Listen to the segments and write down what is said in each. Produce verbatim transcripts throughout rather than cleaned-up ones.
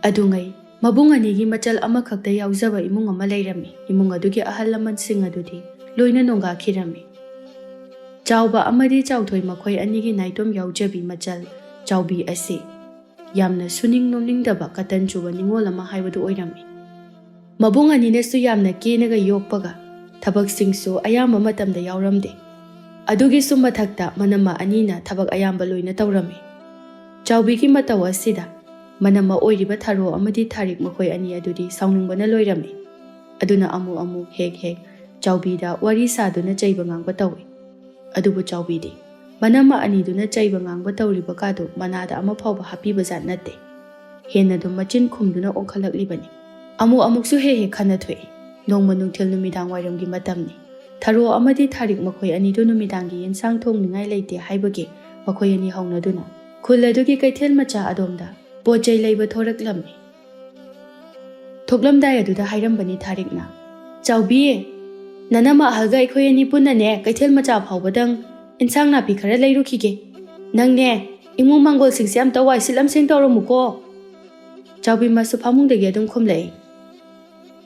ꯑꯗꯨꯉꯩ ꯃꯕꯨꯡ ꯑꯅꯤꯒꯤ ꯃꯆꯜ ꯑꯃꯈꯛꯇ ꯌꯥꯎꯖꯕ ꯏꯃꯨꯡ ꯑꯃ ꯂꯩꯔꯝꯃꯤ꯫ ꯏꯃꯨꯡ ꯑꯗꯨꯒꯤ ꯑꯍꯜ ꯂꯃꯟꯁꯤꯡ ꯑꯗꯨꯗꯤ ꯂꯣꯏꯅ ꯅꯣꯡꯒꯥꯈꯤꯔꯝꯃꯤ꯫ ꯆꯥꯎꯕ ꯑꯃꯗꯤ ꯆꯥꯎꯊꯣꯏ ꯃꯈꯣꯏ ꯑꯅꯤꯒꯤ ꯅꯥꯏꯇꯣꯝ ꯌꯥꯎꯖꯕꯤ ꯃꯆꯜ ꯆꯥꯎꯕꯤ ꯑꯁꯤ ꯌꯥꯝꯅ ꯁꯨꯅꯤꯡ ꯅꯣꯝꯅꯤꯡꯗꯕ ꯀꯇꯟ ꯆꯨꯕ ꯅꯤꯉꯣꯜ ꯑꯃ ꯍꯥꯏꯕꯗꯨ ꯑꯣꯏꯔꯝꯃꯤ꯫ ꯃꯕꯨꯡ ꯑꯅꯤꯅꯁꯨ ꯌꯥꯝꯅ ꯀꯦꯅꯒ ꯌꯣꯛꯄꯒ ꯊꯕꯛꯁꯤꯡꯁꯨ ꯑꯌꯥꯝꯕ ꯃꯇꯝꯗ ꯌꯥꯎꯔꯝꯗꯦ꯫ ꯑꯗꯨꯒꯤꯁꯨ ꯃꯊꯛꯇ ꯃꯅꯝꯃ ꯑꯅꯤꯅ ꯊꯕꯛ ꯑꯌꯥꯝꯕ ꯂꯣꯏꯅ ꯇꯧꯔꯝꯃꯤ꯫ ꯆꯥꯎꯕꯤꯒꯤ ꯃꯇꯧ ꯑꯁꯤꯗ ꯃꯅꯝꯃ ꯑꯣꯏꯔꯤꯕ ꯊꯔꯣ ꯑꯃꯗꯤ ꯊꯥꯔꯤꯛ ꯃꯈꯣꯏ ꯑꯅꯤ ꯑꯗꯨꯗꯤ ꯁꯥꯎꯅꯤꯡꯕꯅ ꯂꯣꯏꯔꯝꯃꯤ꯫ ꯑꯗꯨꯅ ꯑꯃꯨꯛ ꯑꯃꯨꯛ ꯍꯦꯛ ꯍꯦꯛ ꯆꯥꯎꯕꯤꯗ ꯋꯥꯔꯤ ꯁꯥꯗꯨꯅ ꯆꯩꯕ ꯉꯥꯡꯕ ꯇꯧꯏ꯫ ꯑꯗꯨꯕꯨ ꯆꯥꯎꯕꯤꯗꯤ ꯃꯅꯝꯃ ꯑꯅꯤꯗꯨꯅ ꯆꯩꯕ ꯉꯥꯡꯕ ꯇꯧꯔꯤꯕ ꯀꯥꯗꯨ ꯃꯅꯥꯗ ꯑꯃ ꯐꯥꯎꯕ ꯍꯥꯞꯄꯤꯕ ꯖꯥꯠ ꯅꯠꯇꯦ꯫ ꯍꯦꯟꯅ ꯑꯗꯨꯝ ꯃꯆꯤꯟ ꯈꯨꯝꯗꯨꯅ ꯑꯣꯟꯈꯠꯂꯛꯂꯤꯕꯅꯤ꯫ ꯑꯃꯨꯛ ꯑꯃꯨꯛꯁꯨ ꯍꯦꯛ ꯍꯦꯛ ꯈꯟꯅ ꯊꯣꯛꯏ꯫ ꯅꯣꯡꯃ ꯅꯨꯡꯊꯤꯜ ꯅꯨꯃꯤꯗꯥꯡ ꯋꯥꯏꯔꯝꯒꯤ ꯃꯇꯝꯅꯤ꯫ ꯊꯔꯣ ꯑꯃꯗꯤ ꯊꯥꯔꯤꯛ ꯃꯈꯣꯏ ꯑꯅꯤꯗꯨ ꯅꯨꯃꯤꯗꯥꯡꯒꯤ ꯌꯦꯟꯁꯥꯡ ꯊꯣꯡꯅꯤꯡꯉꯥꯏ ꯂꯩꯇꯦ ꯍꯥꯏꯕꯒꯤ ꯃꯈꯣꯏ ꯑꯅꯤ ꯍꯧꯅꯗꯨꯅ ꯈꯨꯜ ꯑꯗꯨꯒꯤ ꯀꯩꯊꯦꯜ ꯃꯆꯥ ꯑꯗꯣꯝꯗ ꯄꯣꯠ ꯆꯩ ꯂꯩꯕ ꯊꯣꯔꯛꯂꯝꯃꯤ꯫ ꯊꯣꯛꯂꯝꯗꯥꯏ ꯑꯗꯨꯗ ꯍꯥꯏꯔꯝꯕꯅꯤ ꯊꯥꯔꯤꯛꯅ, "ꯆꯥꯎꯕꯤ, ꯅꯅꯝꯃ ꯑꯍꯜꯒ ꯑꯩꯈꯣꯏ ꯑꯅꯤ ꯄꯨꯟꯅꯅꯦ ꯀꯩꯊꯦꯜ ꯃꯆꯥ ꯐꯥꯎꯕꯗꯪ ꯏꯟꯁꯥꯡ ꯅꯥꯄꯤ ꯈꯔ ꯂꯩꯔꯨꯈꯤꯒꯦ꯫ ꯅꯪꯅꯦ ꯏꯃꯨꯡ ꯃꯥꯡꯒꯣꯜꯁꯤꯡꯁꯦ ꯑꯝꯇ ꯋꯥꯏ ꯁꯤꯠꯂꯝ ꯁꯦꯡ ꯇꯧꯔꯝꯃꯨꯀꯣ꯫" ꯆꯥꯎꯕꯤ ꯃꯥꯁꯨ ꯐꯃꯨꯡꯗꯒꯤ ꯑꯗꯨꯝ ꯈꯨꯝꯂꯛꯏ,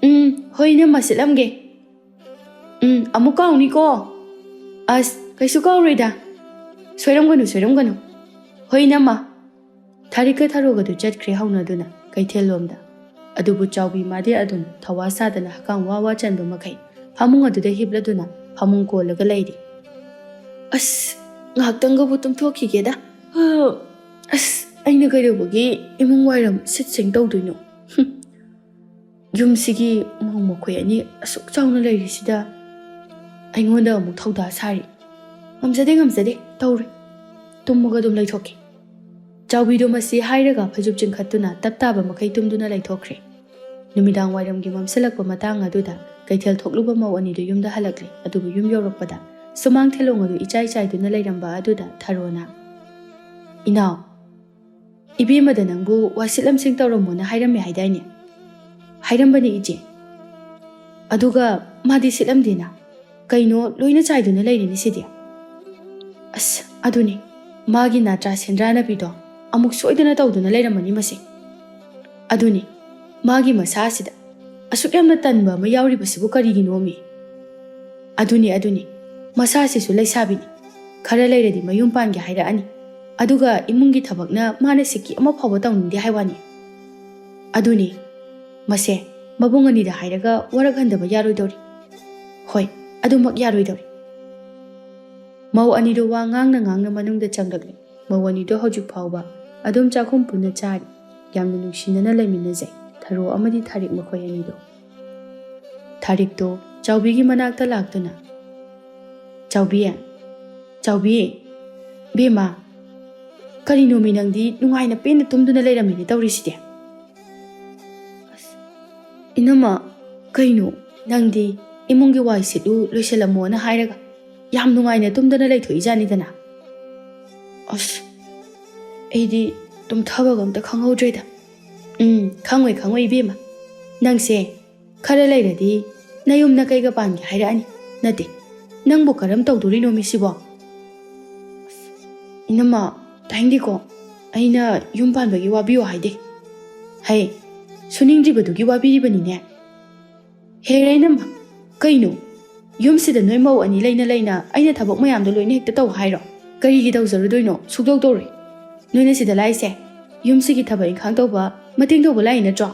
"ꯎꯝ, ꯍꯣꯏ ꯏꯅꯝꯃ, ꯁꯤꯠꯂꯝꯒꯦ꯫ ꯎꯝ, ꯑꯃꯨꯛ ꯀꯥꯎꯅꯤꯀꯣ꯫" "ꯑꯁ, ꯀꯩꯁꯨ ꯀꯥꯎꯔꯣꯏꯗ꯫ ꯁꯣꯏꯔꯝꯒꯅꯨ, ꯁꯣꯏꯔꯝꯒꯅꯨ꯫ ꯍꯣꯏ ꯏꯅꯝꯃ꯫" ꯊꯥꯔꯤꯛꯀ ꯊꯔꯣꯒꯗꯨ ꯆꯠꯈ꯭ꯔꯦ ꯍꯧꯅꯗꯨꯅ ꯀꯩꯊꯦꯜꯂꯣꯝꯗ꯫ ꯑꯗꯨꯕꯨ ꯆꯥꯎꯕꯤ ꯃꯥꯗꯤ ꯑꯗꯨꯝ ꯊꯋꯥ ꯁꯥꯗꯅ ꯍꯛꯀꯥꯝ ꯋꯥ ꯋꯥ ꯆꯟꯕ ꯃꯈꯩ ꯐꯃꯨꯡ ꯑꯗꯨꯗ ꯍꯤꯞꯂꯗꯨꯅ ꯐꯃꯨꯡ ꯀꯣꯜꯂꯒ ꯂꯩꯔꯤ꯫ "ꯑꯁ, ꯉꯥꯏꯍꯥꯛꯇꯪꯒꯕꯨ ꯇꯨꯝꯊꯣꯛꯈꯤꯒꯦꯗ꯫ ꯑꯁ, ꯑꯩꯅ ꯀꯩꯗꯧꯕꯒꯤ ꯏꯃꯨꯡ ꯋꯥꯏꯔꯝ ꯁꯤꯠ ꯁꯦꯡ ꯇꯧꯗꯣꯏꯅꯣ? ꯍꯨꯝ꯫ ꯌꯨꯝꯁꯤꯒꯤ ꯃꯧ ꯃꯈꯣꯏ ꯑꯅꯤ ꯑꯁꯨꯛ ꯆꯥꯎꯅ ꯂꯩꯔꯤꯁꯤꯗ ꯑꯩꯉꯣꯟꯗ ꯑꯃꯨꯛ ꯊꯧꯗꯥ ꯁꯥꯔꯤ꯫ ꯉꯝꯖꯗꯦ, ꯉꯝꯖꯗꯦ, ꯇꯧꯔꯣꯏ꯫ ꯇꯨꯝꯃꯒ ꯑꯗꯨꯝ ꯂꯩꯊꯣꯛꯀꯦ꯫" ꯆꯥꯎꯕꯤꯗꯣ ꯃꯁꯤ ꯍꯥꯏꯔꯒ ꯐꯩꯖꯨꯞ ꯆꯤꯡꯈꯠꯇꯨꯅ ꯇꯞ ꯇꯥꯕ ꯃꯈꯩ ꯇꯨꯝꯗꯨꯅ ꯂꯩꯊꯣꯛꯈ꯭ꯔꯦ꯫ ꯅꯨꯃꯤꯗꯥꯡ ꯋꯥꯏꯔꯝꯒꯤ ꯃꯝꯁꯤꯜꯂꯛꯄ ꯃꯇꯥꯡ ꯑꯗꯨꯗ ꯀꯩꯊꯦꯜ ꯊꯣꯛꯂꯨꯕ ꯃꯧ ꯑꯅꯤꯗꯨ ꯌꯨꯝꯗ ꯍꯜꯂꯛꯂꯦ꯫ ꯑꯗꯨꯕꯨ ꯌꯨꯝ ꯌꯧꯔꯛꯄꯗ ꯁꯨꯃꯥꯡ ꯊꯦꯂꯣꯡ ꯑꯗꯨ ꯏꯆꯥꯏ ꯆꯥꯏꯗꯨꯅ ꯂꯩꯔꯝꯕ ꯑꯗꯨꯗ ꯊꯔꯣꯅ, "ꯏꯅꯥꯎ, ꯏꯕꯦꯝꯃꯗ ꯅꯪꯕꯨ ꯋꯥꯏ ꯁꯤꯠꯂꯝꯁꯤꯡ ꯇꯧꯔꯝꯃꯣꯅ ꯍꯥꯏꯔꯝꯃꯦ ꯍꯥꯏꯗꯥꯏꯅꯦ?" "ꯍꯥꯏꯔꯝꯕꯅꯤ ꯏꯆꯦ꯫ ꯑꯗꯨꯒ ꯃꯥꯗꯤ ꯁꯤꯠꯂꯝꯗꯦꯅ꯫ ꯀꯩꯅꯣ ꯂꯣꯏꯅ ꯆꯥꯏꯗꯨꯅ ꯂꯩꯔꯤꯅꯤ ꯁꯤꯗꯤ?" "ꯑꯁ, ꯑꯗꯨꯅꯤ꯫ ꯃꯥꯒꯤ ꯅꯥꯇ꯭ꯔꯥ ꯁꯦꯟꯗ꯭ꯔꯥ ꯅꯥꯄꯤꯗꯣ ꯑꯃꯨꯛ ꯁꯣꯏꯗꯅ ꯇꯧꯗꯨꯅ ꯂꯩꯔꯝꯃꯅꯤ ꯃꯁꯤ꯫" ꯑꯗꯨꯅꯤ, ꯃꯥꯒꯤ ꯃꯁꯥꯁꯤꯗ ꯑꯁꯨꯛ ꯌꯥꯝꯅ ꯇꯟꯕ ꯑꯃ ꯌꯥꯎꯔꯤꯕꯁꯤꯕꯨ ꯀꯔꯤꯒꯤꯅꯣꯃꯤ? ꯑꯗꯨꯅꯤ, ꯑꯗꯨꯅꯤ, ꯃꯁꯥꯁꯤꯁꯨ ꯂꯩꯁꯥꯕꯤꯅꯤ꯫ ꯈꯔ ꯂꯩꯔꯗꯤ ꯃꯌꯨꯝ ꯄꯥꯟꯒꯦ ꯍꯥꯏꯔꯛꯑꯅꯤ꯫ ꯑꯗꯨꯒ ꯏꯃꯨꯡꯒꯤ ꯊꯕꯛꯅ ꯃꯥꯅ ꯁꯤꯀꯤ ꯑꯃ ꯐꯥꯎꯕ ꯇꯧꯅꯤꯡꯗꯦ ꯍꯥꯏ ꯋꯥꯅꯤ꯫ ꯑꯗꯨꯅꯤ, ꯃꯁꯦ ꯃꯕꯨꯡ ꯑꯅꯤꯗ ꯍꯥꯏꯔꯒ ꯋꯥꯔꯛꯍꯟꯗꯕ ꯌꯥꯔꯣꯏꯗꯧꯔꯤ꯫ ꯍꯣꯏ, ꯑꯗꯨꯃꯛ ꯌꯥꯔꯣꯏꯗꯧꯔꯤ꯫ ꯃꯧ ꯑꯅꯤꯗꯨ ꯋꯥ ꯉꯥꯡꯅ ꯉꯥꯡꯅ ꯃꯅꯨꯡꯗ ꯆꯪꯂꯛꯂꯤ꯫ ꯃꯧ ꯑꯅꯤꯗꯨ ꯍꯧꯖꯤꯛ ꯐꯥꯎꯕ ꯑꯗꯨꯝ ꯆꯥꯛꯈꯨꯝ ꯄꯨꯟꯅ ꯆꯥꯔꯤ꯫ ꯌꯥꯝꯅ ꯅꯨꯡꯁꯤꯅꯅ ꯂꯩꯃꯤꯟꯅꯖꯩ, ꯊꯔꯣ ꯑꯃꯗꯤ ꯊꯥꯔꯤꯛ ꯃꯈꯣꯏ ꯑꯅꯤꯗꯣ꯫ ꯊꯥꯔꯤꯛꯇꯣ ꯆꯥꯎꯕꯤꯒꯤ ꯃꯅꯥꯛꯇ ꯂꯥꯛꯇꯨꯅ, "ꯆꯥꯎꯕꯤ, ꯆꯥꯎꯕꯤ, ꯕꯦꯝꯃ, ꯀꯔꯤꯅꯣꯃꯤ ꯅꯪꯗꯤ ꯅꯨꯡꯉꯥꯏꯅ ꯄꯦꯟꯅ ꯇꯨꯝꯗꯨꯅ ꯂꯩꯔꯝꯃꯤꯅꯦ ꯇꯧꯔꯤꯁꯤꯗꯤ?" "ꯑꯁ, ꯏꯅꯝꯃ, ꯀꯩꯅꯣ ꯅꯪꯗꯤ ꯏꯃꯨꯡꯒꯤ ꯋꯥꯏ ꯁꯤꯠꯂꯨ, ꯂꯣꯏꯁꯤꯜꯂꯝꯃꯣꯅ ꯍꯥꯏꯔꯒ ꯌꯥꯝ ꯅꯨꯡꯉꯥꯏꯅ ꯇꯨꯝꯗꯅ ꯂꯩꯊꯣꯛꯏꯖꯥꯠꯅꯤꯗꯅ?" "ꯑꯁ, ꯑꯩꯗꯤ ꯇꯨꯝꯊꯕꯒ ꯑꯝꯇ ꯈꯪꯍꯧꯗ꯭ꯔꯦꯗ꯫ ꯎꯝ, ꯈꯪꯉꯣꯏ, ꯈꯪꯉꯣꯏ ꯏꯕꯦꯝꯃ꯫ ꯅꯪꯁꯦ ꯈꯔ ꯂꯩꯔꯗꯤ ꯅꯌꯨꯝ ꯅꯀꯩꯒ ꯄꯥꯟꯒꯦ ꯍꯥꯏꯔꯛꯑꯅꯤ꯫ ꯅꯠꯇꯦ, ꯅꯪꯕꯨ ꯀꯔꯝ ꯇꯧꯗꯣꯔꯤꯅꯣ ꯃꯤꯁꯤꯕꯣ?" "ꯑꯁ, ꯏꯅꯝꯃ, ꯇꯥꯅꯤꯡꯗꯦꯀꯣ꯫ ꯑꯩꯅ ꯌꯨꯝ ꯄꯥꯟꯕꯒꯤ ꯋꯥꯕꯤꯌꯣ ꯍꯥꯏꯗꯦ꯫ ꯍꯩ, ꯁꯨꯅꯤꯡꯗ꯭ꯔꯤꯕꯗꯨꯒꯤ ꯋꯥꯕꯤꯔꯤꯕꯅꯤꯅꯦ꯫ ꯍꯦ ꯏꯅꯝꯃ, ꯀꯩꯅꯣ? ꯌꯨꯝꯁꯤꯗ ꯅꯣꯏ ꯃꯧ ꯑꯅꯤ ꯂꯩꯅ ꯂꯩꯅ ꯑꯩꯅ ꯊꯕꯛ ꯃꯌꯥꯝꯗꯣ ꯂꯣꯏꯅ ꯍꯦꯛꯇ ꯇꯧ ꯍꯥꯏꯔꯣ? ꯀꯔꯤꯒꯤ ꯇꯧꯖꯔꯨꯗꯣꯏꯅꯣ? ꯁꯨꯛꯇꯧ ꯇꯧꯔꯣꯏ꯫ ꯅꯣꯏꯅ ꯁꯤꯗ ꯂꯥꯛꯏꯁꯦ ꯌꯨꯝꯁꯤꯒꯤ ꯊꯕꯛ ꯏꯪꯈꯥꯡ ꯇꯧꯕ, ꯃꯇꯦꯡ ꯇꯧꯕ ꯂꯥꯛꯏ ꯅꯠꯇ꯭ꯔꯣ?"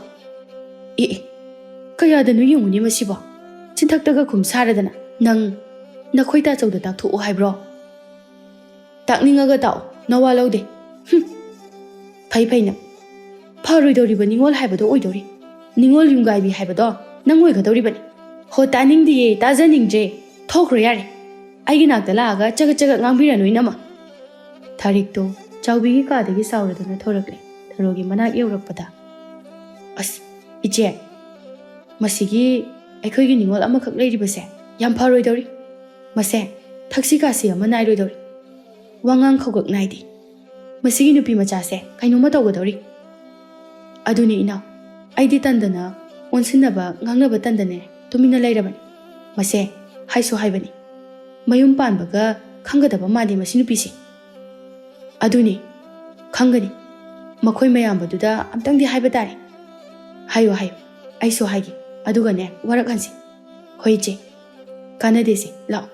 ꯑꯦ, ꯑꯦ, ꯀꯌꯥꯗꯅꯣ ꯌꯦꯡꯉꯨꯅꯦ ꯃꯁꯤꯕꯣ꯫ ꯆꯤꯟꯊꯛꯇꯒ ꯈꯨꯝ ꯁꯥꯔꯗꯅ꯫ ꯅꯪ ꯅꯈꯣꯏ ꯇꯥꯆꯧꯗ ꯇꯥꯛꯊꯣꯛꯑꯣ ꯍꯥꯏꯕ꯭ꯔꯣ? ꯇꯥꯛꯅꯤꯡꯉꯒ ꯇꯥꯛꯑꯣ, ꯅꯋꯥ ꯂꯧꯗꯦ꯫ ꯍꯨꯝ꯫ ꯐꯩ ꯐꯩ ꯅꯪ꯫ ꯐꯔꯣꯏꯗꯧꯔꯤꯕ ꯅꯤꯉꯣꯜ ꯍꯥꯏꯕꯗꯣ ꯑꯣꯏꯗꯧꯔꯤ꯫ ꯅꯤꯉꯣꯜ ꯌꯨꯝꯒꯥꯏꯕꯤ ꯍꯥꯏꯕꯗꯣ ꯅꯪ ꯑꯣꯏꯒꯗꯧꯔꯤꯕꯅꯤ꯫ ꯍꯣ, ꯇꯥꯅꯤꯡꯗꯤꯌꯦ, ꯇꯥꯖꯅꯤꯡꯗ꯭ꯔꯦ꯫ ꯊꯣꯛꯈ꯭ꯔꯣ ꯌꯥꯔꯦ꯫ ꯑꯩꯒꯤ ꯅꯥꯛꯇ ꯂꯥꯛꯑꯒ ꯆꯒꯠ ꯆꯒꯠ ꯉꯥꯡꯕꯤꯔꯅꯨ ꯏꯅꯝꯃ꯫ ꯊꯥꯔꯤꯛꯇꯣ ꯆꯥꯎꯕꯤꯒꯤ ꯀꯥꯗꯒꯤ ꯁꯥꯎꯔꯗꯨꯅ ꯊꯣꯔꯛꯂꯦ꯫ ꯊꯔꯣꯒꯤ ꯃꯅꯥꯛ ꯌꯧꯔꯛꯄꯗ, "ꯑꯁ, ꯏꯆꯦ, ꯃꯁꯤꯒꯤ ꯑꯩꯈꯣꯏꯒꯤ ꯅꯤꯉꯣꯜ ꯑꯃꯈꯛ ꯂꯩꯔꯤꯕꯁꯦ ꯌꯥꯝ ꯐꯔꯣꯏꯗꯧꯔꯤ꯫ ꯃꯁꯦ ꯊꯛꯁꯤ ꯈꯥꯁꯤ ꯑꯃ ꯅꯥꯏꯔꯣꯏꯗꯧꯔꯤ꯫ ꯋꯥꯉꯥꯡ ꯈꯧꯒꯛ ꯅꯥꯏꯗꯦ꯫ ꯃꯁꯤꯒꯤ ꯅꯨꯄꯤ ꯃꯆꯥꯁꯦ ꯀꯩꯅꯣꯝꯃ ꯇꯧꯒꯗꯧꯔꯤ꯫ ꯑꯗꯨꯅꯤ ꯏꯅꯥꯎ, ꯑꯩꯗꯤ ꯇꯟꯗꯅ ꯑꯣꯟꯁꯤꯟꯅꯕ ꯉꯥꯡꯅꯕ ꯇꯟꯗꯅꯦ ꯇꯨꯃꯤꯟꯅ ꯂꯩꯔꯕꯅꯤ꯫ ꯃꯁꯦ ꯍꯥꯏꯁꯨ ꯍꯥꯏꯕꯅꯤ꯫ ꯃꯌꯨꯝ ꯄꯥꯟꯕꯒ ꯈꯪꯒꯗꯕ ꯃꯥꯟꯗꯦ ꯃꯁꯤ ꯅꯨꯄꯤꯁꯦ꯫ ꯑꯗꯨꯅꯤ, ꯈꯪꯒꯅꯤ꯫ ꯃꯈꯣꯏ ꯃꯌꯥꯝꯕꯗꯨꯗ ꯑꯝꯇꯪꯗꯤ ꯍꯥꯏꯕ ꯇꯥꯔꯦ꯫ "ꯍꯥꯏꯌꯣ, ꯍꯥꯏꯌꯣ, ꯑꯩꯁꯨ ꯍꯥꯏꯒꯦ꯫ ꯑꯗꯨꯒꯅꯦ, ꯋꯥꯔꯛꯍꯟꯁꯤ꯫" "ꯍꯣꯏ, ꯏꯆꯦ꯫ ꯀꯥꯟꯅꯗꯦꯁꯦ, ꯂꯥꯛꯑꯣ꯫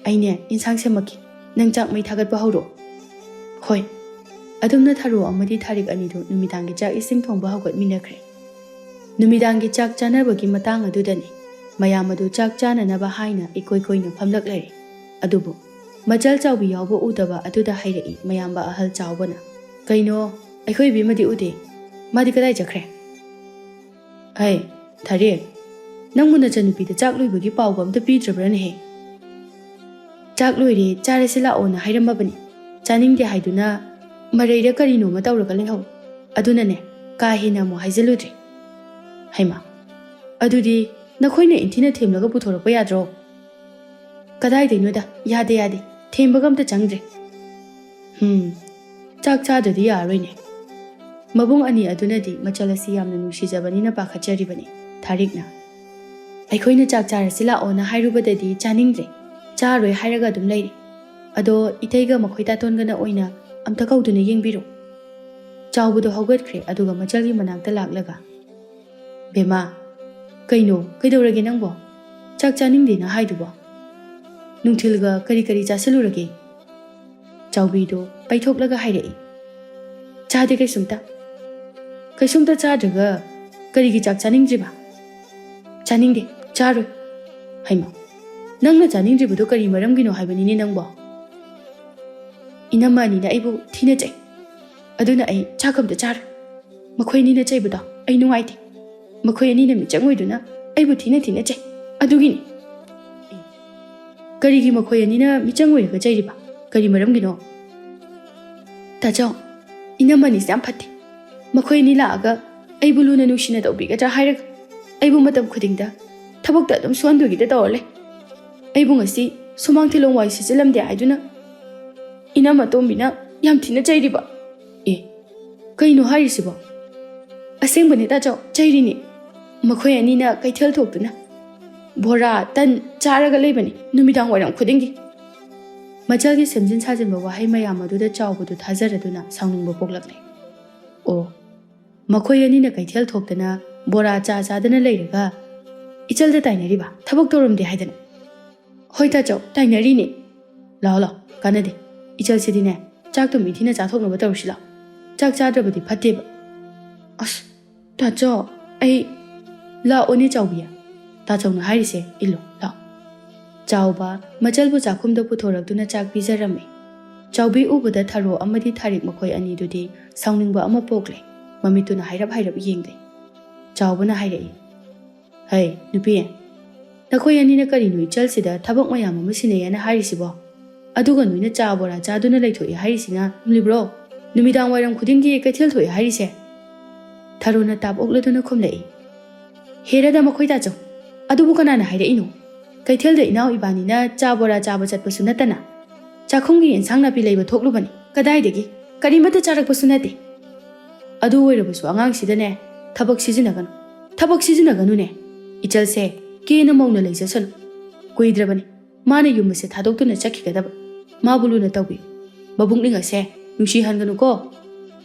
ꯑꯩꯅꯦ, ꯏꯟꯁꯥꯡ ꯁꯦꯝꯃꯛꯀꯦ꯫ ꯅꯪ ꯆꯥꯛ ꯃꯩ ꯊꯥꯒꯠꯄ ꯍꯧꯔꯛꯑꯣ꯫" "ꯍꯣꯏ꯫" ꯑꯗꯨꯝꯅ ꯊꯔꯣ ꯑꯃꯗꯤ ꯊꯥꯔꯤꯛ ꯑꯅꯤꯗꯨ ꯅꯨꯃꯤꯗꯥꯡꯒꯤ ꯆꯥꯛ ꯏꯁꯤꯡ ꯊꯣꯡꯕ ꯍꯧꯒꯠꯃꯤꯟꯅꯈ꯭ꯔꯦ꯫ ꯅꯨꯃꯤꯗꯥꯡꯒꯤ ꯆꯥꯛ ꯆꯥꯅꯕꯒꯤ ꯃꯇꯥꯡ ꯑꯗꯨꯗꯅꯤ ꯃꯌꯥꯝ ꯑꯗꯨ ꯆꯥꯛ ꯆꯥꯅꯅꯕ ꯍꯥꯏꯅ ꯏꯀꯣꯏ ꯀꯣꯏꯅ ꯐꯝꯂꯛꯂꯔꯦ꯫ ꯑꯗꯨꯕꯨ ꯃꯆꯜ ꯆꯥꯎꯕꯤ ꯌꯥꯎꯕ ꯎꯗꯕ ꯑꯗꯨꯗ ꯍꯥꯏꯔꯛꯏ ꯃꯌꯥꯝꯕ ꯑꯍꯜ ꯆꯥꯎꯕꯅ, "ꯀꯩꯅꯣ, ꯑꯩꯈꯣꯏ ꯏꯕꯦꯝꯃꯗꯤ ꯎꯗꯦ꯫ ꯃꯥꯗꯤ ꯀꯗꯥꯏ ꯆꯠꯈ꯭ꯔꯦ?" "ꯑꯩ, ꯊꯥꯔꯦ, ꯅꯪꯕꯨ ꯅꯆꯟꯅꯨꯄꯤꯗ ꯆꯥꯛ ꯂꯣꯏꯕꯒꯤ ꯄꯥꯎꯒ ꯑꯝꯇ ꯄꯤꯗ꯭ꯔꯕ꯭ꯔꯥꯅꯦꯍꯦ?" "ꯆꯥꯛ ꯂꯣꯏꯔꯦ, ꯆꯥꯔꯁꯤ ꯂꯥꯛꯑꯣꯅ ꯍꯥꯏꯔꯝꯃꯕꯅꯤ꯫ ꯆꯥꯅꯤꯡꯗꯦ ꯍꯥꯏꯗꯨꯅ ꯃꯔꯩꯔ ꯀꯔꯤꯅꯣꯃ ꯇꯧꯔꯒ ꯂꯩꯍꯧ꯫ ꯑꯗꯨꯅꯅꯦ, ꯀꯥ ꯍꯦꯟꯅ ꯑꯃꯨꯛ ꯍꯥꯏꯖꯜꯂꯨꯗ꯭ꯔꯦ꯫" "ꯍꯩꯃꯥ, ꯑꯗꯨꯗꯤ ꯅꯈꯣꯏꯅ ꯏꯟꯊꯤꯅ ꯊꯦꯝꯂꯒ ꯄꯨꯊꯣꯔꯛꯄ ꯌꯥꯗ꯭ꯔꯣ?" "ꯀꯗꯥꯏꯗꯩꯅꯣꯗ, ꯌꯥꯗꯦ, ꯌꯥꯗꯦ, ꯊꯦꯝꯕꯒ ꯑꯝꯇ ꯆꯪꯗ꯭ꯔꯦ꯫" "ꯍꯝ, ꯆꯥꯛ ꯆꯥꯗ꯭ꯔꯗꯤ ꯌꯥꯔꯔꯣꯏꯅꯦ꯫" ꯃꯕꯨꯡ ꯑꯅꯤ ꯑꯗꯨꯅꯗꯤ ꯃꯆꯜ ꯑꯁꯤ ꯌꯥꯝꯅ ꯅꯨꯡꯁꯤꯖꯕꯅꯤꯅ ꯄꯥꯈꯠꯆꯔꯤꯕꯅꯤ꯫ ꯊꯥꯔꯤꯛꯅ, "ꯑꯩꯈꯣꯏꯅ ꯆꯥꯛ ꯆꯥꯔꯁꯤ ꯂꯥꯛꯑꯣꯅ ꯍꯥꯏꯔꯨꯕꯗꯗꯤ ꯆꯥꯅꯤꯡꯗ꯭ꯔꯦ, ꯆꯥꯔꯣꯏ ꯍꯥꯏꯔꯒ ꯑꯗꯨꯝ ꯂꯩꯔꯦ꯫ ꯑꯗꯣ ꯏꯇꯩꯒ ꯃꯈꯣꯏ ꯇꯥꯇꯣꯟꯒꯅ ꯑꯣꯏꯅ ꯑꯝꯇ ꯀꯧꯗꯨꯅ ꯌꯦꯡꯕꯤꯔꯣ꯫" ꯆꯥꯎꯕꯗꯣ ꯍꯧꯒꯠꯈ꯭ꯔꯦ, ꯑꯗꯨꯒ ꯃꯆꯜꯒꯤ ꯃꯅꯥꯛꯇ ꯂꯥꯛꯂꯒ, "ꯕꯦꯝꯃ, ꯀꯩꯅꯣ, ꯀꯩꯗꯧꯔꯒꯦ ꯅꯪꯕꯣ? ꯆꯥꯛ ꯆꯥꯅꯤꯡꯗꯦꯅ ꯍꯥꯏꯗꯨꯕꯣ? ꯅꯨꯡꯊꯤꯜꯒ ꯀꯔꯤ ꯀꯔꯤ ꯆꯥꯁꯤꯜꯂꯨꯔꯒꯦ?" ꯆꯥꯎꯕꯤꯗꯣ ꯄꯩꯊꯣꯛꯂꯒ ꯍꯥꯏꯔꯛꯏ, "ꯆꯥꯗꯦ ꯀꯩꯁꯨꯝꯇ꯫" "ꯀꯩꯁꯨꯝꯇ ꯆꯥꯗ꯭ꯔꯒ ꯀꯔꯤꯒꯤ ꯆꯥꯛ ꯆꯥꯅꯤꯡꯗ꯭ꯔꯤꯕ?" "ꯆꯥꯅꯤꯡꯗꯦ, ꯆꯥꯔꯣꯏ꯫" "ꯍꯩꯃꯥ, ꯅꯪꯅ ꯆꯥꯅꯤꯡꯗ꯭ꯔꯤꯕꯗꯣ ꯀꯔꯤ ꯃꯔꯝꯒꯤꯅꯣ ꯍꯥꯏꯕꯅꯤꯅꯦ ꯅꯪꯕꯣ?" "ꯏꯅꯝꯃ ꯑꯅꯤꯅ ꯑꯩꯕꯨ ꯊꯤꯅ ꯆꯩ꯫ ꯑꯗꯨꯅ ꯑꯩ ꯆꯥꯛ ꯑꯝꯇ ꯆꯥꯔꯣꯏ꯫ ꯃꯈꯣꯏ ꯑꯅꯤꯅ ꯆꯩꯕꯗꯣ ꯑꯩ ꯅꯨꯡꯉꯥꯏꯇꯦ꯫ ꯃꯈꯣꯏ ꯑꯅꯤꯅ ꯃꯤꯆꯪ ꯑꯣꯏꯗꯨꯅ ꯑꯩꯕꯨ ꯊꯤꯅ ꯊꯤꯅ ꯆꯩ꯫ ꯑꯗꯨꯒꯤꯅꯤ꯫" "ꯀꯔꯤꯒꯤ ꯃꯈꯣꯏ ꯑꯅꯤꯅ ꯃꯤꯆꯪ ꯑꯣꯏꯔꯒ ꯆꯩꯔꯤꯕ? ꯀꯔꯤ ꯃꯔꯝꯒꯤꯅꯣ?" "ꯇꯥꯆꯧ, ꯏꯅꯝꯃ ꯑꯅꯤꯁꯦ ꯌꯥꯝ ꯐꯠꯇꯦ꯫ ꯃꯈꯣꯏ ꯑꯅꯤ ꯂꯥꯛꯑꯒ ꯑꯩꯕꯨ ꯂꯨꯅ ꯅꯨꯡꯁꯤꯅ ꯇꯧꯕꯤꯒꯗ꯭ꯔꯥ ꯍꯥꯏꯔꯒ ꯑꯩꯕꯨ ꯃꯇꯝ ꯈꯨꯗꯤꯡꯗ ꯊꯕꯛꯇ ꯑꯗꯨꯝ ꯁꯨꯍꯟꯗꯣꯏꯒꯤꯗ ꯇꯧꯔ ꯂꯩ꯫ ꯑꯩꯕꯨ ꯉꯁꯤ ꯁꯨꯃꯥꯡ ꯊꯤꯂꯣꯡ ꯋꯥꯏ ꯁꯤꯠꯆꯜꯂꯝꯗꯦ ꯍꯥꯏꯗꯨꯅ ꯏꯅꯝꯃ ꯑꯇꯣꯝꯕꯤꯅ ꯌꯥꯝ ꯊꯤꯅ ꯆꯩꯔꯤꯕ꯫" "ꯑꯦ, ꯀꯩꯅꯣ ꯍꯥꯏꯔꯤꯁꯤꯕꯣ?" "ꯑꯁꯦꯡꯕꯅꯦ ꯇꯥꯆꯧ, ꯆꯩꯔꯤꯅꯦ꯫ ꯃꯈꯣꯏ ꯑꯅꯤꯅ ꯀꯩꯊꯦꯜ ꯊꯣꯛꯇꯨꯅ ꯕꯣꯔꯥ, ꯇꯟ ꯆꯥꯔꯒ ꯂꯩꯕꯅꯤ ꯅꯨꯃꯤꯗꯥꯡ ꯋꯥꯏꯔꯝ ꯈꯨꯗꯤꯡꯒꯤ꯫" ꯃꯆꯜꯒꯤ ꯁꯦꯝꯖꯤꯟ ꯁꯥꯖꯤꯟꯕ ꯋꯥꯍꯩ ꯃꯌꯥꯝ ꯑꯗꯨꯗ ꯆꯥꯎꯕꯗꯨ ꯊꯥꯖꯔꯗꯨꯅ ꯁꯥꯎꯅꯤꯡꯕ ꯄꯣꯛꯂꯛꯂꯦ꯫ "ꯑꯣ, ꯃꯈꯣꯏ ꯑꯅꯤꯅ ꯀꯩꯊꯦꯜ ꯊꯣꯛꯇꯅ ꯕꯣꯔꯥ ꯆꯥ ꯆꯥꯗꯅ ꯂꯩꯔꯒ ꯏꯆꯜꯗ ꯇꯥꯏꯅꯔꯤꯕ? ꯊꯕꯛ ꯇꯧꯔꯝꯗꯦ ꯍꯥꯏꯗꯅ꯫ ꯍꯣꯏ ꯇꯥꯆꯧ, ꯇꯥꯏꯅꯔꯤꯅꯦ꯫ ꯂꯥꯛꯑꯣ ꯂꯥꯛꯑꯣ, ꯀꯥꯟꯅꯗꯦ꯫ ꯏꯆꯜꯁꯤꯗꯤꯅꯦ, ꯆꯥꯛꯇꯣ ꯃꯤꯊꯤꯅ ꯆꯥꯊꯣꯛꯅꯕ ꯇꯧꯔꯁꯤ ꯂꯥꯛꯑꯣ꯫ ꯆꯥꯛ ꯆꯥꯗ꯭ꯔꯕꯗꯤ ꯐꯠꯇꯦꯕ꯫ ꯑꯁ, ꯇꯥꯆꯧ, ꯑꯩ ꯂꯥꯛꯑꯣꯅꯦ ꯆꯥꯎꯕꯤ꯫ ꯇꯥꯆꯧꯅ ꯍꯥꯏꯔꯤꯁꯦ ꯏꯜꯂꯣ ꯂꯥꯛꯑꯣ꯫ ꯆꯥꯎꯕ ꯃꯆꯜꯕꯨ ꯆꯥꯛꯈꯨꯝꯗ ꯄꯨꯊꯣꯔꯛꯇꯨꯅ ꯆꯥꯛ ꯄꯤꯖꯔꯝꯃꯤ꯫ ꯆꯥꯎꯕꯤ ꯎꯕꯗ ꯊꯔꯣ ꯑꯃꯗꯤ ꯊꯥꯔꯤꯛ ꯃꯈꯣꯏ ꯑꯅꯤꯗꯨꯗꯤ ꯁꯥꯎꯅꯤꯡꯕ ꯑꯃ ꯄꯣꯛꯂꯦ꯫ ꯃꯃꯤꯠꯇꯨꯅ ꯍꯥꯏꯔꯞ ꯍꯥꯏꯔꯞ ꯌꯦꯡꯂꯦ꯫ ꯆꯥꯎꯕꯅ ꯍꯥꯏꯔꯛꯏ, "ꯍꯩ, ꯅꯨꯄꯤ, ꯅꯈꯣꯏ ꯑꯅꯤꯅ ꯀꯔꯤꯅꯣ ꯏꯆꯜꯁꯤꯗ ꯊꯕꯛ ꯃꯌꯥꯝ ꯑꯃ ꯁꯤꯟꯅꯩ ꯍꯥꯏꯅ ꯍꯥꯏꯔꯤꯁꯤꯕꯣ? ꯑꯗꯨꯒ ꯅꯣꯏꯅ ꯆꯥ ꯕꯣꯔꯥ ꯆꯥꯗꯨꯅ ꯂꯩꯊꯣꯛꯑꯦ ꯍꯥꯏꯔꯤꯁꯤꯅ ꯆꯨꯝꯂꯤꯕ꯭ꯔꯣ? ꯅꯨꯃꯤꯗꯥꯡ ꯋꯥꯏꯔꯝ ꯈꯨꯗꯤꯡꯒꯤ ꯀꯩꯊꯦꯜ ꯊꯣꯛꯑꯦ ꯍꯥꯏꯔꯤꯁꯦ?" ꯊꯔꯣꯅ ꯇꯥꯞ ꯑꯣꯛꯂꯗꯨꯅ ꯈꯨꯝꯂꯛꯏ, "ꯍꯦꯔꯥꯗ ꯃꯈꯣꯏ ꯇꯥꯆꯧ, ꯑꯗꯨꯕꯨ ꯀꯅꯥꯅ ꯍꯥꯏꯔꯛꯏꯅꯣ? ꯀꯩꯊꯦꯜꯗ ꯏꯅꯥꯎ ꯏꯕꯥꯅꯤꯅ ꯆꯥ ꯕꯣꯔꯥ ꯆꯥꯕ ꯆꯠꯄꯁꯨ ꯅꯠꯇꯅ ꯆꯥꯛꯈꯨꯝꯒꯤ ꯏꯟꯁꯥꯡ ꯅꯥꯄꯤ ꯂꯩꯕ ꯊꯣꯛꯂꯨꯕꯅꯤ꯫ ꯀꯗꯥꯏꯗꯒꯤ? ꯀꯔꯤꯃꯠꯇ ꯆꯥꯔꯛꯄꯁꯨ ꯅꯠꯇꯦ꯫ ꯑꯗꯨ ꯑꯣꯏꯔꯕꯁꯨ ꯑꯉꯥꯡꯁꯤꯗꯅꯦ ꯊꯕꯛ ꯁꯤꯖꯤꯟꯅꯒꯅꯨ꯫ ꯊꯕꯛ ꯁꯤꯖꯤꯟꯅꯒꯅꯨꯅꯦ꯫ ꯏꯆꯜꯁꯦ ꯀꯦꯅ ꯃꯧꯅ ꯂꯩꯖꯁꯅꯨ꯫ ꯀꯨꯏꯗ꯭ꯔꯕꯅꯤ ꯃꯥꯅ ꯌꯨꯝ ꯑꯁꯦ ꯊꯥꯗꯣꯛꯇꯨꯅ ꯆꯠꯈꯤꯒꯗꯕ꯫ ꯃꯥꯕꯨ ꯂꯨꯅ ꯇꯧꯕꯤꯌꯨ꯫ ꯃꯕꯨꯛꯅꯤꯡ ꯑꯁꯦ ꯅꯨꯡꯁꯤꯍꯟꯒꯅꯨꯀꯣ꯫"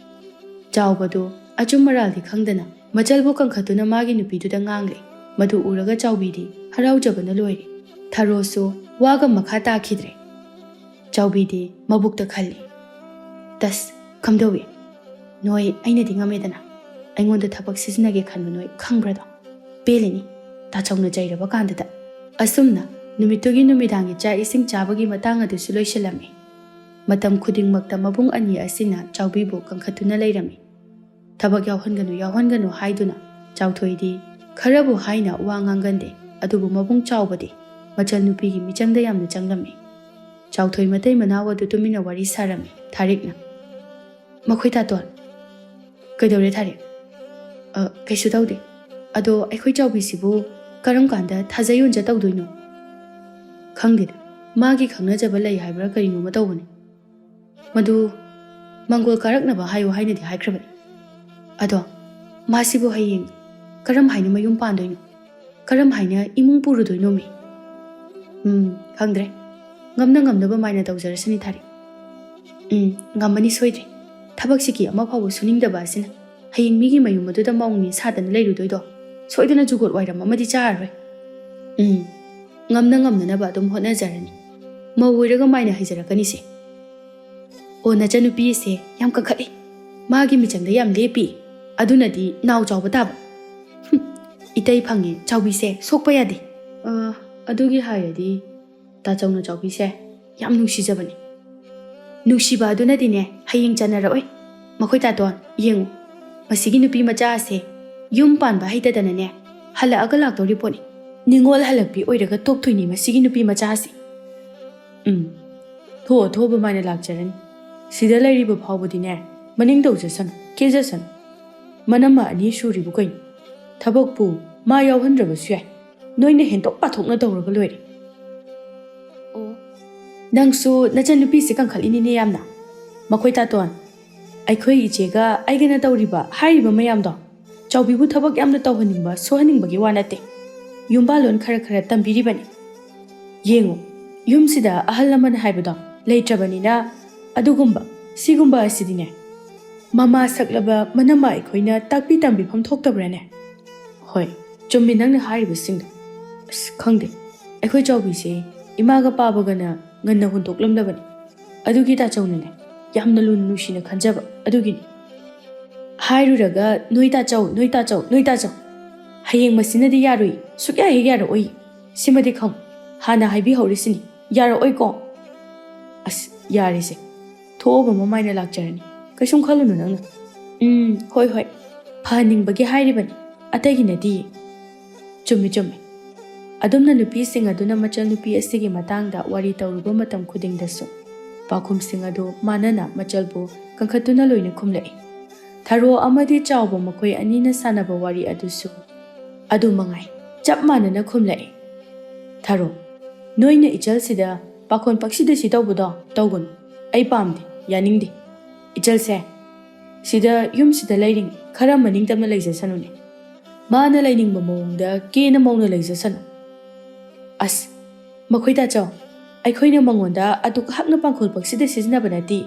ꯆꯥꯎꯕꯗꯨ ꯑꯆꯨꯝ ꯑꯔꯥꯜꯗꯤ ꯈꯪꯗꯅ ꯃꯆꯜꯕꯨ ꯀꯟꯈꯠꯇꯨꯅ ꯃꯥꯒꯤ ꯅꯨꯄꯤꯗꯨꯗ ꯉꯥꯡꯂꯦ꯫ ꯃꯗꯨ ꯎꯔꯒ ꯆꯥꯎꯕꯤꯗꯤ ꯍꯔꯥꯎꯖꯕꯅ ꯂꯣꯏꯔꯦ꯫ ꯊꯔꯣꯁꯨ ꯋꯥꯒ ꯃꯈꯥ ꯇꯥꯈꯤꯗ꯭ꯔꯦ꯫ ꯆꯥꯎꯕꯤꯗꯤ ꯃꯕꯨꯛꯇ ꯈꯜꯂꯤ, "ꯇꯁ, ꯀꯝꯗꯧꯏ? ꯅꯣꯏ ꯑꯩꯅꯗꯤ ꯉꯝꯃꯦꯗꯅ꯫ ꯑꯩꯉꯣꯟꯗ ꯊꯕꯛ ꯁꯤꯖꯤꯟꯅꯒꯦ ꯈꯟꯕ ꯅꯣꯏ ꯈꯪꯕ꯭ꯔꯗꯣ? ꯄꯦꯜꯂꯤꯅꯤ, ꯇꯥꯆꯧꯅ ꯆꯩꯔꯕ ꯀꯥꯟꯗꯗ꯫" ꯑꯁꯨꯝꯅ ꯅꯨꯃꯤꯠꯇꯨꯒꯤ ꯅꯨꯃꯤꯗꯥꯡꯒꯤ ꯆꯥꯛ ꯏꯁꯤꯡ ꯆꯥꯕꯒꯤ ꯃꯇꯥꯡ ꯑꯗꯨꯁꯨ ꯂꯣꯏꯁꯤꯜꯂꯝꯃꯤ꯫ ꯃꯇꯝ ꯈꯨꯗꯤꯡꯃꯛꯇ ꯃꯕꯨꯡ ꯑꯅꯤ ꯑꯁꯤꯅ ꯆꯥꯎꯕꯤꯕꯨ ꯀꯟꯈꯠꯇꯨꯅ ꯂꯩꯔꯝꯃꯤ꯫ ꯊꯕꯛ ꯌꯥꯎꯍꯟꯒꯅꯨ, ꯌꯥꯎꯍꯟꯒꯅꯨ ꯍꯥꯏꯗꯨꯅ ꯆꯥꯎꯊꯣꯏꯗꯤ ꯈꯔꯕꯨ ꯍꯥꯏꯅ ꯋꯥ ꯉꯥꯡꯒꯟꯗꯦ, ꯑꯗꯨꯕꯨ ꯃꯕꯨꯡ ꯆꯥꯎꯕꯗꯤ ꯃꯆꯜ ꯅꯨꯄꯤꯒꯤ ꯃꯤꯆꯪꯗ ꯌꯥꯝꯅ ꯆꯪꯂꯝꯃꯤ꯫ ꯆꯥꯎꯊꯣꯏ ꯃꯇꯩ ꯃꯅꯥꯎ ꯑꯗꯨ ꯇꯨꯃꯤꯟꯅ ꯋꯥꯔꯤ ꯁꯥꯔꯝꯃꯤ꯫ ꯊꯥꯔꯤꯛꯅ, "ꯃꯈꯣꯏ ꯇꯥꯇꯣꯟ, ꯀꯩꯗꯧꯔꯦ ꯊꯥꯔꯤꯛ?" "ꯑ, ꯀꯩꯁꯨ ꯇꯧꯗꯦ꯫ ꯑꯗꯣ ꯑꯩꯈꯣꯏ ꯆꯥꯎꯕꯤꯁꯤꯕꯨ ꯀꯔꯝ ꯀꯥꯟꯗ ꯊꯥꯖ ꯌꯣꯟꯖ ꯇꯧꯗꯣꯏꯅꯣ?" "ꯈꯪꯗꯦꯗ, ꯃꯥꯒꯤ ꯈꯪꯅꯖꯕ ꯂꯩ ꯍꯥꯏꯕ꯭ꯔꯥ ꯀꯔꯤꯅꯣꯃ ꯇꯧꯕꯅꯤ꯫ ꯃꯗꯨ ꯃꯪꯒꯣꯜ ꯀꯥꯔꯛꯅꯕ ꯍꯥꯏꯌꯨ ꯍꯥꯏꯅꯗꯤ ꯍꯥꯏꯈ꯭ꯔꯕꯅꯤ꯫ ꯑꯗꯣ ꯃꯥꯁꯤꯕꯨ ꯍꯌꯦꯡ ꯀꯔꯝ ꯍꯥꯏꯅ ꯃꯌꯨꯝ ꯄꯥꯟꯗꯣꯏꯅꯣ? ꯀꯔꯝ ꯍꯥꯏꯅ ꯏꯃꯨꯡ ꯄꯨꯔꯨꯗꯣꯏꯅꯣꯃꯤ?" "ꯎꯝ, ꯈꯪꯗ꯭ꯔꯦ꯫ ꯉꯝꯅ ꯉꯝꯅꯕ ꯃꯥꯏꯅ ꯇꯧꯖꯔꯁꯅꯤ ꯊꯥꯔꯤꯛ꯫" "ꯎꯝ, ꯉꯝꯃꯅꯤ ꯁꯣꯏꯗ꯭ꯔꯦ꯫ ꯊꯕꯛꯁꯤꯒꯤ ꯑꯃ ꯐꯥꯎꯕ ꯁꯨꯅꯤꯡꯗꯕ ꯑꯁꯤꯅ꯫ ꯍꯌꯦꯡ ꯃꯤꯒꯤ ꯃꯌꯨꯝ ꯑꯗꯨꯗ ꯃꯧꯅꯤ ꯁꯥꯗꯅ ꯂꯩꯔꯨꯗꯣꯏꯗꯣ? ꯁꯣꯏꯗꯅ ꯖꯨꯒꯣꯠ ꯋꯥꯏꯔꯝ ꯑꯃꯗꯤ ꯆꯥꯔꯔꯣꯏ꯫ ꯎꯝ, ꯉꯝꯅ ꯉꯝꯅꯅꯕ ꯑꯗꯨꯝ ꯍꯣꯠꯅꯖꯔꯅꯤ꯫ ꯃꯧ ꯑꯣꯏꯔꯒ ꯃꯥꯏꯅ ꯍꯩꯖꯔꯛꯀꯅꯤꯁꯦ꯫ ꯑꯣ, ꯅꯆꯟꯅꯨꯄꯤꯁꯦ ꯌꯥꯝ ꯀꯟꯈꯠꯂꯤ꯫ ꯃꯥꯒꯤ ꯃꯤꯆꯪꯗ ꯌꯥꯝ ꯂꯦꯞꯄꯤ꯫ ꯑꯗꯨꯅꯗꯤ ꯅꯥꯎ ꯆꯥꯎꯕ ꯇꯥꯕ꯫ ꯍꯨꯝ, ꯏꯇꯩ ꯐꯪꯉꯦ, ꯆꯥꯎꯕꯤꯁꯦ ꯁꯣꯛꯄ ꯌꯥꯗꯦ꯫ ꯑ, ꯑꯗꯨꯒꯤ ꯍꯥꯏꯔꯗꯤ ꯇꯥꯆꯧꯅ ꯆꯥꯎꯕꯤꯁꯦ ꯌꯥꯝ ꯅꯨꯡꯁꯤꯖꯕꯅꯤ꯫ ꯅꯨꯡꯁꯤꯕ ꯑꯗꯨꯅꯗꯤꯅꯦ ꯍꯌꯦꯡ ꯆꯟꯅꯔꯛꯑꯣꯏ꯫ ꯃꯈꯣꯏ ꯇꯥꯇꯣꯟ, ꯌꯦꯡꯉꯨ, ꯃꯁꯤꯒꯤ ꯅꯨꯄꯤ ꯃꯆꯥ ꯑꯁꯦ ꯌꯨꯝ ꯄꯥꯟꯕ ꯍꯩꯇꯗꯅꯅꯦ ꯍꯜꯂꯛꯑꯒ ꯂꯥꯛꯇꯧꯔꯤ ꯄꯣꯠꯅꯤ꯫ ꯅꯤꯉꯣꯜ ꯍꯜꯂꯛꯄꯤ ꯑꯣꯏꯔꯒ ꯇꯣꯛꯇꯣꯏꯅꯤ ꯃꯁꯤꯒꯤ ꯅꯨꯄꯤ ꯃꯆꯥ ꯑꯁꯦ꯫ ꯎꯝ, ꯊꯣꯛꯑ ꯊꯣꯛꯑꯕ ꯃꯥꯏꯅ ꯂꯥꯛꯆꯔꯅꯤ꯫ ꯁꯤꯗ ꯂꯩꯔꯤꯕ ꯐꯥꯎꯕꯗꯤꯅꯦ ꯃꯅꯤꯡ ꯇꯧꯖꯁꯅꯨ, ꯀꯦꯖꯁꯅꯨ꯫ ꯃꯅꯝꯃ ꯑꯅꯤ ꯁꯨꯔꯤꯕꯨ ꯀꯩꯅꯣ? ꯊꯕꯛꯄꯨ ꯃꯥ ꯌꯥꯎꯍꯟꯗ꯭ꯔꯕꯁꯨ ꯌꯥꯏ꯫ ꯅꯣꯏꯅ ꯍꯦꯟꯗꯣꯛ ꯄꯥꯊꯣꯛꯅ ꯇꯧꯔꯒ ꯂꯣꯏꯔꯦ꯫ ꯑꯣ, ꯅꯪꯁꯨ ꯅꯆꯟꯅꯨꯄꯤꯁꯦ ꯀꯟꯈꯠꯂꯤꯅꯤꯅꯦ ꯌꯥꯝꯅ꯫ ꯃꯈꯣꯏ ꯇꯥꯇꯣꯟ, ꯑꯩꯈꯣꯏ ꯏꯆꯦꯒ ꯑꯩꯒꯅ ꯇꯧꯔꯤꯕ ꯍꯥꯏꯔꯤꯕ ꯃꯌꯥꯝꯗꯣ ꯆꯥꯎꯕꯤꯕꯨ ꯊꯕꯛ ꯌꯥꯝꯅ ꯇꯧꯍꯟꯅꯤꯡꯕ, ꯁꯨꯍꯟꯅꯤꯡꯕꯒꯤ ꯋꯥ ꯅꯠꯇꯦ꯫ ꯌꯨꯝꯕꯥꯂꯣꯟ ꯈꯔ ꯈꯔ ꯇꯝꯕꯤꯔꯤꯕꯅꯤ꯫ ꯌꯦꯡꯉꯨ, ꯌꯨꯝꯁꯤꯗ ꯑꯍꯜ ꯂꯃꯟ ꯍꯥꯏꯕꯗꯣ ꯂꯩꯇ꯭ꯔꯕꯅꯤꯅ ꯑꯗꯨꯒꯨꯝꯕ, ꯁꯤꯒꯨꯝꯕ ꯑꯁꯤꯗꯤꯅꯦ ꯃꯃꯥ ꯁꯛꯂꯕ ꯃꯅꯝꯃ ꯑꯩꯈꯣꯏꯅ ꯇꯥꯛꯄꯤ ꯇꯝꯕꯤꯐꯝ ꯊꯣꯛꯇꯕ꯭ꯔꯥꯅꯦ? ꯍꯣꯏ, ꯆꯨꯝꯃꯤ ꯅꯪꯅ ꯍꯥꯏꯔꯤꯕꯁꯤꯡꯗꯣ꯫ ꯑꯁ, ꯈꯪꯗꯦ, ꯑꯩꯈꯣꯏ ꯆꯥꯎꯕꯤꯁꯦ ꯏꯃꯥꯒ ꯄꯥꯕꯒꯅ ꯉꯟꯅ ꯍꯨꯟꯗꯣꯛꯂꯝꯂꯕꯅꯤ꯫ ꯑꯗꯨꯒꯤ ꯇꯥꯆꯧꯅꯅꯦ ꯌꯥꯝꯅ ꯂꯨꯅ ꯅꯨꯡꯁꯤꯅ ꯈꯟꯖꯕ ꯑꯗꯨꯒꯤꯅꯤ꯫ ꯍꯥꯏꯔꯨꯔꯒ ꯅꯣꯏ ꯇꯥꯆꯧ, ꯅꯣꯏ ꯇꯥꯆꯧ, ꯅꯣꯏ ꯇꯥꯆꯧ꯫ ꯍꯌꯦꯡ ꯃꯁꯤꯅꯗꯤ ꯌꯥꯔꯣꯏ, ꯁꯨꯛꯌꯥ ꯍꯦꯛ ꯌꯥꯔꯛꯑꯣꯏ꯫ ꯁꯤꯃꯗꯤ ꯈꯪ, ꯍꯥꯟꯅ ꯍꯥꯏꯕꯤꯍꯧꯔꯤꯁꯤꯅꯤ, ꯌꯥꯔꯛꯑꯣꯏꯀꯣ꯫ ꯑꯁ, ꯌꯥꯔꯦꯁꯦ, ꯊꯣꯛꯑꯕ ꯃꯃꯥꯏꯅ ꯂꯥꯛꯆꯔꯅꯤ, ꯀꯩꯁꯨꯝ ꯈꯜꯂꯨꯅꯨ ꯅꯪꯅ꯫ ꯎꯝ, ꯍꯣꯏ ꯍꯣꯏ, ꯐꯍꯟꯅꯤꯡꯕꯒꯤ ꯍꯥꯏꯔꯤꯕꯅꯤ, ꯑꯇꯩꯒꯤ ꯅꯠꯇꯤꯌꯦ꯫ ꯆꯨꯝꯃꯤ ꯆꯨꯝꯃꯤ꯫ ꯑꯗꯨꯝꯅ ꯅꯨꯄꯤꯁꯤꯡ ꯑꯗꯨꯅ ꯃꯆꯜ ꯅꯨꯄꯤ ꯑꯁꯤꯒꯤ ꯃꯇꯥꯡꯗ ꯋꯥꯔꯤ ꯇꯧꯔꯨꯕ ꯃꯇꯝ ꯈꯨꯗꯤꯡꯗꯁꯨ ꯄꯥꯎꯈꯨꯝꯁꯤꯡ ꯑꯗꯨ ꯃꯥꯅꯅ ꯃꯆꯜꯕꯨ ꯀꯟꯈꯠꯇꯨꯅ ꯂꯣꯏꯅ ꯈꯨꯝꯂꯛꯏ꯫ ꯊꯔꯣ ꯑꯃꯗꯤ ꯆꯥꯎꯕ ꯃꯈꯣꯏ ꯑꯅꯤꯅ ꯁꯥꯟꯅꯕ ꯋꯥꯔꯤ ꯑꯗꯨꯁꯨ ꯑꯗꯨ ꯃꯉꯥꯏ ꯆꯞ ꯃꯥꯟꯅꯅ ꯈꯨꯝꯂꯛꯏ꯫ ꯊꯔꯣ, ꯅꯣꯏꯅ ꯏꯆꯜꯁꯤꯗ ꯄꯥꯈꯣꯟ ꯄꯛꯁꯤꯗ ꯁꯤ ꯇꯧꯕꯗꯣ ꯇꯧꯒꯅꯨ꯫ ꯑꯩ ꯄꯥꯝꯗꯦ, ꯌꯥꯅꯤꯡꯗꯦ꯫ ꯏꯆꯜꯁꯦ ꯁꯤꯗ, ꯌꯨꯝꯁꯤꯗ ꯂꯩꯔꯤꯉꯩ ꯈꯔ ꯃꯅꯤꯡ ꯇꯝꯅ ꯂꯩꯖꯁꯅꯨꯅꯦ꯫ ꯃꯥꯅ ꯂꯩꯅꯤꯡꯕ ꯃꯑꯣꯡꯗ ꯀꯦꯅ ꯃꯧꯅ ꯂꯩꯖꯁꯅꯨ꯫ ꯑꯁ, ꯃꯈꯣꯏ ꯇꯥꯆꯧ, ꯑꯩꯈꯣꯏꯅ ꯃꯉꯣꯟꯗ ꯑꯗꯨꯛ ꯍꯛꯅ ꯄꯥꯡꯈꯣꯜ ꯄꯛꯁꯤꯗ ꯁꯤꯖꯤꯟꯅꯕ ꯅꯠꯇꯦ꯫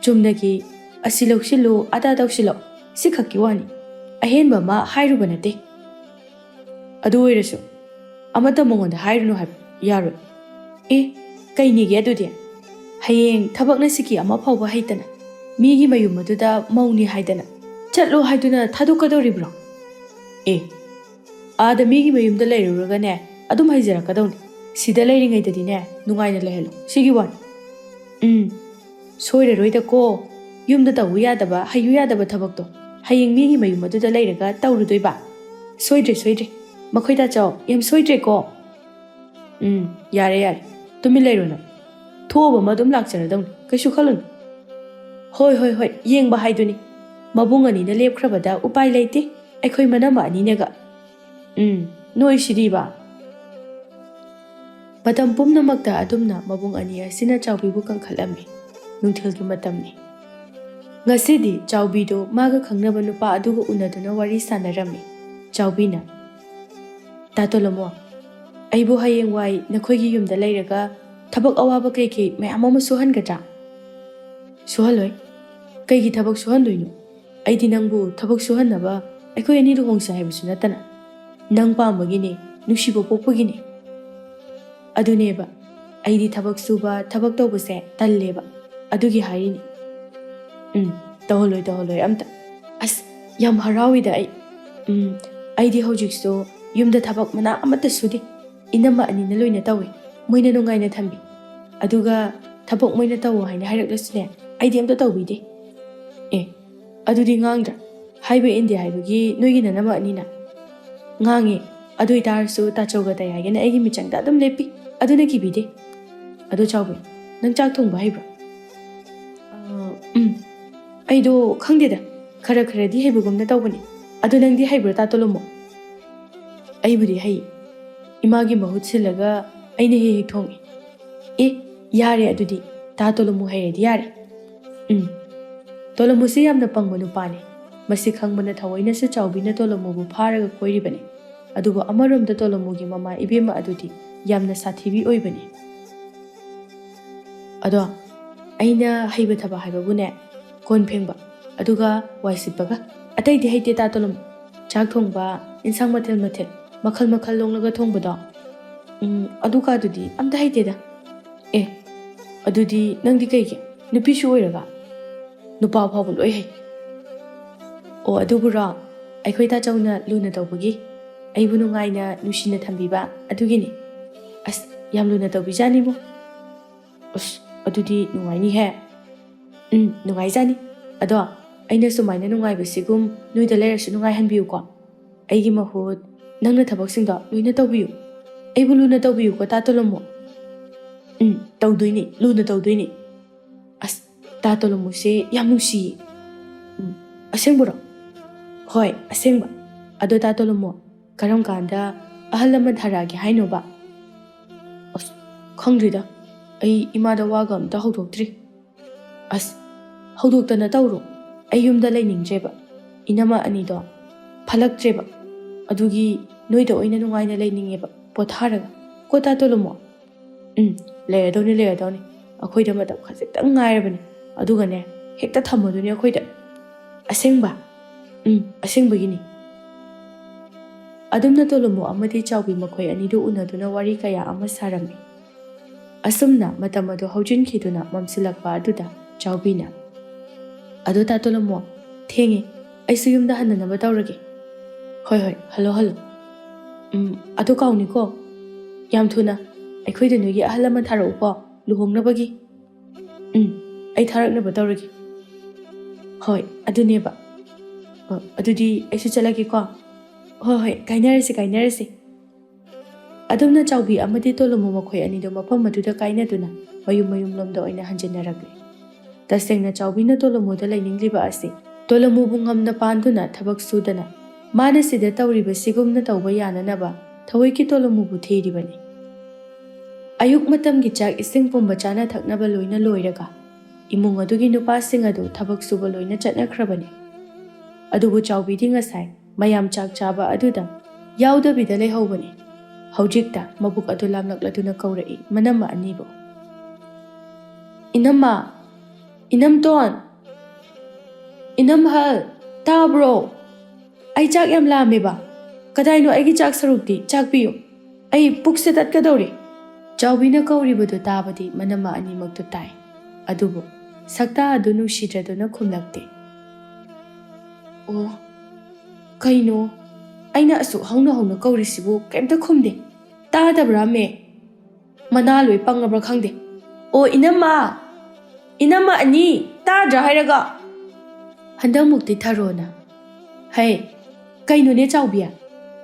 ꯆꯨꯝꯅꯒꯤ "ꯑꯁꯤ ꯂꯧꯁꯤꯜꯂꯨ, ꯑꯗꯥ ꯇꯧꯁꯤꯜꯂꯣ" ꯁꯤꯈꯛꯀꯤ ꯋꯥꯅꯤ꯫ ꯑꯍꯦꯟꯕ ꯑꯃ ꯍꯥꯏꯔꯨꯕ ꯅꯠꯇꯦ꯫ ꯑꯗꯨ ꯑꯣꯏꯔꯁꯨ ꯑꯃꯠꯇ ꯃꯉꯣꯟꯗ ꯍꯥꯏꯔꯨꯅꯨ ꯍꯥꯏꯕ ꯌꯥꯔꯣꯏ꯫ ꯑꯦ, ꯀꯩꯅꯤꯒꯦ ꯑꯗꯨꯗꯤ? ꯍꯌꯦꯡ ꯊꯕꯛꯅ ꯁꯤꯀꯤ ꯑꯃ ꯐꯥꯎꯕ ꯍꯩꯇꯅ ꯃꯤꯒꯤ ꯃꯌꯨꯝ ꯑꯗꯨꯗ ꯃꯧꯅꯤ ꯍꯥꯏꯗꯅ ꯆꯠꯂꯣ ꯍꯥꯏꯗꯨꯅ ꯊꯥꯗꯣꯛꯀꯗꯧꯔꯤꯕ꯭ꯔꯣ? ꯑꯦ, ꯑꯥꯗ ꯃꯤꯒꯤ ꯃꯌꯨꯝꯗ ꯂꯩꯔꯨꯔꯒꯅꯦ, ꯑꯗꯨꯝ ꯍꯩꯖꯔꯛꯀꯗꯧꯅꯤ꯫ ꯁꯤꯗ ꯂꯩꯔꯤꯉꯩꯗꯗꯤꯅꯦ, ꯅꯨꯡꯉꯥꯏꯅ ꯂꯩꯍꯜꯂꯣ꯫ ꯁꯤꯒꯤ ꯋꯥꯅꯤ꯫ ꯎꯝ, ꯁꯣꯏꯔꯔꯣꯏꯗꯀꯣ꯫ ꯌꯨꯝꯗ ꯇꯧꯕ ꯌꯥꯗꯕ, ꯍꯩꯌꯨ ꯌꯥꯗꯕ ꯊꯕꯛꯇꯣ ꯍꯌꯦꯡ ꯃꯤꯒꯤ ꯃꯌꯨꯝ ꯑꯗꯨꯗ ꯂꯩꯔꯒ ꯇꯧꯔꯨꯗꯣꯏꯕ? ꯁꯣꯏꯗ꯭ꯔꯦ, ꯁꯣꯏꯗ꯭ꯔꯦ꯫ ꯃꯈꯣꯏ ꯇꯥꯆꯧ, ꯌꯥꯝ ꯁꯣꯏꯗ꯭ꯔꯦꯀꯣ꯫ ꯎꯝ, ꯌꯥꯔꯦ, ꯌꯥꯔꯦ꯫ ꯇꯨꯃꯤꯟ ꯂꯩꯔꯣ ꯅꯪ꯫ ꯊꯣꯛꯑꯕ ꯑꯃ ꯑꯗꯨꯝ ꯂꯥꯛꯆꯔꯗꯧꯅꯤ꯫ ꯀꯩꯁꯨ ꯈꯜꯂꯨꯅꯨ꯫ ꯍꯣꯏ, ꯍꯣꯏ, ꯍꯣꯏ, ꯌꯦꯡꯕ ꯍꯥꯏꯗꯨꯅꯤ꯫ ꯃꯕꯨꯡ ꯑꯅꯤꯅ ꯂꯦꯞꯈ꯭ꯔꯕꯗ ꯎꯄꯥꯏ ꯂꯩꯇꯦ꯫ ꯑꯩꯈꯣꯏ ꯃꯅꯝꯃ ꯑꯅꯤꯅꯒ꯫ ꯎꯝ, ꯅꯣꯏꯁꯤꯗꯤꯕ꯫ ꯃꯇꯝ ꯄꯨꯝꯅꯃꯛꯇ ꯑꯗꯨꯝꯅ ꯃꯕꯨꯡ ꯑꯅꯤ ꯑꯁꯤꯅ ꯆꯥꯎꯕꯤꯕꯨ ꯀꯟꯈꯠꯂꯝꯃꯤ꯫ ꯅꯨꯡꯊꯤꯜꯒꯤ ꯃꯇꯝꯅꯤ꯫ ꯉꯁꯤꯗꯤ ꯆꯥꯎꯕꯤꯗꯨ ꯃꯥꯒ ꯈꯪꯅꯕ ꯅꯨꯄꯥ ꯑꯗꯨꯒ ꯎꯅꯗꯨꯅ ꯋꯥꯔꯤ ꯁꯥꯟꯅꯔꯝꯃꯤ꯫ ꯆꯥꯎꯕꯤꯅ, "ꯇꯥ ꯇꯣꯂꯝꯃꯣ, ꯑꯩꯕꯨ ꯍꯌꯦꯡꯋꯥꯏ ꯅꯈꯣꯏꯒꯤ ꯌꯨꯝꯗ ꯂꯩꯔꯒ ꯊꯕꯛ ꯑꯋꯥꯕ ꯀꯩꯀꯩ ꯃꯌꯥꯝ ꯑꯃ ꯁꯨꯍꯟꯒꯗ꯭ꯔꯥ?" "ꯁꯨꯍꯜꯂꯣꯏ꯫ ꯀꯩꯒꯤ ꯊꯕꯛ ꯁꯨꯍꯟꯗꯣꯏꯅꯣ? ꯑꯩꯗꯤ ꯅꯪꯕꯨ ꯊꯕꯛ ꯁꯨꯍꯟꯅꯕ ꯑꯩꯈꯣꯏ ꯑꯅꯤ ꯂꯨꯍꯣꯡꯁꯦ ꯍꯥꯏꯕꯁꯨ ꯅꯠꯇꯅ꯫ ꯅꯪ ꯄꯥꯝꯕꯒꯤꯅꯦ, ꯅꯨꯡꯁꯤꯕ ꯄꯣꯛꯄꯒꯤꯅꯦ꯫ ꯑꯗꯨꯅꯦꯕ, ꯑꯩꯗꯤ ꯊꯕꯛ ꯁꯨꯕ, ꯊꯕꯛ ꯇꯧꯕꯁꯦ ꯇꯜꯂꯦꯕ꯫ ꯑꯗꯨꯒꯤ ꯍꯥꯏꯔꯤꯅꯦ꯫" "ꯎꯝ, ꯇꯧꯍꯜꯂꯣꯏ, ꯇꯧꯍꯜꯂꯣꯏ ꯑꯝꯇ꯫ ꯑꯁ, ꯌꯥꯝ ꯍꯔꯥꯎꯏꯗ ꯑꯩ꯫ ꯎꯝ, ꯑꯩꯗꯤ ꯍꯧꯖꯤꯛꯁꯨ ꯌꯨꯝꯗ ꯊꯕꯛ ꯃꯅꯥ ꯑꯃꯠꯇ ꯁꯨꯗꯦ꯫ ꯏꯅꯝꯃ ꯑꯅꯤꯅ ꯂꯣꯏꯅ ꯇꯧꯏ꯫ ꯃꯣꯏꯅ ꯅꯨꯡꯉꯥꯏꯅ ꯊꯝꯕꯤ꯫ ꯑꯗꯨꯒ ꯊꯕꯛ ꯃꯣꯏꯅ ꯇꯧꯋꯣ ꯍꯥꯏꯅ ꯍꯥꯏꯔꯛꯂꯁꯨꯅꯦ, ꯑꯩꯗꯤ ꯑꯝꯇ ꯇꯧꯕꯤꯗꯦ꯫" "ꯑꯦ, ꯑꯗꯨꯗꯤ ꯉꯥꯡꯗ꯭ꯔꯥ? ꯍꯥꯏꯕ ꯏꯟꯗꯦ ꯍꯥꯏꯕꯒꯤ ꯅꯣꯏꯒꯤ ꯅꯅꯝꯃ ꯑꯅꯤꯅ?" "ꯉꯥꯡꯉꯦ꯫ ꯑꯗꯨ ꯑꯣꯏꯇꯥꯔꯁꯨ ꯇꯥꯆꯧꯒ ꯇꯌꯥꯏꯒꯅ ꯑꯩꯒꯤ ꯃꯤꯆꯪꯗ ꯑꯗꯨꯝ ꯂꯦꯞꯄꯤ꯫ ꯑꯗꯨꯅ ꯀꯤꯕꯤꯗꯦ꯫ ꯑꯗꯣ ꯆꯥꯎꯕꯤ, ꯅꯪ ꯆꯥꯛ ꯊꯣꯡꯕ ꯍꯩꯕ꯭ꯔꯣ?" "ꯑ, ꯎꯝ꯫ ꯑꯩꯗꯣ ꯈꯪꯗꯦꯗ꯫ ꯈꯔ ꯈꯔꯗꯤ ꯍꯩꯕꯒꯨꯝꯅ ꯇꯧꯕꯅꯦ꯫ ꯑꯗꯣ ꯅꯪꯗꯤ ꯍꯩꯕ꯭ꯔꯣ, ꯇꯥ ꯇꯣꯂꯝꯃꯣ?" "ꯑꯩꯕꯨꯗꯤ ꯍꯩ꯫ ꯏꯃꯥꯒꯤ ꯃꯍꯨꯠ ꯁꯤꯜꯂꯒ ꯑꯩꯅ ꯍꯦꯛ ꯍꯦꯛ ꯊꯣꯡꯉꯤ꯫" "ꯑꯦ, ꯌꯥꯔꯦ ꯑꯗꯨꯗꯤ꯫ ꯇꯥ ꯇꯣꯂꯝꯃꯨ ꯍꯩꯔꯗꯤ ꯌꯥꯔꯦ꯫" ꯎꯝ꯫ ꯇꯣꯂꯝꯃꯨꯁꯤ ꯌꯥꯝꯅ ꯄꯪꯕ ꯅꯨꯄꯥꯅꯤ꯫ ꯃꯁꯤ ꯈꯪꯕꯅ ꯊꯑꯣꯏꯅꯁꯨ ꯆꯥꯎꯕꯤꯅ ꯇꯣꯂꯝꯃꯨꯕꯨ ꯐꯥꯔꯒ ꯀꯣꯏꯔꯤꯕꯅꯤ꯫ ꯑꯗꯨꯕꯨ ꯑꯃꯔꯣꯝꯗ ꯇꯣꯂꯝꯃꯨꯒꯤ ꯃꯃꯥ ꯏꯕꯦꯝꯃ ꯑꯗꯨꯗꯤ ꯌꯥꯝꯅ ꯁꯥꯊꯤꯕꯤ ꯑꯣꯏꯕꯅꯤ꯫ "ꯑꯗꯣ ꯑꯩꯅ ꯍꯩꯕ ꯊꯕꯛ ꯍꯥꯏꯕꯕꯨꯅꯦ, ꯀꯣꯟ ꯐꯦꯡꯕ꯫ ꯑꯗꯨꯒ ꯋꯥꯏ ꯁꯤꯠꯄꯒ꯫ ꯑꯇꯩꯗꯤ ꯍꯩꯇꯦ ꯇꯥ ꯇꯣꯂꯣꯝ꯫ ꯆꯥꯛ ꯊꯣꯡꯕ, ꯏꯟꯁꯥꯡ ꯃꯊꯦꯜ ꯃꯊꯦꯜ, ꯃꯈꯜ ꯃꯈꯜ ꯂꯣꯡꯂꯒ ꯊꯣꯡꯕꯗꯣ, ꯎꯝ, ꯑꯗꯨ ꯀꯥꯗꯨꯗꯤ ꯑꯝꯇ ꯍꯩꯇꯦꯗ꯫ ꯑꯦ, ꯑꯗꯨꯗꯤ ꯅꯪꯗꯤ ꯀꯩꯒꯤ? ꯅꯨꯄꯤꯁꯨ ꯑꯣꯏꯔꯒ? ꯅꯨꯄꯥ ꯐꯥꯎꯕ ꯂꯣꯏ ꯍꯩ꯫ ꯑꯣ, ꯑꯗꯨꯕꯨꯔꯣ? ꯑꯩꯈꯣꯏ ꯇꯥꯆꯧꯅ ꯂꯨꯅ ꯇꯧꯕꯒꯤ, ꯑꯩꯕꯨ ꯅꯨꯡꯉꯥꯏꯅ ꯅꯨꯡꯁꯤꯅ ꯊꯝꯕꯤꯕ ꯑꯗꯨꯒꯤꯅꯤ꯫ ꯑꯁ, ꯌꯥꯝ ꯂꯨꯅ ꯇꯧꯕꯤꯖꯥꯠꯅꯤꯕꯨ꯫ ꯑꯁ, ꯑꯗꯨꯗꯤ ꯅꯨꯡꯉꯥꯏꯅꯤꯍꯦ꯫ ꯎꯝ, ꯅꯨꯡꯉꯥꯏꯖꯥꯠꯅꯤ꯫ ꯑꯗꯣ ꯑꯩꯅ ꯁꯨꯃꯥꯏꯅ ꯅꯨꯡꯉꯥꯏꯕꯁꯤꯒꯨꯝ ꯅꯣꯏꯗ ꯂꯩꯔꯁꯨ ꯅꯨꯡꯉꯥꯏꯍꯟꯕꯤꯌꯨꯀꯣ꯫ ꯑꯩꯒꯤ ꯃꯍꯨꯠ ꯅꯪꯅ ꯊꯕꯛꯁꯤꯡꯗꯣ ꯂꯣꯏꯅ ꯇꯧꯕꯤꯌꯨ꯫ ꯑꯩꯕꯨ ꯂꯨꯅ ꯇꯧꯕꯤꯌꯨꯀꯣ ꯇꯥ ꯇꯣꯂꯣꯝꯃꯨ꯫ ꯎꯝ, ꯇꯧꯗꯣꯏꯅꯤ, ꯂꯨꯅ ꯇꯧꯗꯣꯏꯅꯤ꯫ ꯑꯁ, ꯇꯥ ꯇꯣꯂꯣꯝꯃꯨꯁꯦ ꯌꯥꯝ ꯅꯨꯡꯁꯤꯌꯦ꯫ ꯎꯝ, ꯑꯁꯦꯡꯕꯔꯣ? ꯍꯣꯏ, ꯑꯁꯦꯡꯕ꯫ ꯑꯗꯣ ꯇꯥ ꯇꯣꯂꯣꯝꯃꯨ, ꯀꯔꯝ ꯀꯥꯟꯗ ꯑꯍꯜ ꯂꯃꯟ ꯊꯥꯔꯛꯑꯒꯦ ꯍꯥꯏꯅꯣꯕ? ꯑꯁ, ꯈꯪꯗ꯭ꯔꯤꯗ꯫ ꯑꯩ ꯏꯃꯥꯗ ꯋꯥꯒ ꯑꯝꯇ ꯍꯧꯗꯣꯛꯇ꯭ꯔꯤ꯫ ꯑꯁ, ꯍꯧꯗꯣꯛꯇꯅ ꯇꯧꯔꯣ꯫ ꯑꯩ ꯌꯨꯝꯗ ꯂꯩꯅꯤꯡꯗ꯭ꯔꯦꯕ꯫ ꯏꯅꯝꯃ ꯑꯅꯤꯗꯣ ꯐꯠꯂꯛꯇ꯭ꯔꯦꯕ꯫ ꯑꯗꯨꯒꯤ ꯅꯣꯏꯗ ꯑꯣꯏꯅ ꯅꯨꯡꯉꯥꯏꯅ ꯂꯩꯅꯤꯡꯉꯦꯕ, ꯄꯣꯊꯥꯔꯒ꯫ ꯀꯣ ꯇꯥ ꯇꯣꯂꯣꯝꯃꯨ? ꯎꯝ, ꯂꯩꯔꯗꯧꯅꯤ, ꯂꯩꯔꯗꯧꯅꯤ꯫ ꯑꯩꯈꯣꯏꯗ ꯃꯇꯝ ꯈꯖꯤꯛꯇꯪ ꯉꯥꯏꯔꯕꯅꯤ꯫ ꯑꯗꯨꯒꯅꯦ, ꯍꯦꯛꯇ ꯊꯝꯃꯗꯣꯏꯅꯤ ꯑꯩꯈꯣꯏꯗ꯫ ꯑꯁꯦꯡꯕ? ꯎꯝ, ꯑꯁꯦꯡꯕꯒꯤꯅꯤ꯫ ꯑꯗꯨꯝꯅ ꯇꯣꯂꯣꯝꯃꯨ ꯑꯃꯗꯤ ꯆꯥꯎꯕꯤ ꯃꯈꯣꯏ ꯑꯅꯤꯗꯨ ꯎꯅꯗꯨꯅ ꯋꯥꯔꯤ ꯀꯌꯥ ꯑꯃ ꯁꯥꯔꯝꯃꯤ꯫ ꯑꯁꯨꯝꯅ ꯃꯇꯝ ꯑꯗꯨ ꯍꯧꯖꯤꯟꯈꯤꯗꯨꯅ ꯃꯝꯁꯤꯜꯂꯛꯄ ꯑꯗꯨꯗ ꯆꯥꯎꯕꯤꯅ, "ꯑꯗꯣ ꯇꯥ ꯇꯣꯂꯣꯝꯃꯨ, ꯊꯦꯡꯉꯦ, ꯑꯩꯁꯨ ꯌꯨꯝꯗ ꯍꯟꯅꯅꯕ ꯇꯧꯔꯒꯦ꯫" "ꯍꯣꯏ, ꯍꯣꯏ, ꯍꯜꯂꯣ, ꯍꯜꯂꯣ꯫ ꯎꯝ, ꯑꯗꯣ ꯀꯥꯎꯅꯤꯀꯣ, ꯌꯥꯝ ꯊꯨꯅ ꯑꯩꯈꯣꯏꯗ ꯅꯣꯏꯒꯤ ꯑꯍꯜ ꯂꯃꯟ ꯊꯥꯔꯛꯎꯀꯣ, ꯂꯨꯍꯣꯡꯅꯕꯒꯤ꯫" "ꯎꯝ, ꯑꯩ ꯊꯥꯔꯛꯅꯕ ꯇꯧꯔꯒꯦ꯫" "ꯍꯣꯏ, ꯑꯗꯨꯅꯦꯕ꯫ ꯑ, ꯑꯗꯨꯗꯤ ꯑꯩꯁꯨ ꯆꯠꯂꯒꯦꯀꯣ꯫" "ꯍꯣꯏ, ꯍꯣꯏ, ꯀꯥꯏꯅꯔꯁꯤ, ꯀꯥꯏꯅꯔꯁꯤ꯫" ꯑꯗꯨꯝꯅ ꯆꯥꯎꯕꯤ ꯑꯃꯗꯤ ꯇꯣꯂꯣꯝꯃꯨ ꯃꯈꯣꯏ ꯑꯅꯤꯗꯨ ꯃꯐꯝ ꯑꯗꯨꯗ ꯀꯥꯏꯅꯗꯨꯅ ꯃꯌꯨꯝ ꯃꯌꯨꯝꯂꯣꯝꯗ ꯑꯣꯏꯅ ꯍꯟꯖꯤꯟꯅꯔꯛꯂꯦ꯫ ꯇꯁꯦꯡꯅ ꯆꯥꯎꯕꯤꯅ ꯇꯣꯂꯣꯝꯃꯨꯗ ꯂꯩꯅꯤꯡꯂꯤꯕ ꯑꯁꯤ, ꯇꯣꯂꯣꯝꯃꯨꯕꯨ ꯉꯝꯅ ꯄꯥꯟꯗꯨꯅ ꯊꯕꯛ ꯁꯨꯗꯅ, ꯃꯥꯅ ꯁꯤꯗ ꯇꯧꯔꯤꯕꯁꯤꯒꯨꯝꯅ ꯇꯧꯕ ꯌꯥꯅꯅꯕ ꯊꯑꯣꯏꯀꯤ ꯇꯣꯂꯣꯝꯃꯨꯕꯨ ꯊꯤꯔꯤꯕꯅꯤ꯫ ꯑꯌꯨꯛ ꯃꯇꯝꯒꯤ ꯆꯥꯛ ꯏꯁꯤꯡ ꯄꯨꯝꯕ ꯆꯥꯅ ꯊꯛꯅꯕ ꯂꯣꯏꯅ ꯂꯣꯏꯔꯒ, ꯏꯃꯨꯡ ꯑꯗꯨꯒꯤ ꯅꯨꯄꯥꯁꯤꯡ ꯑꯗꯨ ꯊꯕꯛ ꯁꯨꯕ ꯂꯣꯏꯅ ꯆꯠꯅꯈ꯭ꯔꯕꯅꯤ꯫ ꯑꯗꯨꯕꯨ ꯆꯥꯎꯕꯤꯗꯤ ꯉꯁꯥꯏ ꯃꯌꯥꯝ ꯆꯥꯛ ꯆꯥꯕ ꯑꯗꯨꯗ ꯌꯥꯎꯗꯕꯤꯗ ꯂꯩꯍꯧꯕꯅꯤ꯫ ꯍꯧꯖꯤꯛꯇ ꯃꯕꯨꯛ ꯑꯗꯨ ꯂꯥꯝꯂꯛꯂꯗꯨꯅ ꯀꯧꯔꯛꯏ ꯃꯅꯝꯃ ꯑꯅꯤꯕꯨ꯫ "ꯏꯅꯝꯃ! ꯏꯅꯝꯇꯣꯟ!" "ꯏꯅꯝꯍꯜ, ꯇꯥꯕ꯭ꯔꯣ? ꯑꯩ ꯆꯥꯛ ꯌꯥꯝ ꯂꯥꯝꯃꯦꯕ꯫ ꯀꯗꯥꯏꯅꯣ ꯑꯩꯒꯤ ꯆꯥꯛ ꯁꯔꯨꯛꯇꯤ? ꯆꯥꯛ ꯄꯤꯌꯨ꯫ ꯑꯩ ꯄꯨꯛꯁꯦ ꯇꯠꯀꯗꯧꯔꯦ꯫" ꯆꯥꯎꯕꯤꯅ ꯀꯧꯔꯤꯕꯗꯨ ꯇꯥꯕꯗꯤ ꯃꯅꯝꯃ ꯑꯅꯤꯃꯛꯇꯨ ꯇꯥꯏ꯫ ꯑꯗꯨꯕꯨ ꯁꯛꯇꯥ ꯑꯗꯨ ꯅꯨꯡꯁꯤꯗ꯭ꯔꯗꯨꯅ ꯈꯨꯝꯂꯛꯇꯦ꯫ "ꯑꯣ, ꯀꯩꯅꯣ? ꯑꯩꯅ ꯑꯁꯨꯛ ꯍꯧꯅ ꯍꯧꯅ ꯀꯧꯔꯤꯁꯤꯕꯨ ꯀꯩꯝꯇ ꯈꯨꯝꯗꯦ꯫ ꯇꯥꯗꯕ꯭ꯔꯥ, ꯃꯦ? ꯃꯅꯥ ꯂꯣꯏ ꯄꯪꯉꯕ꯭ꯔꯥ ꯈꯪꯗꯦ꯫ ꯑꯣ, ꯏꯅꯝꯃ! ꯏꯅꯝꯃ ꯑꯅꯤ! ꯇꯥꯗ꯭ꯔꯥ ꯍꯥꯏꯔꯒ?" ꯍꯟꯗꯛꯃꯨꯛꯇꯤ ꯊꯔꯣꯅ, "ꯍꯩ, ꯀꯩꯅꯣꯅꯦ ꯆꯥꯎꯕꯤ?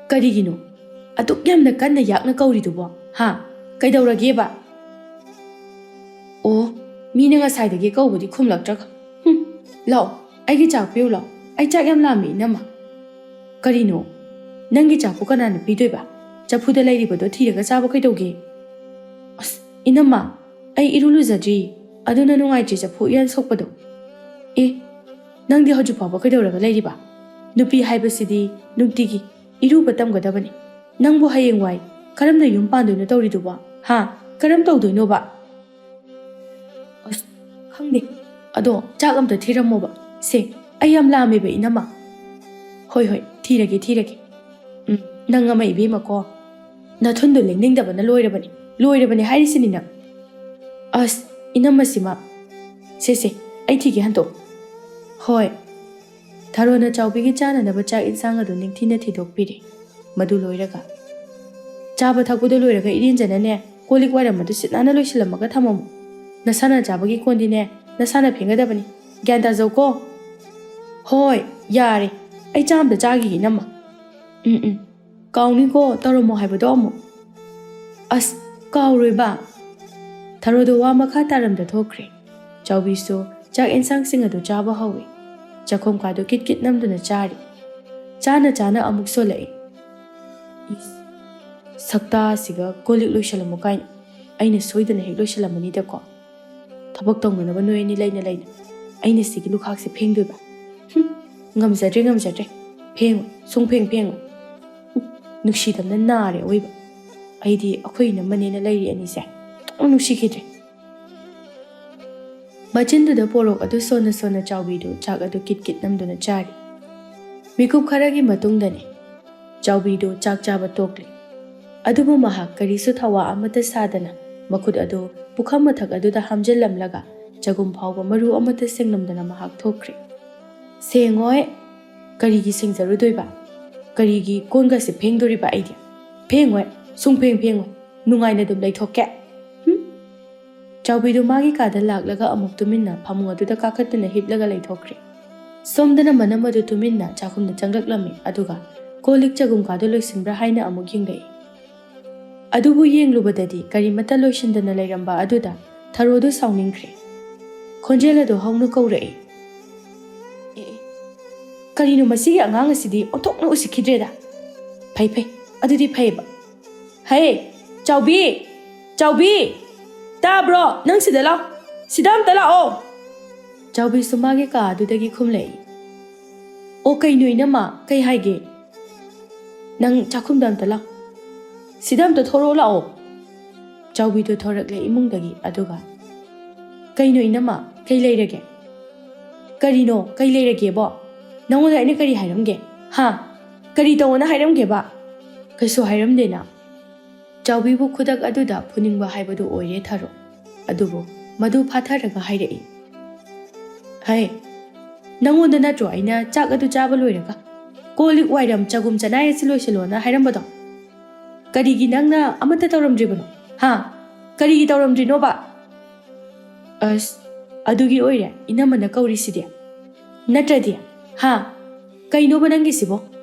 ꯀꯔꯤꯒꯤꯅꯣ ꯑꯗꯨꯛ ꯌꯥꯝꯅ ꯀꯟꯅ ꯌꯥꯛꯅ ꯀꯧꯔꯤꯗꯨꯕꯣ? ꯍꯥ? ꯀꯩꯗꯧꯔꯒꯦꯕ?" "ꯑꯣ, ꯃꯤꯅ ꯉꯁꯥꯏꯗꯒꯤ ꯀꯧꯕꯗꯤ ꯈꯨꯝꯂꯛꯇ꯭ꯔꯒ꯫ ꯍꯨꯝ, ꯂꯥꯛꯑꯣ, ꯑꯩꯒꯤ ꯆꯥꯛ ꯄꯤꯌꯨ ꯂꯥꯛꯑꯣ꯫ ꯑꯩ ꯆꯥꯛ ꯌꯥꯝ ꯂꯥꯝꯃꯦ, ꯏꯅꯝꯃ꯫" "ꯀꯔꯤꯅꯣ? ꯅꯪꯒꯤ ꯆꯥꯛꯄꯨ ꯀꯅꯥꯅ ꯄꯤꯗꯣꯏꯕ? ꯆꯐꯨꯗ ꯂꯩꯔꯤꯕꯗꯣ ꯊꯤꯔꯒ ꯆꯥꯕ ꯀꯩꯗꯧꯒꯦ?" "ꯑꯁ, ꯏꯅꯝꯃ, ꯑꯩ ꯏꯔꯨ ꯂꯨꯖꯗ꯭ꯔꯤ, ꯑꯗꯨꯅ ꯅꯨꯡꯉꯥꯏꯇ꯭ꯔꯤ ꯆꯐꯨ ꯎꯌꯥꯟ ꯁꯣꯛꯄꯗꯣ꯫" "ꯑꯦ, ꯅꯪꯗꯤ ꯍꯧꯖꯤꯛ ꯐꯥꯎꯕ ꯀꯩꯗꯧꯔꯒ ꯂꯩꯔꯤꯕ? ꯅꯨꯄꯤ ꯍꯥꯏꯕꯁꯤꯗꯤ ꯅꯨꯡꯇꯤꯒꯤ ꯏꯔꯨꯕ ꯇꯝꯒꯗꯕꯅꯤ꯫ ꯅꯪꯕꯨ ꯍꯌꯦꯡꯋꯥꯏ ꯀꯔꯝꯅ ꯌꯨꯝ ꯄꯥꯟꯗꯣꯏꯅꯣ ꯇꯧꯔꯤꯗꯨꯕꯣ? ꯍꯥ? ꯀꯔꯝ ꯇꯧꯗꯣꯏꯅꯣꯕ?" "ꯑꯁ, ꯈꯪꯗꯦ꯫ ꯑꯗꯣ ꯆꯥꯛ ꯑꯝꯇ ꯊꯤꯔꯝꯃꯣꯕ꯫ ꯁꯦ, ꯑꯩ ꯌꯥꯝ ꯂꯥꯝꯃꯦꯕ, ꯏꯅꯝꯃ꯫" "ꯍꯣꯏ, ꯍꯣꯏ, ꯊꯤꯔꯒꯦ, ꯊꯤꯔꯒꯦ꯫ ꯎꯝ, ꯅꯪ ꯑꯃ ꯏꯕꯦꯝꯃꯀꯣ꯫ ꯅꯊꯨꯟꯗꯣ ꯂꯦꯡꯅꯤꯡꯗꯕꯅ ꯂꯣꯏꯔꯕꯅꯤ, ꯂꯣꯏꯔꯕꯅꯤ ꯍꯥꯏꯔꯤꯁꯤꯅꯤ ꯅꯪ꯫ ꯑꯁ, ꯏꯅꯝꯃꯁꯤꯃ꯫ ꯁꯦ, ꯁꯦ, ꯑꯩ ꯊꯤꯒꯦ ꯍꯟꯇꯣꯛ꯫" "ꯍꯣꯏ꯫" ꯊꯔꯣꯅ ꯆꯥꯎꯕꯤꯒꯤ ꯆꯥꯅꯅꯕ ꯆꯥꯛ ꯏꯟꯁꯥꯡ ꯑꯗꯨ ꯅꯤꯡꯊꯤꯅ ꯊꯤꯗꯣꯛꯄꯤꯔꯦ꯫ ꯃꯗꯨ ꯂꯣꯏꯔꯒ, "ꯆꯥꯕ ꯊꯛꯄꯗꯨ ꯂꯣꯏꯔꯒ ꯏꯔꯦꯟꯖꯅꯅꯦ, ꯀꯣꯜ ꯂꯤꯛ ꯋꯥꯏꯔꯝ ꯑꯗꯨ ꯁꯤꯠ ꯅꯥꯟꯅ ꯂꯣꯏꯁꯤꯜꯂꯝꯃꯒ ꯊꯝꯃꯝꯃꯨ꯫ ꯅꯁꯥꯅ ꯆꯥꯕꯒꯤ ꯀꯣꯟꯗꯤꯅꯦ, ꯅꯁꯥꯅ ꯐꯦꯡꯒꯗꯕꯅꯤ꯫ ꯒ꯭ꯌꯥꯟ ꯇꯥꯖꯧꯀꯣ?" "ꯍꯣꯏ, ꯌꯥꯔꯦ꯫ ꯑꯩ ꯆꯥ ꯑꯝꯇ ꯆꯥꯈꯤꯒꯦ, ꯏꯅꯝꯃ꯫" "ꯎꯝ, ꯎꯝ꯫ ꯀꯥꯎꯅꯤꯀꯣ, ꯇꯧꯔꯝꯃꯣ ꯍꯥꯏꯕꯗꯣ ꯑꯃꯨꯛ꯫" "ꯑꯁ, ꯀꯥꯎꯔꯣꯏꯕ꯫" ꯊꯔꯣꯗꯣ ꯋꯥ ꯃꯈꯥ ꯇꯥꯔꯝꯗ ꯊꯣꯛꯈ꯭ꯔꯦ꯫ ꯆꯥꯎꯕꯤꯁꯨ ꯆꯥꯛ ꯏꯟꯁꯥꯡꯁꯤꯡ ꯑꯗꯨ ꯆꯥꯕ ꯍꯧꯏ꯫ ꯆꯥꯛꯈꯣꯝ ꯀꯥꯗꯨ ꯀꯤꯠ ꯀꯤꯠ ꯅꯝꯗꯨꯅ ꯆꯥꯔꯤ꯫ ꯆꯥꯅ ꯆꯥꯅ ꯑꯃꯨꯛ ꯁꯣꯜꯂꯛꯏ꯫ "ꯏꯁ, ꯁꯛꯇꯥꯁꯤꯒ ꯀꯣꯜ ꯂꯤꯛ ꯂꯣꯏꯁꯤꯜꯂꯝꯃꯨ ꯀꯥꯏꯅ꯫ ꯑꯩꯅ ꯁꯣꯏꯗꯅ ꯍꯦꯛ ꯂꯣꯏꯁꯤꯜꯂꯝꯃꯅꯤꯗꯀꯣ꯫ ꯊꯕꯛ ꯇꯧꯅꯅꯕ ꯅꯣꯏ ꯑꯅꯤ ꯂꯩꯅ ꯂꯩꯅ ꯑꯩꯅ ꯁꯤꯒꯤ ꯂꯨꯈꯥꯛꯁꯦ ꯐꯦꯡꯗꯣꯏꯕ꯫ ꯍꯨꯝ, ꯉꯝꯖꯗ꯭ꯔꯦ, ꯉꯝꯖꯗ꯭ꯔꯦ꯫ ꯐꯦꯡꯉꯣꯏ, ꯁꯨꯡꯐꯦꯡ ꯐꯦꯡꯉꯣꯏ꯫ ꯍꯨꯝ, ꯅꯨꯡꯁꯤꯗꯕꯅ ꯅꯥꯔꯦ ꯑꯑꯣꯏꯕ꯫ ꯑꯩꯗꯤ ꯑꯩꯈꯣꯏ ꯏꯅꯝꯃꯅꯦꯅ ꯂꯩꯔꯤ ꯑꯅꯤꯁꯦ ꯁꯨꯡꯅꯨꯡ ꯅꯨꯡꯁꯤꯈꯤꯗ꯭ꯔꯦ꯫" ꯃꯆꯤꯟꯗꯨꯗ ꯄꯣꯔꯣꯛ ꯑꯗꯨ ꯁꯣꯟꯅ ꯁꯣꯟꯅ ꯆꯥꯎꯕꯤꯗꯨ ꯆꯥꯛ ꯑꯗꯨ ꯀꯤꯠ ꯀꯤꯠ ꯅꯝꯗꯨꯅ ꯆꯥꯔꯤ꯫ ꯃꯤꯀꯨꯞ ꯈꯔꯒꯤ ꯃꯇꯨꯡꯗꯅꯤ ꯆꯥꯎꯕꯤꯗꯨ ꯆꯥꯛ ꯆꯥꯕ ꯇꯣꯛꯂꯤ꯫ ꯑꯗꯨꯕꯨ ꯃꯍꯥꯛ ꯀꯔꯤꯁꯨ ꯊꯋꯥ ꯑꯃꯠꯇ ꯁꯥꯗꯅ ꯃꯈꯨꯠ ꯑꯗꯨ ꯄꯨꯈꯝ ꯃꯊꯛ ꯑꯗꯨꯗ ꯍꯥꯝꯖꯤꯜꯂꯝꯂꯒ ꯆꯒꯨꯝ ꯐꯥꯎꯕ ꯃꯔꯨ ꯑꯃꯠꯇ ꯁꯦꯡꯂꯝꯗꯅ ꯃꯍꯥꯛ ꯊꯣꯛꯈ꯭ꯔꯦ꯫ "ꯁꯦꯡꯉꯣꯏ꯫ ꯀꯔꯤꯒꯤ ꯁꯦꯡꯖꯔꯨꯗꯣꯏꯕ? ꯀꯔꯤꯒꯤ ꯀꯣꯟꯒꯁꯦ ꯐꯦꯡꯗꯣꯔꯤꯕ ꯑꯩꯗꯤ? ꯐꯦꯡꯉꯣꯏ, ꯁꯨꯡꯐꯦꯡ ꯐꯦꯡꯉꯣꯏ꯫ ꯅꯨꯡꯉꯥꯏꯅ ꯑꯗꯨꯝ ꯂꯩꯊꯣꯛꯀꯦ꯫ ꯍꯨꯝ?" ꯆꯥꯎꯕꯤꯗꯨ ꯃꯥꯒꯤ ꯀꯥꯗ ꯂꯥꯛꯂꯒ ꯑꯃꯨꯛ ꯇꯨꯃꯤꯟꯅ ꯐꯃꯨꯡ ꯑꯗꯨꯗ ꯀꯥꯈꯠꯇꯨꯅ ꯍꯤꯞꯂꯒ ꯂꯩꯊꯣꯛꯈ꯭ꯔꯦ꯫ ꯁꯣꯝꯗꯅ ꯃꯅꯝ ꯑꯗꯨ ꯇꯨꯃꯤꯟꯅ ꯆꯥꯛꯈꯨꯝꯗ ꯆꯪꯂꯛꯂꯝꯃꯤ, ꯑꯗꯨꯒ ꯀꯣꯜ ꯂꯤꯛ ꯆꯒꯨꯝ ꯀꯥꯗꯨ ꯂꯣꯏꯁꯤꯟꯕ꯭ꯔꯥ ꯍꯥꯏꯅ ꯑꯃꯨꯛ ꯌꯦꯡꯂꯛꯏ꯫ ꯑꯗꯨꯕꯨ ꯌꯦꯡꯂꯨꯕꯗꯗꯤ ꯀꯔꯤꯃꯠꯇ ꯂꯣꯏꯁꯤꯟꯗꯅ ꯂꯩꯔꯝꯕ ꯑꯗꯨꯗ ꯊꯔꯣꯗꯨ ꯁꯥꯎꯅꯤꯡꯈ꯭ꯔꯦ꯫ ꯈꯣꯟꯖꯦꯜ ꯑꯗꯨ ꯍꯧꯅ ꯀꯧꯔꯛꯏ, "ꯑꯦ, ꯑꯦ, ꯀꯔꯤꯅꯣ ꯃꯁꯤꯒꯤ ꯑꯉꯥꯡ ꯑꯁꯤꯗꯤ ꯑꯣꯟꯊꯣꯛꯅ ꯎꯁꯤꯠꯈꯤꯗ꯭ꯔꯦꯗ꯫ ꯐꯩ, ꯐꯩ, ꯑꯗꯨꯗꯤ ꯐꯩꯌꯦꯕ꯫ ꯍꯦ, ꯆꯥꯎꯕꯤ! ꯆꯥꯎꯕꯤ! ꯇꯥꯕ꯭ꯔꯣ? ꯅꯪ ꯁꯤꯗ ꯂꯥꯎ꯫ ꯁꯤꯗ ꯑꯝꯇ ꯂꯥꯛꯑꯣ!" ꯆꯥꯎꯕꯤꯁꯨ ꯃꯥꯒꯤ ꯀꯥ ꯑꯗꯨꯗꯒꯤ ꯈꯨꯝꯂꯛꯏ꯫ "ꯑꯣ, ꯀꯩꯅꯣ ꯏꯅꯝꯃ, ꯀꯩ ꯍꯥꯏꯒꯦ? ꯅꯪ ꯆꯥꯛꯈꯨꯝꯗ ꯑꯝꯇ ꯂꯥꯎ꯫ ꯁꯤꯗ ꯑꯝꯇ ꯊꯣꯔꯛꯑꯣ ꯂꯥꯛꯑꯣ!" ꯆꯥꯎꯕꯤꯗꯣ ꯊꯣꯔꯛꯂꯦ ꯏꯃꯨꯡꯗꯒꯤ, ꯑꯗꯨꯒ, "ꯀꯩꯅꯣ ꯏꯅꯝꯃ, ꯀꯩ ꯂꯩꯔꯒꯦ?" "ꯀꯔꯤꯅꯣ? ꯀꯩ ꯂꯩꯔꯒꯦꯕꯣ? ꯅꯪꯉꯣꯟꯗ ꯑꯩꯅ ꯀꯔꯤ ꯍꯥꯏꯔꯝꯒꯦ? ꯍꯥ? ꯀꯔꯤ ꯇꯧꯑꯣꯅ ꯍꯥꯏꯔꯝꯒꯦꯕ?" "ꯀꯩꯁꯨ ꯍꯥꯏꯔꯝꯗꯦꯅ꯫" ꯆꯥꯎꯕꯤꯕꯨ ꯈꯨꯗꯛ ꯑꯗꯨꯗ ꯐꯨꯅꯤꯡꯕ ꯍꯥꯏꯕꯗꯨ ꯑꯣꯏꯔꯦ ꯊꯔꯣ꯫ ꯑꯗꯨꯕꯨ ꯃꯗꯨ ꯐꯥꯊꯔꯒ ꯍꯥꯏꯔꯛꯏ, "ꯍꯩ, ꯅꯪꯉꯣꯟꯗ ꯅꯠꯇ꯭ꯔꯣ ꯑꯩꯅ ꯆꯥꯛ ꯑꯗꯨ ꯆꯥꯕ ꯂꯣꯏꯔꯒ ꯀꯣꯜ ꯂꯤꯛ ꯋꯥꯏꯔꯝ ꯆꯒꯨꯝ ꯆꯅꯥꯏ ꯑꯁꯤ ꯂꯣꯏꯁꯤꯜꯂꯣꯅ ꯍꯥꯏꯔꯝꯕꯗꯣ? ꯀꯔꯤꯒꯤ ꯅꯪꯅ ꯑꯃꯠꯇ ꯇꯧꯔꯝꯗ꯭ꯔꯤꯕꯅꯣ? ꯍꯥ? ꯀꯔꯤꯒꯤ ꯇꯧꯔꯝꯗ꯭ꯔꯤꯅꯣꯕ?" "ꯑꯁ, ꯑꯗꯨꯒꯤ ꯑꯣꯏꯔꯦ ꯏꯅꯝꯃꯅ ꯀꯧꯔꯤꯁꯤꯗꯤ꯫ ꯅꯠꯇ꯭ꯔꯗꯤ, ꯍꯥ? ꯀꯩꯅꯣꯕ ꯅꯪꯒꯤꯁꯤꯕꯣ?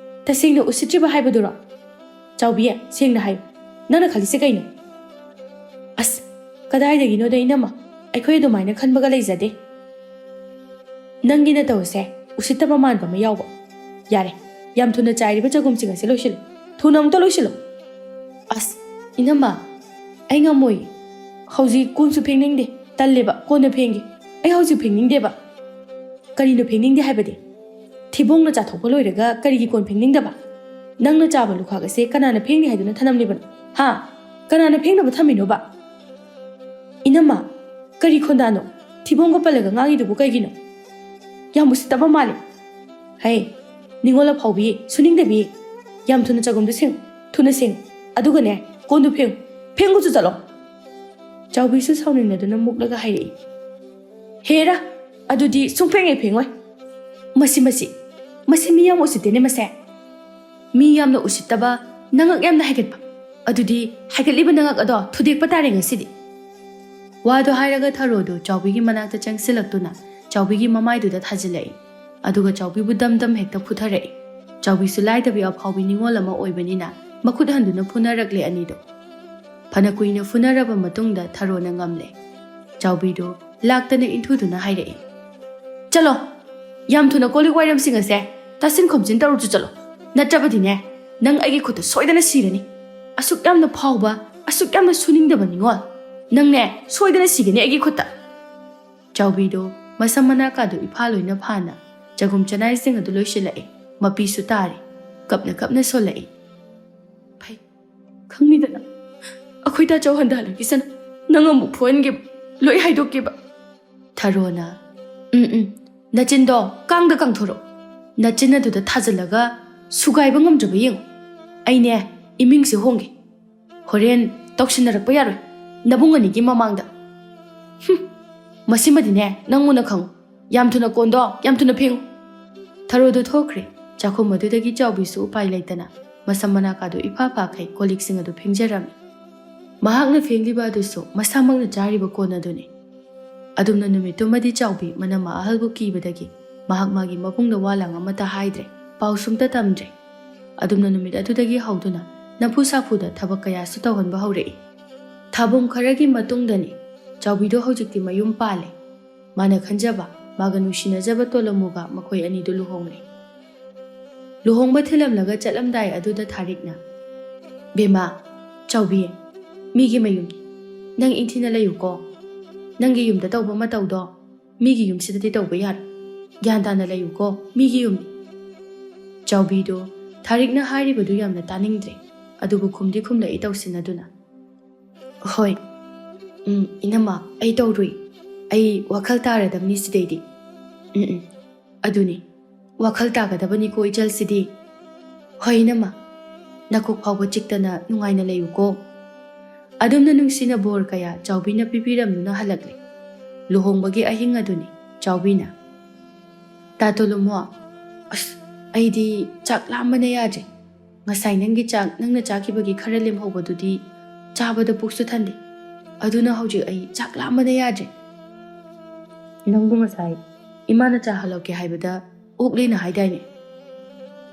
ꯇꯁꯦꯡꯅ ꯎꯁꯤꯠꯇ꯭ꯔꯤꯕ ꯍꯥꯏꯕꯗꯨꯔꯣ? ꯆꯥꯎꯕꯤ, ꯁꯦꯡꯅ ꯍꯥꯏꯌꯨ, ꯅꯪꯅ ꯈꯜꯂꯤꯁꯦ ꯀꯩꯅꯣ?" "ꯑꯁ, ꯀꯗꯥꯏꯗꯒꯤꯅꯣꯗ ꯏꯅꯝꯃ, ꯑꯩꯈꯣꯏ ꯑꯗꯨꯃꯥꯏꯅ ꯈꯟꯕꯒ ꯂꯩꯖꯗꯦ꯫ ꯅꯪꯒꯤ ꯅꯇꯧꯁꯦ ꯎꯁꯤꯠꯇꯕ ꯃꯥꯟꯕ ꯑꯃ ꯌꯥꯎꯕ꯫ ꯌꯥꯔꯦ, ꯌꯥꯝ ꯊꯨꯅ ꯆꯥꯏꯔꯤꯕ ꯆꯒꯨꯝꯁꯤꯡ ꯑꯁꯦ ꯂꯣꯏꯁꯤꯜꯂꯨ꯫ ꯊꯨꯅ ꯑꯃꯨꯛꯇ ꯂꯣꯏꯁꯤꯜꯂꯨ꯫" "ꯑꯁ, ꯏꯅꯝꯃ, ꯑꯩ ꯉꯝꯃꯣꯏ꯫ ꯍꯧꯖꯤꯛ ꯀꯣꯟꯁꯨ ꯐꯦꯡꯅꯤꯡꯗꯦ꯫ ꯇꯜꯂꯦꯕ, ꯀꯣꯟꯅ ꯐꯦꯡꯒꯦ꯫ ꯑꯩ ꯍꯧꯖꯤꯛ ꯐꯦꯡꯅꯤꯡꯗꯦꯕ꯫" "ꯀꯔꯤꯅꯣ ꯐꯦꯡꯅꯤꯡꯗꯦ ꯍꯥꯏꯕꯗꯤ? ꯊꯤꯕꯣꯡꯅ ꯆꯥꯊꯣꯛꯄ ꯂꯣꯏꯔꯒ ꯀꯔꯤꯒꯤ ꯀꯣꯟ ꯐꯦꯡꯅꯤꯡꯗꯕ? ꯅꯪꯅ ꯆꯥꯕ ꯂꯨꯈꯥꯛ ꯑꯁꯦ ꯀꯅꯥꯅ ꯐꯦꯡꯅꯤ ꯍꯥꯏꯗꯨꯅ ꯊꯅꯝꯂꯤꯕꯅꯣ? ꯍꯥ? ꯀꯅꯥꯅ ꯐꯦꯡꯅꯕ ꯊꯝꯃꯤꯅꯣꯕ?" "ꯏꯅꯝꯃ, ꯀꯔꯤ ꯈꯣꯟꯗꯥꯅꯣ? ꯊꯤꯕꯣꯡꯒ ꯄꯜꯂꯒ ꯉꯥꯡꯉꯤꯗꯨꯕꯨ ꯀꯩꯒꯤꯅꯣ? ꯌꯥꯝ ꯎꯁꯤꯠꯇꯕ ꯃꯥꯜꯂꯦ꯫ ꯍꯩ, ꯅꯤꯉꯣꯜ ꯑꯐꯥꯎꯕꯤ, ꯁꯨꯅꯤꯡꯗꯕꯤ, ꯌꯥꯝ ꯊꯨꯅ ꯆꯒꯨꯝꯗꯣ ꯁꯦꯡꯉꯨ, ꯊꯨꯅ ꯁꯦꯡꯉꯨ꯫ ꯑꯗꯨꯒꯅꯦ, ꯀꯣꯟꯗꯨ ꯐꯦꯡꯉꯨ, ꯐꯦꯡꯉꯨꯆꯣ ꯆꯠꯂꯣ꯫ ꯆꯥꯎꯕꯤꯁꯨ ꯁꯥꯎꯅꯤꯡꯅꯗꯨꯅ ꯃꯨꯛꯂꯒ ꯍꯥꯏꯔꯛꯏ꯫ ꯍꯦꯔꯥ, ꯑꯗꯨꯗꯤ ꯁꯨꯡꯐꯦꯡ ꯍꯦꯛ ꯐꯦꯡꯉꯣꯏ꯫ ꯃꯁꯤ, ꯃꯁꯤ, ꯃꯁꯤ ꯃꯤ ꯌꯥꯝ ꯎꯁꯤꯠꯇꯦꯅꯦ ꯃꯁꯦ꯫ ꯃꯤ ꯌꯥꯝꯅ ꯎꯁꯤꯠꯇꯕ, ꯅꯉꯛ ꯌꯥꯝꯅ ꯍꯥꯏꯒꯠꯄ꯫ ꯑꯗꯨꯗꯤ ꯍꯥꯏꯒꯠꯂꯤꯕ ꯅꯉꯛ ꯑꯗꯣ ꯊꯨꯗꯦꯛꯄ ꯇꯥꯔꯦ ꯉꯁꯤꯗꯤ꯫ ꯋꯥꯗꯣ ꯍꯥꯏꯔꯒ ꯊꯔꯣꯗꯨ ꯆꯥꯎꯕꯤꯒꯤ ꯃꯅꯥꯛꯇ ꯆꯪꯁꯤꯜꯂꯛꯇꯨꯅ ꯆꯥꯎꯕꯤꯒꯤ ꯃꯃꯥꯏꯗꯨꯗ ꯊꯥꯖꯤꯜꯂꯛꯏ꯫ ꯑꯗꯨꯒ ꯆꯥꯎꯕꯤꯕꯨ ꯗꯝ ꯗꯝ ꯍꯦꯛꯇ ꯐꯨꯊꯔꯛꯏ꯫ ꯆꯥꯎꯕꯤꯁꯨ ꯂꯥꯏꯗꯕꯤ ꯑꯐꯥꯎꯕꯤ ꯅꯤꯉꯣꯜ ꯑꯃ ꯑꯣꯏꯕꯅꯤꯅ ꯃꯈꯨꯠ ꯍꯟꯗꯨꯅ ꯐꯨꯅꯔꯛꯂꯦ ꯑꯅꯤꯗꯣ꯫ ꯐꯅ ꯀꯨꯏꯅ ꯐꯨꯅꯔꯕ ꯃꯇꯨꯡꯗ ꯊꯔꯣꯅ ꯉꯝꯂꯦ꯫ ꯆꯥꯎꯕꯤꯗꯨ ꯂꯥꯛꯇꯅ ꯏꯟꯊꯨꯗꯨꯅ ꯍꯥꯏꯔꯛꯏ, "ꯆꯠꯂꯣ, ꯌꯥꯝ ꯊꯨꯅ ꯀꯣꯜ ꯂꯤꯛ ꯋꯥꯏꯔꯝꯁꯤꯡ ꯑꯁꯦ ꯇꯥꯁꯤꯟ ꯈꯣꯝꯖꯤꯟ ꯇꯧꯔꯨꯆꯣ ꯆꯠꯂꯣ, ꯅꯠꯇ꯭ꯔꯕꯗꯤꯅꯦ, ꯅꯪ ꯑꯩꯒꯤ ꯈꯨꯠꯇ ꯁꯣꯏꯗꯅ ꯁꯤꯔꯅꯤ꯫ ꯑꯁꯨꯛ ꯌꯥꯝꯅ ꯐꯥꯎꯕ, ꯑꯁꯨꯛ ꯌꯥꯝꯅ ꯁꯨꯅꯤꯡꯗꯕ ꯅꯤꯉꯣꯜ, ꯅꯪꯅꯦ ꯁꯣꯏꯗꯅ ꯁꯤꯒꯅꯤ ꯑꯩꯒꯤ ꯈꯨꯠꯇ꯫" ꯆꯥꯎꯕꯤꯗꯣ ꯃꯁꯝ ꯃꯅꯥ ꯀꯥꯗꯨ ꯏꯐꯥ ꯂꯣꯏꯅ ꯐꯥꯅ ꯆꯒꯨꯝ ꯆꯅꯥꯏꯁꯤꯡ ꯑꯗꯨ ꯂꯣꯏꯁꯤꯜꯂꯛꯏ꯫ ꯃꯄꯤꯁꯨ ꯇꯥꯔꯤ꯫ ꯀꯞꯅ ꯀꯞꯅ ꯁꯣꯜꯂꯛꯏ꯫ "ꯐꯩ, ꯈꯪꯅꯤꯗꯅ꯫ ꯑꯩꯈꯣꯏ ꯇꯥꯆꯧ ꯍꯟꯊꯍꯜꯂꯒꯤꯁꯅꯨ꯫ ꯅꯪ ꯑꯃꯨꯛ ꯐꯨꯍꯟꯒꯦꯕ, ꯂꯣꯏ ꯍꯥꯏꯗꯣꯛꯀꯦꯕ꯫" ꯊꯔꯣꯅ, "ꯎꯝ, ꯎꯝ, ꯅꯆꯤꯟꯗꯣ ꯀꯥꯡꯗ ꯀꯥꯡꯊꯣꯔꯛꯑꯣ꯫ ꯅꯆꯤꯟ ꯑꯗꯨꯗ ꯊꯥꯖꯤꯜꯂꯒ ꯁꯨꯒꯥꯏꯕ ꯉꯝꯗ꯭ꯔꯕ ꯌꯦꯡꯉꯨ꯫ ꯑꯩꯅꯦ ꯏꯃꯤꯡꯁꯦ ꯍꯣꯡꯒꯦ꯫ ꯍꯣꯔꯦꯟ ꯇꯧꯁꯤꯟꯅꯔꯛꯄ ꯌꯥꯔꯣꯏ, ꯅꯕꯨꯡ ꯑꯅꯤꯒꯤ ꯃꯃꯥꯡꯗ꯫ ꯍꯨꯝ, ꯃꯁꯤꯃꯗꯤꯅꯦ ꯅꯪ ꯃꯨꯟꯅ ꯈꯪꯉꯨ꯫ ꯌꯥꯝ ꯊꯨꯅ ꯀꯣꯟꯗꯣ ꯌꯥꯝ ꯊꯨꯅ ꯐꯦꯡꯉꯨ꯫" ꯊꯔꯣꯗꯨ ꯊꯣꯛꯈ꯭ꯔꯦ꯫ ꯆꯥꯛꯈꯨꯝ ꯑꯗꯨꯗꯒꯤ ꯆꯥꯎꯕꯤꯁꯨ ꯎꯄꯥꯏ ꯂꯩꯇꯅ ꯃꯁꯝ ꯃꯅꯥ ꯀꯥꯗꯨ ꯏꯐꯥ ꯐꯥꯈꯩ ꯀꯣꯜ ꯂꯤꯛꯁꯤꯡ ꯑꯗꯨ ꯐꯦꯡꯖꯔꯝꯃꯤ꯫ ꯃꯍꯥꯛꯅ ꯐꯦꯡꯂꯤꯕ ꯑꯗꯨꯁꯨ ꯃꯁꯥꯃꯛꯅ ꯆꯥꯔꯤꯕ ꯀꯣꯟ ꯑꯗꯨꯅꯤ꯫ ꯑꯗꯨꯝꯅ ꯅꯨꯃꯤꯠꯇꯨꯃꯗꯤ ꯆꯥꯎꯕꯤ ꯃꯅꯝꯃ ꯑꯍꯜꯕꯨ ꯀꯤꯕꯗꯒꯤ ꯃꯍꯥꯛ ꯃꯥꯒꯤ ꯃꯕꯨꯡꯗ ꯋꯥ ꯂꯥꯡ ꯑꯃꯠꯇ ꯍꯥꯏꯗ꯭ꯔꯦ, ꯄꯥꯎ ꯁꯨꯝꯇ ꯇꯝꯗ꯭ꯔꯦ꯫ ꯑꯗꯨꯝꯅ ꯅꯨꯃꯤꯠ ꯑꯗꯨꯗꯒꯤ ꯍꯧꯗꯨꯅ ꯅꯝꯐꯨ ꯁꯥꯐꯨꯗ ꯊꯕꯛ ꯀꯌꯥꯁꯨ ꯇꯧꯍꯟꯕ ꯍꯧꯔꯛꯏ꯫ ꯊꯥꯕꯨꯝ ꯈꯔꯒꯤ ꯃꯇꯨꯡꯗꯅꯤ꯫ ꯆꯥꯎꯕꯤꯗꯣ ꯍꯧꯖꯤꯛꯇꯤ ꯃꯌꯨꯝ ꯄꯥꯜꯂꯦ꯫ ꯃꯥꯅ ꯈꯟꯖꯕ, ꯃꯥꯒ ꯅꯨꯡꯁꯤꯅꯖꯕ ꯇꯣꯂꯝꯃꯨꯒ ꯃꯈꯣꯏ ꯑꯅꯤꯗꯨ ꯂꯨꯍꯣꯡꯂꯦ꯫ ꯂꯨꯍꯣꯡꯕ ꯊꯤꯜꯂꯝꯂꯒ ꯆꯠꯂꯝꯗꯥꯏ ꯑꯗꯨꯗ ꯊꯥꯔꯤꯛꯅ, "ꯕꯦꯝꯃ, ꯆꯥꯎꯕꯤ, ꯃꯤꯒꯤ ꯃꯌꯨꯝꯅꯤ꯫ ꯅꯪ ꯏꯪꯊꯤꯅ ꯂꯩꯌꯨꯀꯣ꯫ ꯅꯪꯒꯤ ꯌꯨꯝꯗ ꯇꯧꯕ ꯃꯇꯧꯗꯣ ꯃꯤꯒꯤ ꯌꯨꯝꯁꯤꯗꯗꯤ ꯇꯧꯕ ꯌꯥꯔꯣꯏ꯫ ꯒ꯭ꯌꯥꯟ ꯇꯥꯅ ꯂꯩꯌꯨꯀꯣ, ꯃꯤꯒꯤ ꯌꯨꯝꯅꯤ꯫" ꯆꯥꯎꯕꯤꯗꯣ ꯊꯥꯔꯤꯛꯅ ꯍꯥꯏꯔꯤꯕꯗꯨ ꯌꯥꯝꯅ ꯇꯥꯅꯤꯡꯗ꯭ꯔꯦ, ꯑꯗꯨꯕꯨ ꯈꯨꯝꯗꯤ ꯈꯨꯝꯂꯛꯏ ꯇꯧꯁꯤꯟꯅꯗꯨꯅ꯫ "ꯍꯣꯏ, ꯎꯝ, ꯏꯅꯝꯃ, ꯑꯩ ꯇꯧꯔꯨꯏ꯫ ꯑꯩ ꯋꯥꯈꯜ ꯇꯥꯔꯗꯕꯅꯤ ꯁꯤꯗꯩꯗꯤ꯫ ꯎꯝ ꯎꯝ꯫ ꯑꯗꯨꯅꯤ꯫ ꯋꯥꯈꯜ ꯇꯥꯒꯗꯕꯅꯤꯀꯣ ꯏꯆꯜꯁꯤꯗꯤ꯫ ꯍꯣꯏ ꯏꯅꯝꯃ꯫ ꯅꯀꯣꯛ ꯐꯥꯎꯕ ꯆꯤꯛꯇꯅ ꯅꯨꯡꯉꯥꯏꯅ ꯂꯩꯌꯨꯀꯣ꯫ ꯑꯗꯨꯝꯅ ꯅꯨꯡꯁꯤꯅ ꯕꯣꯔ ꯀꯌꯥ ꯆꯥꯎꯕꯤꯅ ꯄꯤꯕꯤꯔꯝꯗꯨꯅ ꯍꯜꯂꯛꯂꯦ꯫ ꯂꯨꯍꯣꯡꯕꯒꯤ ꯑꯍꯤꯡ ꯑꯗꯨꯅꯤ ꯆꯥꯎꯕꯤꯅ꯫ ꯇꯥ ꯇꯣꯂꯨꯃꯣ꯫ ꯑꯁ, ꯑꯩꯗꯤ ꯆꯥꯛ ꯂꯥꯝꯕꯅ ꯌꯥꯗ꯭ꯔꯦ꯫ ꯉꯁꯥꯏ ꯅꯪꯒꯤ ꯆꯥꯛ ꯅꯪꯅ ꯆꯥꯈꯤꯕꯒꯤ ꯈꯔ ꯂꯦꯝꯍꯧꯕꯗꯨꯗꯤ ꯆꯥꯕꯗ ꯄꯨꯛꯁꯨ ꯊꯟꯗꯦ꯫ ꯑꯗꯨꯅ ꯍꯧꯖꯤꯛ ꯑꯩ ꯆꯥꯛ ꯂꯥꯝꯕꯅ ꯌꯥꯗ꯭ꯔꯦ꯫ ꯅꯪꯕꯨ ꯉꯁꯥꯏ ꯏꯃꯥꯅ ꯆꯥ ꯍꯜꯂꯛꯀꯦ ꯍꯥꯏꯕꯗ ꯑꯣꯛꯂꯦꯅ ꯍꯥꯏꯗꯥꯏꯅꯦ?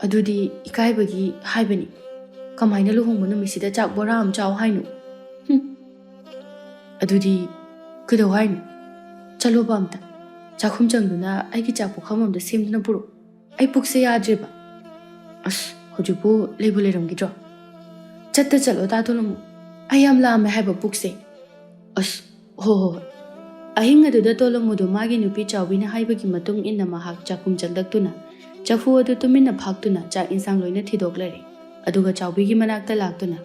ꯑꯗꯨꯗꯤ ꯏꯀꯥꯏꯕꯒꯤ ꯍꯥꯏꯕꯅꯤ꯫ ꯀꯃꯥꯏꯅ ꯂꯨꯍꯣꯡꯕ ꯅꯨꯃꯤꯠꯁꯤꯗ ꯆꯥꯛ ꯕꯣꯔꯥ ꯑꯃ ꯆꯥꯎ ꯍꯥꯏꯅꯣ? ꯍꯨꯝ꯫ ꯑꯗꯨꯗꯤ ꯀꯩꯗꯧ ꯍꯥꯏꯅꯣ? ꯆꯠꯂꯣꯕ ꯑꯝꯇ꯫ ꯆꯥꯛꯈꯨꯝ ꯆꯪꯗꯨꯅ ꯑꯩꯒꯤ ꯆꯥꯛ ꯄꯨꯈꯝ ꯑꯝꯇ ꯁꯦꯝꯗꯨꯅ ꯄꯨꯔꯛꯎ꯫ ꯑꯩ ꯄꯨꯛꯁꯦ ꯌꯥꯗ꯭ꯔꯦꯕ꯫ ꯑꯁ, ꯍꯧꯖꯤꯛꯄꯨ ꯂꯩꯕꯨ ꯂꯩꯔꯝꯈꯤꯗ꯭ꯔꯣ? ꯆꯠꯇ ꯆꯠꯂꯣ ꯇꯥ ꯇꯣꯂꯨꯃꯣ꯫ ꯑꯩ ꯌꯥꯝ ꯂꯥꯝꯃꯦ ꯍꯥꯏꯕ ꯄꯨꯛꯁꯦ꯫ ꯑꯁ, ꯍꯣ ꯍꯣ ꯍꯣꯏ꯫ ꯑꯍꯤꯡ ꯑꯗꯨꯗ ꯇꯣꯂꯨꯃꯣꯗꯨ ꯃꯥꯒꯤ ꯅꯨꯄꯤ ꯆꯥꯎꯕꯤꯅ ꯍꯥꯏꯕꯒꯤ ꯃꯇꯨꯡ ꯏꯟꯅ ꯃꯍꯥꯛ ꯆꯥꯛꯈꯨꯝ ꯆꯪꯂꯛꯇꯨꯅ ꯆꯐꯨ ꯑꯗꯨ ꯇꯨꯃꯤꯟꯅ ꯐꯥꯛꯇꯨꯅ ꯆꯥꯛ ꯏꯟꯁꯥꯡ ꯂꯣꯏꯅ ꯊꯤꯗꯣꯛꯂꯔꯦ꯫ ꯑꯗꯨꯒ ꯆꯥꯎꯕꯤꯒꯤ ꯃꯅꯥꯛꯇ ꯂꯥꯛꯇꯨꯅ,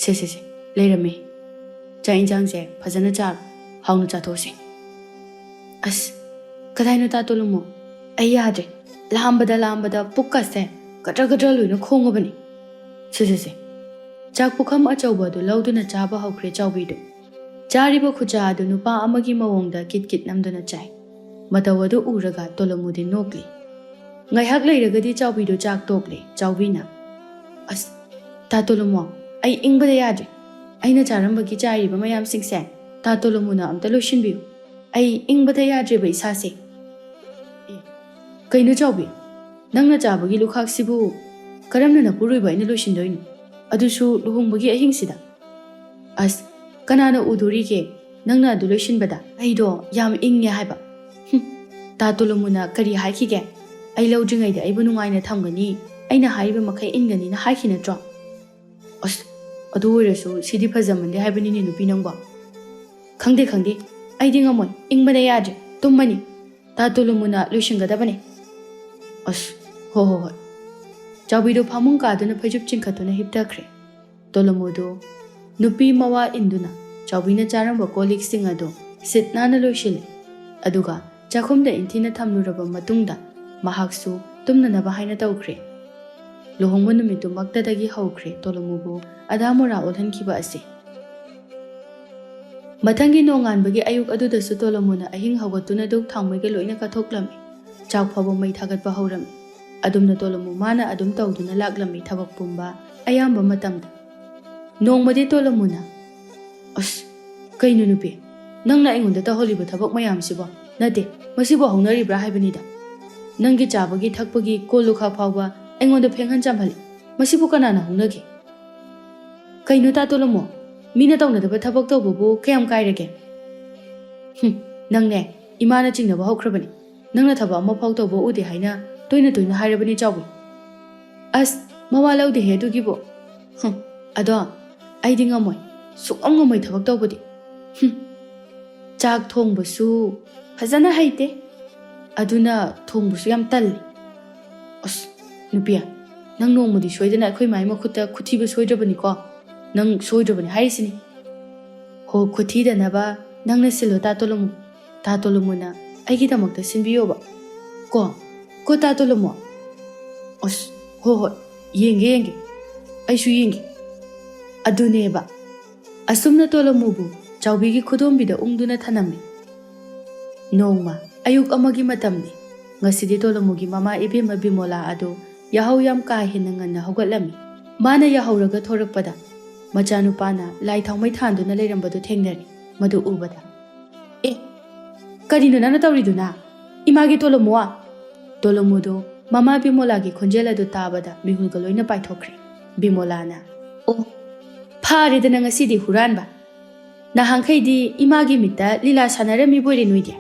"ꯁꯦ ꯁꯦ ꯁꯦ, ꯂꯩꯔꯝꯃꯦ꯫ ꯆꯥꯛ ꯏꯟꯁꯥꯡꯁꯦ ꯐꯖꯅ ꯆꯥꯔꯣ, ꯍꯥꯎꯅ ꯆꯥꯊꯣꯛꯁꯦ꯫" ꯑꯁ, ꯀꯗꯥꯏꯅꯣ ꯇꯥ ꯇꯣꯂꯨꯃꯣ? ꯑꯩ ꯌꯥꯗ꯭ꯔꯦ꯫ ꯂꯥꯝꯕꯗ ꯂꯥꯝꯕꯗ ꯄꯨꯛꯀꯁꯦ ꯒꯗ꯭ꯔ ꯒꯗ꯭ꯔ ꯂꯣꯏꯅ ꯈꯣꯡꯉꯕꯅꯤ꯫ ꯁꯦ ꯁꯦ ꯁꯦ꯫ ꯆꯥꯛ ꯄꯨꯈꯝ ꯑꯆꯧꯕ ꯑꯗꯨ ꯂꯧꯗꯨꯅ ꯆꯥꯕ ꯍꯧꯈ꯭ꯔꯦ ꯆꯥꯎꯕꯤꯗꯨ꯫ ꯆꯥꯔꯤꯕ ꯈꯨꯆꯥ ꯑꯗꯨ ꯅꯨꯄꯥ ꯑꯃꯒꯤ ꯃꯑꯣꯡꯗ ꯀꯤꯠ ꯀꯤꯠ ꯅꯝꯗꯨꯅ ꯆꯥꯏ꯫ ꯃꯇꯧ ꯑꯗꯨ ꯎꯔꯒ ꯇꯣꯂꯨꯃꯣꯗꯤ ꯅꯣꯛꯂꯤ꯫ ꯉꯥꯏꯍꯥꯛ ꯂꯩꯔꯒꯗꯤ ꯆꯥꯎꯕꯤꯗꯨ ꯆꯥꯛ ꯇꯣꯛꯂꯦ꯫ ꯆꯥꯎꯕꯤꯅ, "ꯑꯁ, ꯇꯥ ꯇꯣꯂꯨꯃꯣ, ꯑꯩ ꯏꯪꯕꯗ ꯌꯥꯗ꯭ꯔꯦ꯫ ꯑꯩꯅ ꯆꯥꯔꯝꯕꯒꯤ ꯆꯥꯏꯔꯤꯕ ꯃꯌꯥꯝꯁꯤꯡꯁꯦ ꯇꯥ ꯇꯣꯂꯨꯃꯣꯅ ꯑꯝꯇ ꯂꯣꯏꯁꯤꯟꯕꯤꯌꯨ꯫ ꯑꯩ ꯏꯪꯕꯗ ꯌꯥꯗ꯭ꯔꯦꯕ ꯏꯁꯥꯁꯦ꯫" "ꯑꯦ, ꯀꯩꯅꯣ ꯆꯥꯎꯕꯤ? ꯅꯪꯅ ꯆꯥꯕꯒꯤ ꯂꯨꯈꯥꯛꯁꯤꯕꯨ ꯀꯔꯝꯅ ꯅꯄꯨꯔꯣꯏꯕ ꯑꯩꯅ ꯂꯣꯏꯁꯤꯟꯗꯣꯏꯅꯣ? ꯑꯗꯨꯁꯨ ꯂꯨꯍꯣꯡꯕꯒꯤ ꯑꯍꯤꯡꯁꯤꯗ?" "ꯑꯁ, ꯀꯅꯥꯅ ꯎꯗꯣꯔꯤꯒꯦ ꯅꯪꯅ ꯑꯗꯨ ꯂꯣꯏꯁꯤꯟꯕꯗ? ꯑꯩꯗꯣ ꯌꯥꯝ ꯏꯪꯉꯦ ꯍꯥꯏꯕ꯫" "ꯍꯨꯝ, ꯇꯥ ꯇꯣꯂꯨꯃꯨꯅ ꯀꯔꯤ ꯍꯥꯏꯈꯤꯒꯦ? ꯑꯩ ꯂꯧꯗ꯭ꯔꯤꯉꯩꯗ ꯑꯩꯕꯨ ꯅꯨꯡꯉꯥꯏꯅ ꯊꯝꯒꯅꯤ, ꯑꯩꯅ ꯍꯥꯏꯔꯤꯕ ꯃꯈꯩ ꯏꯟꯒꯅꯤꯅ ꯍꯥꯏꯈꯤ ꯅꯠꯇ꯭ꯔꯣ?" "ꯑꯁ, ꯑꯗꯨ ꯑꯣꯏꯔꯁꯨ ꯁꯤꯗꯤ ꯐꯖꯃꯟꯗꯦ ꯍꯥꯏꯕꯅꯤꯅꯦ ꯅꯨꯄꯤ ꯅꯪꯕꯣ꯫" "ꯈꯪꯗꯦ, ꯈꯪꯗꯦ, ꯑꯩꯗꯤ ꯉꯝꯃꯣꯏ, ꯏꯪꯕꯅ ꯌꯥꯗ꯭ꯔꯦ, ꯇꯨꯝꯃꯅꯤ꯫ ꯇꯥ ꯇꯣꯂꯨꯃꯨꯅ ꯂꯣꯏꯁꯤꯟꯒꯗꯕꯅꯦ꯫" "ꯑꯁ, ꯍꯣ ꯍꯣ ꯍꯣꯏ꯫" ꯆꯥꯎꯕꯤꯗꯨ ꯐꯃꯨꯡ ꯀꯥꯗꯨꯅ ꯐꯩꯖꯨꯞ ꯆꯤꯡꯈꯠꯇꯨꯅ ꯍꯤꯞꯊꯈ꯭ꯔꯦ꯫ ꯇꯣꯂꯨꯃꯨꯗꯨ ꯅꯨꯄꯤ ꯃꯋꯥ ꯏꯟꯗꯨꯅ ꯆꯥꯎꯕꯤꯅ ꯆꯥꯔꯝꯕ ꯀꯣꯜ ꯂꯤꯛꯁꯤꯡ ꯑꯗꯨ ꯁꯤꯠ ꯅꯥꯟꯅ ꯂꯣꯏꯁꯤꯜꯂꯤ꯫ ꯑꯗꯨꯒ ꯆꯥꯛꯈꯨꯝꯗ ꯏꯟꯊꯤꯅ ꯊꯝꯂꯨꯔꯕ ꯃꯇꯨꯡꯗ ꯃꯍꯥꯛꯁꯨ ꯇꯨꯝꯅꯅꯕ ꯍꯥꯏꯅ ꯇꯧꯈ꯭ꯔꯦ꯫ ꯂꯨꯍꯣꯡꯕ ꯅꯨꯃꯤꯠꯇꯨꯃꯛꯇꯗꯒꯤ ꯍꯧꯈ꯭ꯔꯦ ꯇꯣꯂꯣꯃꯨꯕꯨ ꯑꯙꯥ ꯃꯣꯔꯥ ꯑꯣꯜꯍꯟꯈꯤꯕ ꯑꯁꯤ꯫ ꯃꯊꯪꯒꯤ ꯅꯣꯡꯉꯥꯟꯕꯒꯤ ꯑꯌꯨꯛ ꯑꯗꯨꯗꯁꯨ ꯇꯣꯂꯣꯃꯨꯅ ꯑꯍꯤꯡ ꯍꯧꯒꯠꯇꯨꯅ ꯙꯨꯞ ꯊꯥꯎꯃꯩꯒ ꯂꯣꯏꯅ ꯀꯠꯊꯣꯛꯂꯝꯃꯤ꯫ ꯆꯥꯛ ꯐꯥꯎꯕ ꯃꯩ ꯊꯥꯒꯠꯄ ꯍꯧꯔꯝꯃꯤ꯫ ꯑꯗꯨꯝꯅ ꯇꯣꯂꯣꯃꯨ ꯃꯥꯅ ꯑꯗꯨꯝ ꯇꯧꯗꯨꯅ ꯂꯥꯛꯂꯝꯃꯤ ꯊꯕꯛ ꯄꯨꯝꯕ ꯑꯌꯥꯝꯕ ꯃꯇꯝꯗ꯫ ꯅꯣꯡꯃꯗꯤ ꯇꯣꯂꯣꯃꯨꯅ, "ꯑꯁ, ꯀꯩꯅꯣ ꯅꯨꯄꯤ, ꯅꯪꯅ ꯑꯩꯉꯣꯟꯗ ꯇꯧꯍꯜꯂꯤꯕ ꯊꯕꯛ ꯃꯌꯥꯝꯁꯤꯕꯣ? ꯅꯠꯇꯦ, ꯃꯁꯤꯕꯨ ꯍꯧꯅꯔꯤꯕ꯭ꯔꯥ ꯍꯥꯏꯕꯅꯤꯗ꯫ ꯅꯪꯒꯤ ꯆꯥꯕꯒꯤ ꯊꯛꯄꯒꯤ ꯀꯣꯜ ꯂꯨꯈꯥꯛ ꯐꯥꯎꯕ ꯑꯩꯉꯣꯟꯗ ꯐꯦꯡꯍꯟ ꯆꯥꯝꯍꯜꯂꯤ꯫ ꯃꯁꯤꯕꯨ ꯀꯅꯥꯅ ꯍꯧꯅꯒꯦ?" "ꯀꯩꯅꯣ ꯇꯥ ꯇꯣꯂꯣꯃꯨ, ꯃꯤꯅ ꯇꯧꯅꯗꯕ ꯊꯕꯛ ꯇꯧꯕꯕꯨ ꯀꯌꯥꯝ ꯀꯥꯏꯔꯒꯦ?" "ꯍꯨꯝ, ꯅꯪꯅꯦ, ꯏꯃꯥꯅ ꯆꯤꯡꯅꯕ ꯍꯧꯈ꯭ꯔꯕꯅꯤ꯫ ꯅꯪꯅ ꯊꯕꯛ ꯑꯃꯐꯥꯎ ꯇꯧꯕ ꯎꯗꯦ ꯍꯥꯏꯅ ꯇꯣꯏꯅ ꯇꯣꯏꯅ ꯍꯥꯏꯔꯕꯅꯤ ꯆꯥꯎꯕꯤ꯫" "ꯑꯁ, ꯃꯋꯥ ꯂꯧꯗꯦꯍꯦ ꯑꯗꯨꯒꯤꯕꯨ꯫ ꯍꯨꯝ, ꯑꯗꯣ ꯑꯩꯗꯤ ꯉꯝꯃꯣꯏ, ꯁꯨꯛꯉꯝ ꯉꯝꯃꯣꯏ ꯊꯕꯛ ꯇꯧꯕꯗꯤ꯫ ꯍꯨꯝ, ꯆꯥꯛ ꯊꯣꯡꯕꯁꯨ ꯐꯖꯅ ꯍꯩꯇꯦ, ꯑꯗꯨꯅ ꯊꯣꯡꯕꯁꯨ ꯌꯥꯝ ꯇꯜꯂꯤ꯫" "ꯑꯁ, ꯅꯨꯄꯤ, ꯅꯪ ꯅꯣꯡꯃꯗꯤ ꯁꯣꯏꯗꯅ ꯑꯩꯈꯣꯏ ꯃꯥꯏ ꯃꯈꯨꯠꯇ ꯈꯨꯊꯤꯕ ꯁꯣꯏꯗ꯭ꯔꯕꯅꯤꯀꯣ꯫ ꯅꯪ ꯁꯣꯏꯗ꯭ꯔꯕꯅꯤ ꯍꯥꯏꯔꯤꯁꯤꯅꯤ꯫" "ꯍꯣ, ꯈꯨꯊꯤꯗꯅꯕ ꯅꯪꯅ ꯁꯤꯜꯂꯣ ꯇꯥ ꯇꯣꯂꯣꯃꯨ꯫ ꯇꯥ ꯇꯣꯂꯣꯃꯨꯅ ꯑꯩꯒꯤꯗꯃꯛꯇ ꯁꯤꯟꯕꯤꯌꯣꯕ꯫ ꯀꯣ, ꯀꯣ ꯇꯥ ꯇꯣꯂꯣꯃꯨ꯫" "ꯑꯁ, ꯍꯣ ꯍꯣꯏ, ꯌꯦꯡꯒꯦ ꯌꯦꯡꯒꯦ, ꯑꯩꯁꯨ ꯌꯦꯡꯒꯦ꯫" ꯑꯗꯨꯅꯦꯕ꯫ ꯑꯁꯨꯝꯅ ꯇꯣꯂꯣꯃꯨꯕꯨ ꯆꯥꯎꯕꯤꯒꯤ ꯈꯨꯗꯣꯝꯕꯤꯗ ꯎꯪꯗꯨꯅ ꯊꯅꯝꯃꯤ꯫ ꯅꯣꯡꯃ ꯑꯌꯨꯛ ꯑꯃꯒꯤ ꯃꯇꯝꯅꯤ꯫ ꯉꯁꯤꯗꯤ ꯇꯣꯂꯣꯃꯨꯒꯤ ꯃꯃꯥ ꯏꯕꯦꯝꯃ ꯕꯤꯃꯣꯂꯥ ꯑꯗꯨ ꯌꯥꯍꯧ ꯌꯥꯝ ꯀꯥ ꯍꯦꯟꯅ ꯉꯟꯅ ꯍꯧꯒꯠꯂꯝꯃꯤ꯫ ꯃꯥꯅ ꯌꯥꯍꯧꯔꯒ ꯊꯣꯔꯛꯄꯗ ꯃꯆꯥꯅꯨꯄꯥꯅ ꯂꯥꯏ ꯊꯥꯎꯃꯩ ꯊꯥꯟꯗꯨꯅ ꯂꯩꯔꯝꯕꯗꯨ ꯊꯦꯡꯅꯔꯦ꯫ ꯃꯗꯨ ꯎꯕꯗ, "ꯑꯦ, ꯀꯔꯤꯅꯣ ꯅꯪꯅ ꯇꯧꯔꯤꯗꯨꯅ? ꯏꯃꯥꯒꯤ ꯇꯣꯂꯣꯃꯨ?" ꯇꯣꯂꯣꯃꯨꯗꯨ ꯃꯃꯥ ꯕꯤꯃꯣꯂꯥꯒꯤ ꯈꯣꯟꯖꯦꯜ ꯑꯗꯨ ꯇꯥꯕꯗ ꯃꯤꯍꯨꯜꯒ ꯂꯣꯏꯅ ꯄꯥꯏꯊꯣꯛꯈ꯭ꯔꯦ꯫ ꯕꯤꯃꯣꯂꯥꯅ, "ꯑꯣ, ꯐꯥꯔꯦꯗꯅ ꯉꯁꯤꯗꯤ ꯍꯨꯔꯥꯟꯕ꯫ ꯅꯍꯥꯟꯈꯩꯗꯤ ꯏꯃꯥꯒꯤ ꯃꯤꯠꯇ ꯂꯤꯂꯥ ꯁꯥꯟꯅꯔꯝꯃꯤꯕꯣꯏꯔꯦ ꯅꯣꯏꯗꯤ꯫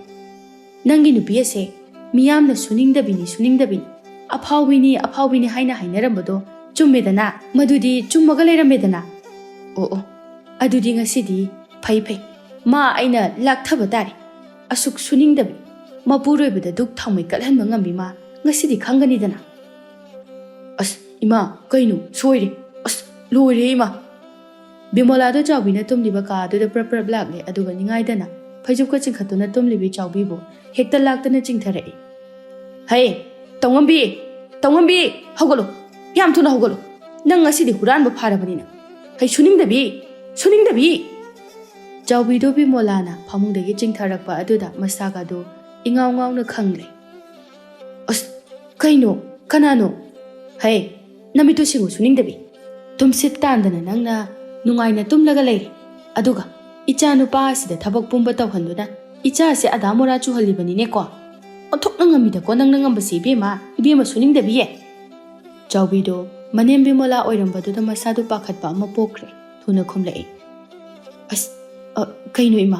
ꯅꯪꯒꯤ ꯅꯨꯄꯤ ꯑꯁꯦ ꯃꯤꯌꯥꯝꯅ ꯁꯨꯅꯤꯡꯗꯕꯤꯅꯤ, ꯁꯨꯅꯤꯡꯗꯕꯤꯅꯤ, ꯑꯐꯥꯎꯕꯤꯅꯤ, ꯑꯐꯥꯎꯕꯤꯅꯤ ꯍꯥꯏꯅ ꯍꯥꯏꯅꯔꯝꯕꯗꯣ ꯆꯨꯝꯃꯦꯗꯅ? ꯃꯗꯨꯗꯤ ꯆꯨꯝꯃꯒ ꯂꯩꯔꯝꯃꯦꯗꯅ꯫ ꯑꯣ, ꯑꯣ, ꯑꯗꯨꯗꯤ ꯉꯁꯤꯗꯤ ꯐꯩ, ꯐꯩ꯫ ꯃꯥ ꯑꯩꯅ ꯂꯥꯛꯊꯕ ꯇꯥꯔꯦ꯫ ꯑꯁꯨꯛ ꯁꯨꯅꯤꯡꯗꯕꯤ, ꯃꯄꯨꯔꯣꯏꯕꯗ ꯙꯨꯛ ꯊꯥꯎꯃꯩ ꯀꯠꯍꯟꯕ ꯉꯝꯕꯤ ꯃꯥ ꯉꯁꯤꯗꯤ ꯈꯪꯒꯅꯤꯗꯅ꯫" "ꯑꯁ, ꯏꯃꯥ, ꯀꯩꯅꯣ? ꯁꯣꯏꯔꯦ꯫ ꯑꯁ, ꯂꯣꯏꯔꯦ, ꯏꯃꯥ!" ꯕꯤꯃꯣꯂꯥꯗꯣ ꯆꯥꯎꯕꯤꯅ ꯇꯨꯝꯂꯤꯕ ꯀꯥ ꯑꯗꯨꯗ ꯄ꯭ꯔꯞ ꯄ꯭ꯔꯞ ꯂꯥꯛꯂꯦ, ꯑꯗꯨꯒ ꯅꯤꯡꯉꯥꯏꯗꯅ, ꯐꯩꯖꯨꯞꯀ ꯆꯤꯡꯈꯠꯇꯨꯅ ꯇꯨꯝꯂꯤꯕꯤ ꯆꯥꯎꯕꯤꯕꯨ ꯍꯦꯛꯇ ꯂꯥꯛꯇꯅ ꯆꯤꯡꯊꯔꯛꯏ꯫ "ꯍꯩ, ꯇꯧꯉꯝꯕꯤ! ꯇꯧꯉꯝꯕꯤ! ꯍꯧꯒꯠꯂꯨ! ꯌꯥꯝ ꯊꯨꯅ ꯍꯧꯒꯠꯂꯨ! ꯅꯪ ꯉꯁꯤꯗꯤ ꯍꯨꯔꯥꯟꯕ ꯐꯥꯔꯕꯅꯤꯅ꯫ ꯍꯩ, ꯁꯨꯅꯤꯡꯗꯕꯤ! ꯁꯨꯅꯤꯡꯗꯕꯤ!" ꯆꯥꯎꯕꯤꯗꯣ ꯕꯤꯃꯣꯂꯥꯅ ꯐꯃꯨꯡꯗꯒꯤ ꯆꯤꯡꯊꯔꯛꯄ ꯑꯗꯨꯗ ꯃꯁꯥꯒꯗꯨ ꯏꯉꯥꯎ ꯉꯥꯎꯅ ꯈꯪꯂꯦ꯫ "ꯑꯁ, ꯀꯩꯅꯣ? ꯀꯅꯥꯅꯣ? ꯍꯩ, ꯅꯃꯤꯠꯇꯨ ꯁꯤꯡꯉꯨ, ꯁꯨꯅꯤꯡꯗꯕꯤ꯫ ꯇꯨꯝꯁꯤꯠ ꯇꯥꯟꯗꯅ ꯅꯪꯅ ꯅꯨꯡꯉꯥꯏꯅ ꯇꯨꯝꯂꯒ ꯂꯩꯔꯦ꯫ ꯑꯗꯨꯒ ꯏꯆꯥ ꯅꯨꯄꯥ ꯑꯁꯤꯗ ꯊꯕꯛ ꯄꯨꯝꯕ ꯇꯧꯍꯟꯗꯨꯅ ꯏꯆꯥꯁꯦ ꯑꯗꯥ ꯃꯣꯔꯥ ꯆꯨꯍꯜꯂꯤꯕꯅꯤꯅꯦꯀꯣ꯫ ꯑꯣꯟꯊꯣꯛꯅ ꯉꯝꯃꯤꯗꯀꯣ ꯅꯪꯅ ꯉꯝꯕꯁꯦ, ꯏꯕꯦꯝꯃ, ꯏꯕꯦꯝꯃ ꯁꯨꯅꯤꯡꯗꯕꯤꯌꯦ!" ꯆꯥꯎꯕꯤꯗꯣ ꯃꯅꯦꯝ ꯕꯤꯃꯣꯂꯥ ꯑꯣꯏꯔꯝꯕꯗꯨꯗ ꯃꯁꯥꯗꯨ ꯄꯥꯈꯠꯄ ꯑꯃ ꯄꯣꯛꯈ꯭ꯔꯦ꯫ ꯊꯨꯅ ꯈꯨꯝꯂꯛꯏ꯫ "ꯑꯁ, ꯑ, ꯀꯩꯅꯣ ꯏꯃꯥ?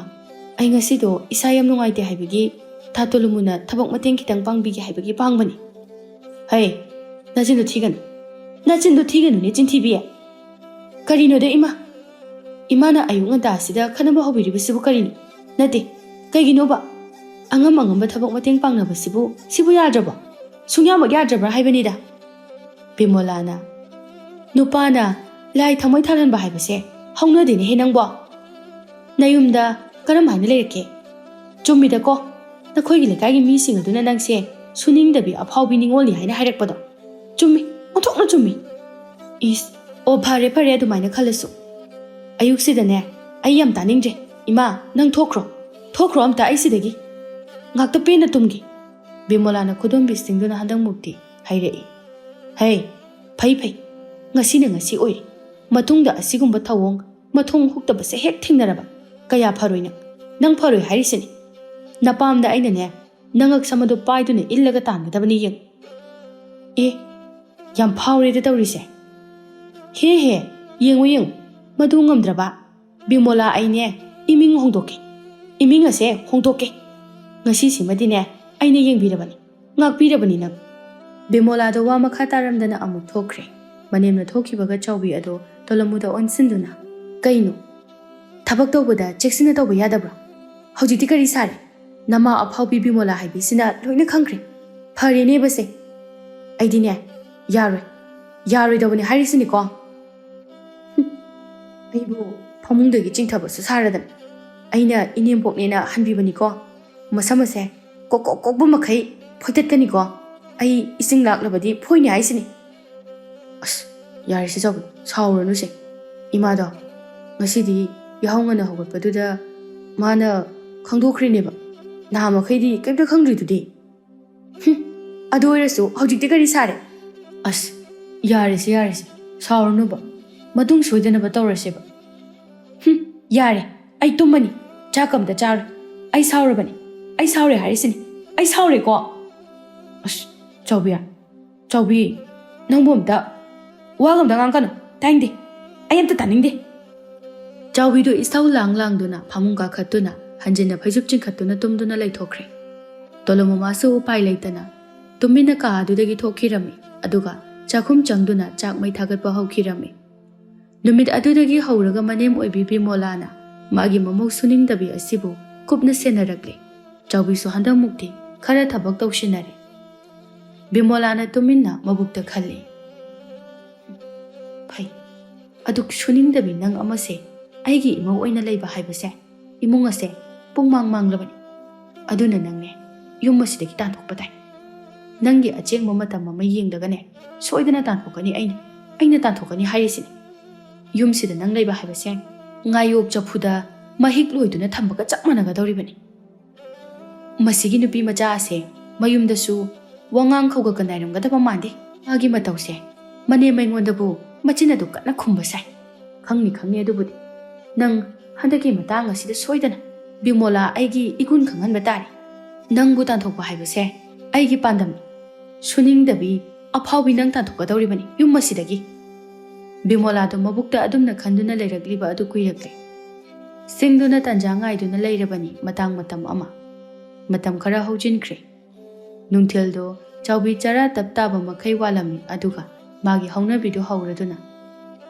ꯑꯩ ꯉꯁꯤꯗꯣ ꯏꯁꯥ ꯌꯥꯝ ꯅꯨꯡꯉꯥꯏꯇꯦ ꯍꯥꯏꯕꯒꯤ ꯊꯥ ꯇꯣꯂꯨꯃꯨꯅ ꯊꯕꯛ ꯃꯇꯦꯡ ꯈꯤꯇꯪ ꯄꯥꯡꯕꯤꯒꯦ ꯍꯥꯏꯕꯒꯤ ꯄꯥꯡꯕꯅꯤ꯫" "ꯍꯩ, ꯅꯆꯤꯟꯗꯣ ꯊꯤꯒꯅꯨ꯫ ꯅꯆꯤꯟꯗꯣ ꯊꯤꯒꯅꯨꯅꯦ, ꯆꯤꯟꯊꯤꯕꯤ꯫ ꯀꯔꯤꯅꯣꯗ ꯏꯃꯥ? ꯏꯃꯥꯅ ꯑꯌꯨꯛ ꯉꯟꯇꯥꯁꯤꯗ ꯈꯠꯅꯕ ꯍꯧꯕꯤꯔꯤꯕꯁꯤꯕꯨ ꯀꯔꯤꯅꯣ? ꯅꯠꯇꯦ, ꯀꯩꯒꯤꯅꯣꯕ? ꯑꯉꯝ ꯑꯉꯝꯕ ꯊꯕꯛ ꯃꯇꯦꯡ ꯄꯥꯡꯅꯕꯁꯤꯕꯨ, ꯁꯤꯕꯨ ꯌꯥꯗ꯭ꯔꯕꯣ? ꯁꯨꯡꯌꯥꯃꯛ ꯌꯥꯗ꯭ꯔꯕ꯭ꯔꯥ ꯍꯥꯏꯕꯅꯤꯗ?" ꯕꯤꯃꯣꯂꯥꯅ, "ꯅꯨꯄꯥꯅ ꯂꯥꯏ ꯊꯃꯣꯏ ꯊꯥꯜꯍꯟꯕ ꯍꯥꯏꯕꯁꯦ ꯍꯧꯅꯗꯦꯅꯦꯍꯦ ꯅꯪꯕꯣ꯫ ꯅꯌꯨꯝꯗ ꯀꯔꯝ ꯍꯥꯏꯅ ꯂꯩꯔꯛꯀꯦ? ꯆꯨꯝꯃꯤꯗꯀꯣ, ꯅꯈꯣꯏꯒꯤ ꯂꯩꯀꯥꯏꯒꯤ ꯃꯤꯁꯤꯡ ꯑꯗꯨꯅ ꯅꯪꯁꯦ ꯁꯨꯅꯤꯡꯗꯕꯤ ꯑꯐꯥꯎꯕꯤ ꯅꯤꯉꯣꯜꯅꯤ ꯍꯥꯏꯅ ꯍꯥꯏꯔꯛꯄꯗꯣ꯫ ꯆꯨꯝꯃꯤ, ꯑꯣꯟꯊꯣꯛꯅ ꯆꯨꯝꯃꯤ꯫" "ꯏꯁ, ꯑꯣ, ꯐꯔꯦ ꯐꯔꯦ, ꯑꯗꯨꯃꯥꯏꯅ ꯈꯜꯂꯁꯨ꯫ ꯑꯌꯨꯛꯁꯤꯗꯅꯦ, ꯑꯩ ꯌꯥꯝ ꯇꯥꯅꯤꯡꯗ꯭ꯔꯦ꯫ ꯏꯃꯥ, ꯅꯪ ꯊꯣꯛꯈ꯭ꯔꯣ꯫ ꯊꯣꯛꯈ꯭ꯔꯣ ꯑꯝꯇ ꯑꯩ ꯁꯤꯗꯒꯤ꯫ ꯉꯥꯛꯇ ꯄꯦꯟꯅ ꯇꯨꯝꯒꯦ꯫" ꯕꯤꯃꯣꯂꯥꯅ ꯈꯨꯗꯣꯝꯕꯤꯁꯤꯡꯗꯨꯅ ꯍꯟꯗꯛꯃꯨꯛꯇꯤ ꯍꯥꯏꯔꯛꯏ꯫ "ꯍꯩ, ꯐꯩ ꯐꯩ, ꯉꯁꯤꯅ ꯉꯁꯤ ꯑꯣꯏꯔꯦ꯫ ꯃꯇꯨꯡꯗ ꯑꯁꯤꯒꯨꯝꯕ ꯊꯧꯑꯣꯡ ꯃꯊꯣꯡ ꯍꯨꯛꯇꯕꯁꯦ ꯍꯦꯛ ꯊꯦꯡꯅꯔꯕ ꯀꯌꯥ ꯐꯔꯣꯏ ꯅꯪ꯫ ꯅꯪ ꯐꯔꯣꯏ ꯍꯥꯏꯔꯤꯁꯤꯅꯤ꯫ ꯅꯄꯥꯝꯗ ꯑꯩꯅꯅꯦ, ꯅꯉꯛ ꯁꯝ ꯑꯗꯨ ꯄꯥꯏꯗꯨꯅ ꯏꯜꯂꯒ ꯇꯥꯟꯒꯗꯕꯅꯤ ꯌꯦꯡ꯫" "ꯑꯦ, ꯌꯥꯝ ꯐꯥꯎꯔꯦꯗ ꯇꯧꯔꯤꯁꯦ꯫ ꯍꯦ ꯍꯦ, ꯌꯦꯡꯉꯨ ꯌꯦꯡꯉꯨ, ꯃꯗꯨ ꯉꯝꯗ꯭ꯔꯕ? ꯕꯤꯃꯣꯂꯥ, ꯑꯩꯅꯦ ꯏꯃꯤꯡ ꯍꯣꯡꯗꯣꯛꯀꯦ꯫ ꯏꯃꯤꯡ ꯑꯁꯦ ꯍꯣꯡꯗꯣꯛꯀꯦ꯫ ꯉꯁꯤꯁꯤꯃꯗꯤꯅꯦ ꯑꯩꯅ ꯌꯦꯡꯕꯤꯔꯕꯅꯤ, ꯉꯥꯛꯄꯤꯔꯕꯅꯤ ꯅꯪ꯫" ꯕꯤꯃꯣꯂꯥꯗꯣ ꯋꯥ ꯃꯈꯥ ꯇꯥꯔꯝꯗꯅ ꯑꯃꯨꯛ ꯊꯣꯛꯈ꯭ꯔꯦ꯫ ꯃꯅꯦꯝꯅ ꯊꯣꯛꯈꯤꯕꯒ ꯆꯥꯎꯕꯤ ꯑꯗꯣ ꯇꯣꯂꯝꯃꯨꯗ ꯑꯣꯟꯁꯤꯟꯗꯨꯅ, "ꯀꯩꯅꯣ? ꯊꯕꯛ ꯇꯧꯕꯗ ꯆꯦꯛꯁꯤꯟꯅ ꯇꯧꯕ ꯌꯥꯗꯕ꯭ꯔꯣ? ꯍꯧꯖꯤꯛꯇꯤ ꯀꯔꯤ ꯁꯥꯔꯦ? ꯅꯃꯥ ꯑꯐꯥꯎꯕꯤ ꯕꯤꯃꯣꯂꯥ ꯍꯥꯏꯕꯤꯁꯤꯅ ꯂꯣꯏꯅ ꯈꯪꯈ꯭ꯔꯦ꯫ ꯐꯔꯦꯅꯦꯕꯁꯦ꯫ ꯑꯩꯗꯤꯅꯦ, ꯌꯥꯔꯣꯏ꯫ ꯌꯥꯔꯣꯏꯗꯧꯕꯅꯤ ꯍꯥꯏꯔꯤꯁꯤꯅꯤꯀꯣ꯫ ꯍꯨꯝ, ꯑꯩꯕꯨ ꯐꯃꯨꯡꯗꯒꯤ ꯆꯤꯡꯊꯕꯁꯨ ꯁꯥꯔꯗꯅ꯫ ꯑꯩꯅ ꯏꯅꯦꯝꯄꯣꯛꯅꯦꯅ ꯍꯟꯕꯤꯕꯅꯤꯀꯣ꯫ ꯃꯁꯝ ꯑꯁꯦ ꯀꯣꯛ ꯀꯣꯛ ꯀꯣꯛꯄ ꯃꯈꯩ ꯐꯣꯏꯇꯠꯀꯅꯤꯀꯣ꯫ ꯑꯩ ꯏꯁꯤꯡ ꯂꯥꯛꯂꯕꯗꯤ ꯐꯣꯏꯅꯤ ꯍꯥꯏꯁꯤꯅꯤ꯫ ꯑꯁ, ꯌꯥꯔꯦꯁꯦ ꯆꯥꯎꯕꯤ, ꯁꯥꯎꯔꯅꯨꯁꯦ꯫ ꯏꯃꯥꯗꯣ ꯉꯁꯤꯗꯤ ꯌꯥꯍꯧ ꯉꯟꯅ ꯍꯧꯒꯠꯄꯗꯨꯗ ꯃꯥꯅ ꯈꯪꯗꯣꯛꯈ꯭ꯔꯤꯅꯦꯕ꯫ ꯅꯍꯥ ꯃꯈꯩꯗꯤ ꯀꯩꯝꯇ ꯈꯪꯗ꯭ꯔꯤꯗꯨꯗꯤ꯫ ꯍꯨꯝ, ꯑꯗꯨ ꯑꯣꯏꯔꯁꯨ ꯍꯧꯖꯤꯛꯇꯤ ꯀꯔꯤ ꯁꯥꯔꯦ? ꯑꯁ, ꯌꯥꯔꯦꯁꯦ, ꯌꯥꯔꯦꯁꯦ, ꯁꯥꯎꯔꯅꯨꯕ꯫ ꯃꯇꯨꯡ ꯁꯣꯏꯗꯅꯕ ꯇꯧꯔꯁꯦꯕ꯫ ꯍꯨꯝ, ꯌꯥꯔꯦ, ꯑꯩ ꯇꯨꯝꯃꯅꯤ꯫ ꯆꯥꯛ ꯑꯝꯇ ꯆꯥꯔꯣꯏ꯫ ꯑꯩ ꯁꯥꯎꯔꯕꯅꯤ꯫ ꯑꯩ ꯁꯥꯎꯔꯦ ꯍꯥꯏꯔꯤꯁꯤꯅꯤ꯫ ꯑꯩ ꯁꯥꯎꯔꯦꯀꯣ꯫ ꯑꯁ, ꯆꯥꯎꯕꯤ, ꯆꯥꯎꯕꯤ, ꯅꯪꯕꯨ ꯑꯝꯇ ꯋꯥꯒ ꯑꯝꯇ ꯉꯥꯡꯒꯅꯨ꯫ ꯇꯥꯅꯤꯡꯗꯦ꯫ ꯑꯩ ꯑꯝꯇ ꯇꯥꯅꯤꯡꯗꯦ꯫ ꯆꯥꯎꯕꯤꯗꯨ ꯏꯁꯧ ꯂꯥꯡ ꯂꯥꯡꯗꯨꯅ ꯐꯃꯨꯡ ꯀꯥꯈꯠꯇꯨꯅ ꯍꯟꯖꯤꯟꯅ ꯐꯩꯖꯨꯞ ꯆꯤꯡꯈꯠꯇꯨꯅ ꯇꯨꯝꯗꯨꯅ ꯂꯩꯊꯣꯛꯈ꯭ꯔꯦ꯫ ꯇꯣꯂꯣꯃꯣꯃꯥꯁꯨ ꯎꯄꯥꯏ ꯂꯩꯇꯅ ꯇꯨꯃꯤꯟꯅ ꯀꯥ ꯑꯗꯨꯗꯒꯤ ꯊꯣꯛꯈꯤꯔꯝꯃꯤ꯫ ꯑꯗꯨꯒ ꯆꯥꯛꯈꯨꯝ ꯆꯪꯗꯨꯅ ꯆꯥꯛ ꯃꯩ ꯊꯥꯒꯠꯄ ꯍꯧꯈꯤꯔꯝꯃꯤ꯫ ꯅꯨꯃꯤꯠ ꯑꯗꯨꯗꯒꯤ ꯍꯧꯔꯒ ꯃꯅꯦꯝ ꯑꯣꯏꯕꯤ ꯕꯤꯃꯣꯂꯥꯅ ꯃꯥꯒꯤ ꯃꯃꯧ ꯁꯨꯅꯤꯡꯗꯕꯤ ꯑꯁꯤꯕꯨ ꯀꯨꯞꯅ ꯁꯦꯟꯅꯔꯛꯂꯦ꯫ ꯆꯥꯎꯕꯤꯁꯨ ꯍꯟꯗꯛꯃꯨꯛꯇꯤ ꯈꯔ ꯊꯕꯛ ꯇꯧꯁꯤꯟꯅꯔꯦ꯫ ꯕꯤꯃꯣꯂꯥꯅ ꯇꯨꯃꯤꯟꯅ ꯃꯕꯨꯛꯇ ꯈꯜꯂꯤ, "ꯐꯩ, ꯑꯗꯨꯛ ꯁꯨꯅꯤꯡꯗꯕꯤ ꯅꯪ ꯑꯃꯁꯦ ꯑꯩꯒꯤ ꯏꯃꯧ ꯑꯣꯏꯅ ꯂꯩꯕ ꯍꯥꯏꯕꯁꯦ ꯏꯃꯨꯡ ꯑꯁꯦ ꯄꯨꯡꯃꯥꯡ ꯃꯥꯡꯂꯕꯅꯤ꯫ ꯑꯗꯨꯅ ꯅꯪꯅꯦ ꯌꯨꯝ ꯑꯁꯤꯗꯒꯤ ꯇꯥꯟꯊꯣꯛꯄ ꯇꯥꯏ꯫ ꯅꯪꯒꯤ ꯑꯆꯦꯡꯕ ꯃꯇꯝ ꯑꯃ ꯌꯦꯡꯂꯒꯅꯦ ꯁꯣꯏꯗꯅ ꯇꯥꯟꯊꯣꯛꯀꯅꯤ ꯑꯩꯅ꯫ ꯑꯩꯅ ꯇꯥꯟꯊꯣꯛꯀꯅꯤ ꯍꯥꯏꯔꯤꯁꯤꯅꯤ꯫ ꯌꯨꯝꯁꯤꯗ ꯅꯪ ꯂꯩꯕ ꯍꯥꯏꯕꯁꯦ ꯉꯥꯌꯣꯛ ꯆꯐꯨꯗ ꯃꯍꯤꯛ ꯂꯣꯏꯗꯨꯅ ꯊꯝꯕꯒ ꯆꯞ ꯃꯥꯟꯅꯒꯗꯧꯔꯤꯕꯅꯤ꯫ ꯃꯁꯤꯒꯤ ꯅꯨꯄꯤ ꯃꯆꯥ ꯑꯁꯦ ꯃꯌꯨꯝꯗꯁꯨ ꯋꯥꯉꯥꯡ ꯈꯧꯒꯠꯀ ꯅꯥꯏꯔꯝꯒꯗꯕ ꯃꯥꯟꯗꯦ꯫ ꯃꯥꯒꯤ ꯃꯇꯧꯁꯦ ꯃꯅꯦꯝ ꯑꯩꯉꯣꯟꯗꯕꯨ ꯃꯆꯤꯟ ꯑꯗꯨ ꯀꯟꯅ ꯈꯨꯝꯕ ꯁꯥꯏ꯫ ꯈꯪꯅꯤ, ꯈꯪꯅꯤ ꯑꯗꯨꯕꯨꯗꯤ꯫ ꯅꯪ ꯍꯟꯗꯛꯀꯤ ꯃꯇꯥꯡ ꯑꯁꯤꯗ ꯁꯣꯏꯗꯅ ꯕꯤꯃꯣꯂꯥ ꯑꯩꯒꯤ ꯏꯒꯨꯟ ꯈꯪꯍꯟꯕ ꯇꯥꯔꯦ꯫ ꯅꯪꯕꯨ ꯇꯥꯟꯊꯣꯛꯄ ꯍꯥꯏꯕꯁꯦ ꯑꯩꯒꯤ ꯄꯥꯟꯗꯝꯅꯤ꯫ ꯁꯨꯅꯤꯡꯗꯕꯤ, ꯑꯐꯥꯎꯕꯤ ꯅꯪ ꯇꯥꯟꯊꯣꯛꯀꯗꯧꯔꯤꯕꯅꯤ ꯌꯨꯝ ꯑꯁꯤꯗꯒꯤ꯫" ꯕꯤꯃꯣꯂꯥꯗꯣ ꯃꯕꯨꯛꯇ ꯑꯗꯨꯝꯅ ꯈꯟꯗꯨꯅ ꯂꯩꯔꯛꯂꯤꯕ ꯑꯗꯨ ꯀꯨꯏꯔꯛꯂꯦ꯫ ꯁꯤꯡꯗꯨꯅ ꯇꯟꯖꯥ ꯉꯥꯏꯗꯨꯅ ꯂꯩꯔꯕꯅꯤ ꯃꯇꯥꯡ ꯃꯇꯝ ꯑꯃ꯫ ꯃꯇꯝ ꯈꯔ ꯍꯧꯖꯤꯟꯈ꯭ꯔꯦ꯫ ꯅꯨꯡꯊꯤꯜꯗꯣ ꯆꯥꯎꯕꯤ ꯆꯔꯥ ꯇꯞ ꯇꯥꯕ ꯃꯈꯩ ꯋꯥꯠꯂꯝꯃꯤ, ꯑꯗꯨꯒ ꯃꯥꯒꯤ ꯍꯧꯅꯕꯤꯗꯨ ꯍꯧꯔꯗꯨꯅ,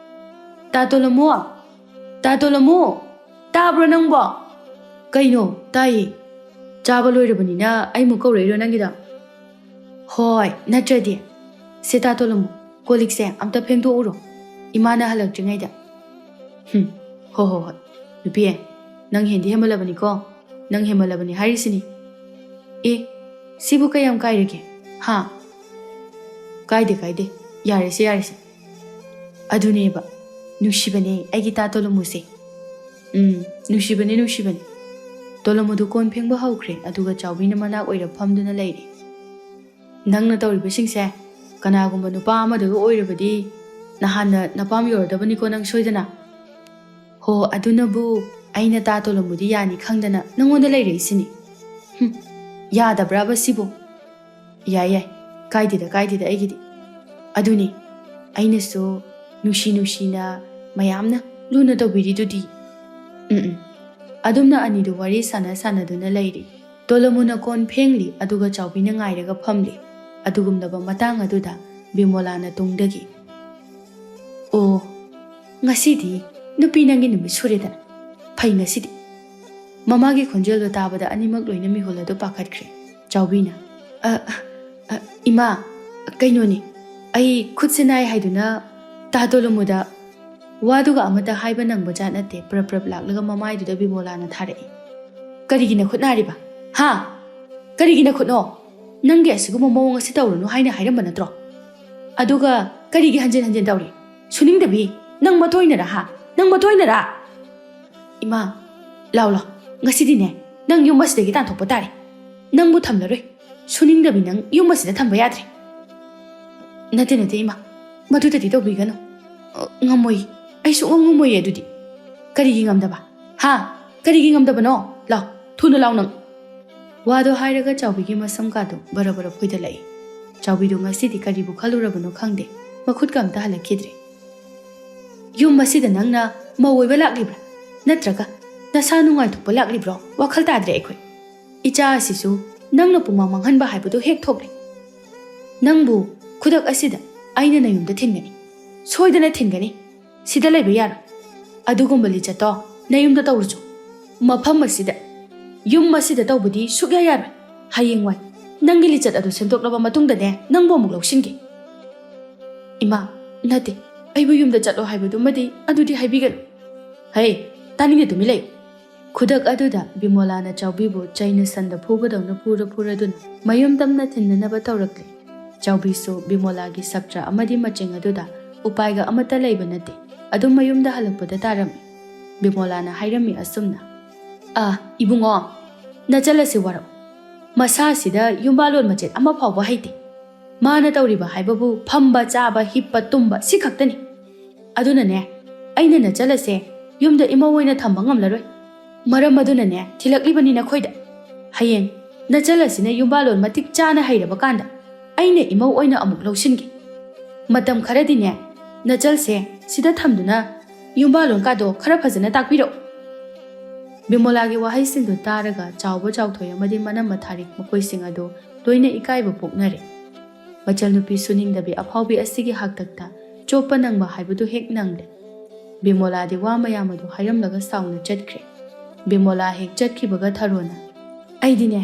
"ꯇꯥ ꯇꯣꯂꯝꯃꯣ! ꯇꯥ ꯇꯣꯂꯝꯃꯣ! ꯇꯥꯕ꯭ꯔꯣ ꯅꯪꯕꯣ?" "ꯀꯩꯅꯣ? ꯇꯥꯏꯌꯦ꯫ ꯆꯥꯕ ꯂꯣꯏꯔꯕꯅꯤꯅ ꯑꯩꯃꯨꯛ ꯀꯧꯔꯛꯏꯔꯣ ꯅꯪꯒꯤꯗꯣ?" "ꯍꯣꯏ, ꯅꯠꯇ꯭ꯔꯗꯤ꯫ ꯁꯦ ꯇꯥ ꯇꯣꯂꯝꯃꯣ, ꯀꯣꯜ ꯂꯤꯛꯁꯦ ꯑꯝꯇ ꯐꯦꯡꯗꯣꯛꯎꯔꯣ, ꯏꯃꯥꯅ ꯍꯜꯂꯛꯇ꯭ꯔꯤꯉꯩꯗ꯫" "ꯍꯨꯝ, ꯍꯣ ꯍꯣ ꯍꯣꯏ꯫ ꯅꯨꯄꯤ, ꯅꯪ ꯍꯦꯟꯗꯤ ꯍꯦꯟꯃꯜꯂꯕꯅꯤꯀꯣ꯫ ꯅꯪ ꯍꯦꯟꯃꯜꯂꯕꯅꯤ ꯍꯥꯏꯔꯤꯁꯤꯅꯤ꯫ ꯑꯦ, ꯁꯤꯕꯨ ꯀꯌꯥꯝ ꯀꯥꯏꯔꯒꯦ? ꯍꯥ? ꯀꯥꯏꯗꯦ, ꯀꯥꯏꯗꯦ꯫ ꯌꯥꯔꯦꯁꯦ, ꯌꯥꯔꯦꯁꯦ꯫ ꯑꯗꯨꯅꯦꯕ, ꯅꯨꯡꯁꯤꯕꯅꯦ ꯑꯩꯒꯤ ꯇꯥ ꯇꯣꯂꯣꯃꯨꯁꯦ꯫ ꯎꯝ, ꯅꯨꯡꯁꯤꯕꯅꯦ, ꯅꯨꯡꯁꯤꯕꯅꯦ꯫ ꯇꯣꯂꯣꯃꯨꯗꯨ ꯀꯣꯟ ꯐꯦꯡꯕ ꯍꯧꯈ꯭ꯔꯦ, ꯑꯗꯨꯒ ꯆꯥꯎꯕꯤꯅ ꯃꯅꯥꯛ ꯑꯣꯏꯔ ꯐꯝꯗꯨꯅ ꯂꯩꯔꯦ꯫ ꯅꯪꯅ ꯇꯧꯔꯤꯕꯁꯤꯡꯁꯦ ꯀꯅꯥꯒꯨꯝꯕ ꯅꯨꯄꯥ ꯑꯃꯗꯒ ꯑꯣꯏꯔꯕꯗꯤ ꯅꯍꯥꯟꯅ ꯅꯄꯥꯝ ꯌꯧꯔꯗꯕꯅꯤꯀꯣ ꯅꯪ ꯁꯣꯏꯗꯅ꯫ ꯍꯣ, ꯑꯗꯨꯅꯕꯨ ꯑꯩꯅ ꯇꯥ ꯇꯣꯂꯣꯃꯨꯗꯤ ꯌꯥꯅꯤ ꯈꯪꯗꯅ ꯅꯪꯉꯣꯟꯗ ꯂꯩꯔꯛꯏꯁꯤꯅꯤ꯫ ꯍꯨꯝ, ꯌꯥꯗꯕ꯭ꯔꯥꯕ ꯁꯤꯕꯨ? ꯌꯥꯏ, ꯌꯥꯏ, ꯀꯥꯏꯗꯦꯗ, ꯀꯥꯏꯗꯦꯗ ꯑꯩꯒꯤꯗꯤ꯫ ꯑꯗꯨꯅꯤ, ꯑꯩꯅꯁꯨ ꯅꯨꯡꯁꯤ ꯅꯨꯡꯁꯤꯅ ꯃꯌꯥꯝꯅ ꯂꯨꯅ ꯇꯧꯕꯤꯔꯤꯗꯨꯗꯤ꯫ ꯎꯝ, ꯎꯝ꯫ ꯑꯗꯨꯝꯅ ꯑꯅꯤꯗꯨ ꯋꯥꯔꯤ ꯁꯥꯟꯅ ꯁꯥꯟꯅꯗꯨꯅ ꯂꯩꯔꯤ꯫ ꯇꯣꯂꯣꯃꯨꯅ ꯀꯣꯟ ꯐꯦꯡꯂꯤ, ꯑꯗꯨꯒ ꯆꯥꯎꯕꯤꯅ ꯉꯥꯏꯔꯒ ꯐꯝꯂꯤ꯫ ꯑꯗꯨꯒꯨꯝꯂꯕ ꯃꯇꯥꯡ ꯑꯗꯨꯗ ꯕꯤꯃꯣꯂꯥꯅ ꯇꯨꯡꯗꯒꯤ, "ꯑꯣ, ꯉꯁꯤꯗꯤ ꯅꯨꯄꯤ ꯅꯪꯒꯤ ꯅꯨꯃꯤꯠ ꯁꯨꯔꯦꯗꯅ꯫ ꯐꯩ ꯉꯁꯤꯗꯤ꯫" ꯃꯃꯥꯒꯤ ꯈꯣꯟꯖꯦꯜꯗꯣ ꯇꯥꯕꯗ ꯑꯅꯤꯃꯛ ꯂꯣꯏꯅ ꯃꯤꯍꯨꯜ ꯑꯗꯨ ꯄꯥꯈꯠꯈ꯭ꯔꯦ꯫ ꯆꯥꯎꯕꯤꯅ, "ꯑ, ꯑ, ꯏꯃꯥ, ꯀꯩꯅꯣꯅꯦ, ꯑꯩ ꯈꯨꯠꯁꯦ ꯅꯥꯏ ꯍꯥꯏꯗꯨꯅ ꯇꯥ ꯇꯣꯂꯣꯃꯨꯗ ꯋꯥꯗꯨꯒ ꯑꯃꯠꯇ ꯍꯥꯏꯕ ꯅꯪꯕ ꯖꯥꯠ ꯅꯠꯇꯦ꯫" ꯄ꯭ꯔꯞ ꯄ꯭ꯔꯞ ꯂꯥꯛꯂꯒ ꯃꯃꯥꯏꯗꯨꯗ ꯕꯤꯃꯣꯂꯥꯅ ꯊꯥꯔꯛꯏ꯫ "ꯀꯔꯤꯒꯤ ꯅꯈꯨꯠ ꯅꯥꯔꯤꯕ? ꯍꯥ? ꯀꯔꯤꯒꯤ ꯅꯈꯨꯠꯅꯣ? ꯅꯪꯒꯤ ꯑꯁꯤꯒꯨꯝꯕ ꯃꯑꯣꯡ ꯑꯁꯤ ꯇꯧꯔꯨꯅꯨ ꯍꯥꯏꯅ ꯍꯥꯏꯔꯝꯕ ꯅꯠꯇ꯭ꯔꯣ? ꯑꯗꯨꯒ ꯀꯔꯤꯒꯤ ꯍꯟꯖꯤꯟ ꯍꯟꯖꯤꯟ ꯇꯧꯔꯤ? ꯁꯨꯅꯤꯡꯗꯕꯤ? ꯅꯪ ꯃꯇꯣꯏꯅꯔꯥ, ꯍꯥ? ꯅꯪ ꯃꯇꯣꯏꯅꯔꯥ?" "ꯏꯃꯥ, ꯂꯥꯎ, ꯂꯥꯎ, ꯉꯁꯤꯗꯤꯅꯦ, ꯅꯪ ꯌꯨꯝ ꯑꯁꯤꯗꯒꯤ ꯇꯥꯟꯊꯣꯛꯄ ꯇꯥꯔꯦ꯫ ꯅꯪꯕꯨ ꯊꯝꯂꯔꯣꯏ꯫ ꯁꯨꯅꯤꯡꯗꯕꯤ ꯅꯪ ꯌꯨꯝ ꯑꯁꯤꯗ ꯊꯝꯕ ꯌꯥꯗ꯭ꯔꯦ꯫" "ꯅꯠꯇꯦ, ꯅꯠꯇꯦ, ꯏꯃꯥ, ꯃꯗꯨꯗꯗꯤ ꯇꯧꯕꯤꯒꯅꯨ꯫ ꯑ, ꯉꯝꯃꯣꯏ, ꯑꯩ ꯁꯨꯡꯉꯝ ꯉꯝꯃꯣꯏꯌꯦ ꯑꯗꯨꯗꯤ꯫" "ꯀꯔꯤꯒꯤ ꯉꯝꯗꯕ? ꯍꯥ? ꯀꯔꯤꯒꯤ ꯉꯝꯗꯕꯅꯣ? ꯂꯥꯎ, ꯊꯨꯅ ꯂꯥꯎ ꯅꯪ꯫" ꯋꯥꯗꯣ ꯍꯥꯏꯔꯒ ꯆꯥꯎꯕꯤꯒꯤ ꯃꯁꯝꯀꯥꯗꯣ ꯕꯔ ꯕꯔ ꯐꯣꯏꯗꯠꯂꯛꯏ꯫ ꯆꯥꯎꯕꯤꯗꯣ ꯉꯁꯤꯗꯤ ꯀꯔꯤꯕꯨ ꯈꯜꯂꯨꯔꯕꯅꯣ ꯈꯪꯗꯦ, ꯃꯈꯨꯠꯀ ꯑꯝꯇ ꯍꯜꯂꯛꯈꯤꯗ꯭ꯔꯦ꯫ "ꯌꯨꯝ ꯑꯁꯤꯗ ꯅꯪꯅ ꯃꯧ ꯑꯣꯏꯕ ꯂꯥꯛꯂꯤꯕ꯭ꯔꯥ? ꯅꯠꯇ꯭ꯔꯒ ꯅꯁꯥ ꯅꯨꯡꯉꯥꯏꯊꯣꯛꯄ ꯂꯥꯛꯂꯤꯕ꯭ꯔꯣ? ꯋꯥꯈꯜ ꯇꯥꯗ꯭ꯔꯦ ꯑꯩꯈꯣꯏ꯫ ꯏꯆꯥ ꯑꯁꯤꯁꯨ ꯅꯪꯅ ꯄꯨꯃꯥꯡ ꯃꯥꯡꯍꯟꯕ ꯍꯥꯏꯕꯗꯨ ꯍꯦꯛ ꯊꯣꯛꯂꯦ꯫ ꯅꯪꯕꯨ ꯈꯨꯗꯛ ꯑꯁꯤꯗ ꯑꯩꯅ ꯅꯌꯨꯝꯗ ꯊꯤꯟꯒꯅꯤ꯫ ꯁꯣꯏꯗꯅ ꯊꯤꯟꯒꯅꯤ꯫ ꯁꯤꯗ ꯂꯩꯕ ꯌꯥꯔꯣꯏ꯫ ꯑꯗꯨꯒꯨꯝꯕ ꯂꯤꯆꯠꯇꯣ ꯅꯌꯨꯝꯗ ꯇꯧꯔꯨꯆꯣ꯫ ꯃꯐꯝ ꯑꯁꯤꯗ, ꯌꯨꯝ ꯑꯁꯤꯗ ꯇꯧꯕꯗꯤ ꯁꯨꯛꯌꯥ ꯌꯥꯔꯣꯏ꯫ ꯍꯌꯦꯡꯋꯥꯏ ꯅꯪꯒꯤ ꯂꯤꯆꯠ ꯑꯗꯨ ꯁꯦꯝꯗꯣꯛꯂꯕ ꯃꯇꯨꯡꯗꯅꯦ ꯅꯪꯕꯨ ꯑꯃꯨꯛ ꯂꯧꯁꯤꯟꯒꯦ꯫" "ꯏꯃꯥ, ꯅꯠꯇꯦ, ꯑꯩꯕꯨ ꯌꯨꯝꯗ ꯆꯠꯂꯣ ꯍꯥꯏꯕꯗꯨꯃꯗꯤ ꯑꯗꯨꯗꯤ ꯍꯥꯏꯕꯤꯒꯅꯨ꯫" "ꯍꯩ, ꯇꯥꯅꯤꯡꯗꯦ, ꯇꯨꯃꯤꯟ ꯂꯩꯌꯨ꯫ ꯈꯨꯗꯛ ꯑꯗꯨꯗ ꯕꯤꯃꯣꯂꯥꯅ ꯆꯥꯎꯕꯤꯕꯨ ꯆꯩꯅ ꯁꯟꯗ ꯐꯨꯕꯗꯧꯅ ꯐꯨꯔ ꯐꯨꯔꯗꯨꯅ ꯃꯌꯨꯝ ꯇꯝꯅ ꯊꯤꯟꯅꯅꯕ ꯇꯧꯔꯛꯂꯦ꯫ ꯆꯥꯎꯕꯤꯁꯨ ꯕꯤꯃꯣꯂꯥꯒꯤ ꯁꯛꯇ꯭ꯔ ꯑꯃꯗꯤ ꯃꯆꯤꯡ ꯑꯗꯨꯗ ꯎꯄꯥꯏꯒ ꯑꯃꯠꯇ ꯂꯩꯕ ꯅꯠꯇꯦ꯫ ꯑꯗꯨꯝ ꯃꯌꯨꯝꯗ ꯍꯜꯂꯛꯄꯗ ꯇꯥꯔꯝꯃꯤ꯫ ꯕꯤꯃꯣꯂꯥꯅ ꯍꯥꯏꯔꯝꯃꯤ ꯑꯁꯨꯝꯅ, "ꯑꯥ, ꯏꯕꯨꯡꯉꯣ, ꯅꯆꯜ ꯑꯁꯤ ꯋꯥꯔꯛ ꯃꯁꯥꯁꯤꯗ ꯌꯨꯝꯕꯥꯂꯣꯟ ꯃꯆꯦꯠ ꯑꯃ ꯐꯥꯎꯕ ꯍꯩꯇꯦ꯫ ꯃꯥꯅ ꯇꯧꯔꯤꯕ ꯍꯥꯏꯕꯕꯨ ꯐꯝꯕ, ꯆꯥꯕ, ꯍꯤꯞꯄ, ꯇꯨꯝꯕ ꯁꯤ ꯈꯛꯇꯅꯤ꯫ ꯑꯗꯨꯅꯅꯦ, ꯑꯩꯅ ꯅꯆꯜ ꯑꯁꯦ ꯌꯨꯝꯗ ꯏꯃꯧ ꯑꯣꯏꯅ ꯊꯝꯕ ꯉꯝꯂꯔꯣꯏ꯫ ꯃꯔꯝ ꯑꯗꯨꯅꯅꯦ ꯊꯤꯜꯂꯛꯂꯤꯕꯅꯤ ꯅꯈꯣꯏꯗ꯫ ꯍꯌꯦꯡ ꯅꯆꯜ ꯑꯁꯤꯅ ꯌꯨꯝꯕꯥꯂꯣꯟ ꯃꯇꯤꯛ ꯆꯥꯅ ꯍꯩꯔꯕ ꯀꯥꯟꯗ ꯑꯩꯅ ꯏꯃꯧ ꯑꯣꯏꯅ ꯑꯃꯨꯛ ꯂꯧꯁꯤꯟꯒꯦ꯫ ꯃꯇꯝ ꯈꯔꯗꯤꯅꯦ ꯅꯆꯜꯁꯦ ꯁꯤꯗ ꯊꯝꯗꯨꯅ ꯌꯨꯝꯕꯥꯂꯣꯟ ꯀꯥꯗꯣ ꯈꯔ ꯐꯖꯅ ꯇꯥꯛꯄꯤꯔꯛꯎ꯫" ꯕꯤꯃꯣꯂꯥꯒꯤ ꯋꯥꯍꯩꯁꯤꯡꯗꯨ ꯇꯥꯔꯒ ꯆꯥꯎꯕ, ꯆꯥꯎꯊꯣꯏ ꯑꯃꯗꯤ ꯃꯅꯝꯃ ꯊꯥꯔꯤꯛ ꯃꯈꯣꯏꯁꯤꯡ ꯑꯗꯨ ꯂꯣꯏꯅ ꯏꯀꯥꯏꯕ ꯄꯣꯛꯅꯔꯦ꯫ ꯃꯆꯜꯅꯨꯄꯤ ꯁꯨꯅꯤꯡꯗꯕꯤ ꯑꯐꯥꯎꯕꯤ ꯑꯁꯤꯒꯤ ꯍꯥꯛꯇꯛꯇ ꯆꯣꯞꯄ ꯅꯪꯕ ꯍꯥꯏꯕꯗꯨ ꯍꯦꯛ ꯅꯪꯂꯦ꯫ ꯕꯤꯃꯣꯂꯥꯗꯤ ꯋꯥ ꯃꯌꯥꯝ ꯑꯗꯨ ꯍꯥꯏꯔꯝꯂꯒ ꯁꯥꯎꯅ ꯆꯠꯈ꯭ꯔꯦ꯫ ꯕꯤꯃꯣꯂꯥ ꯍꯦꯛ ꯆꯠꯈꯤꯕꯒ ꯊꯔꯣꯅ, "ꯑꯩꯗꯤꯅꯦ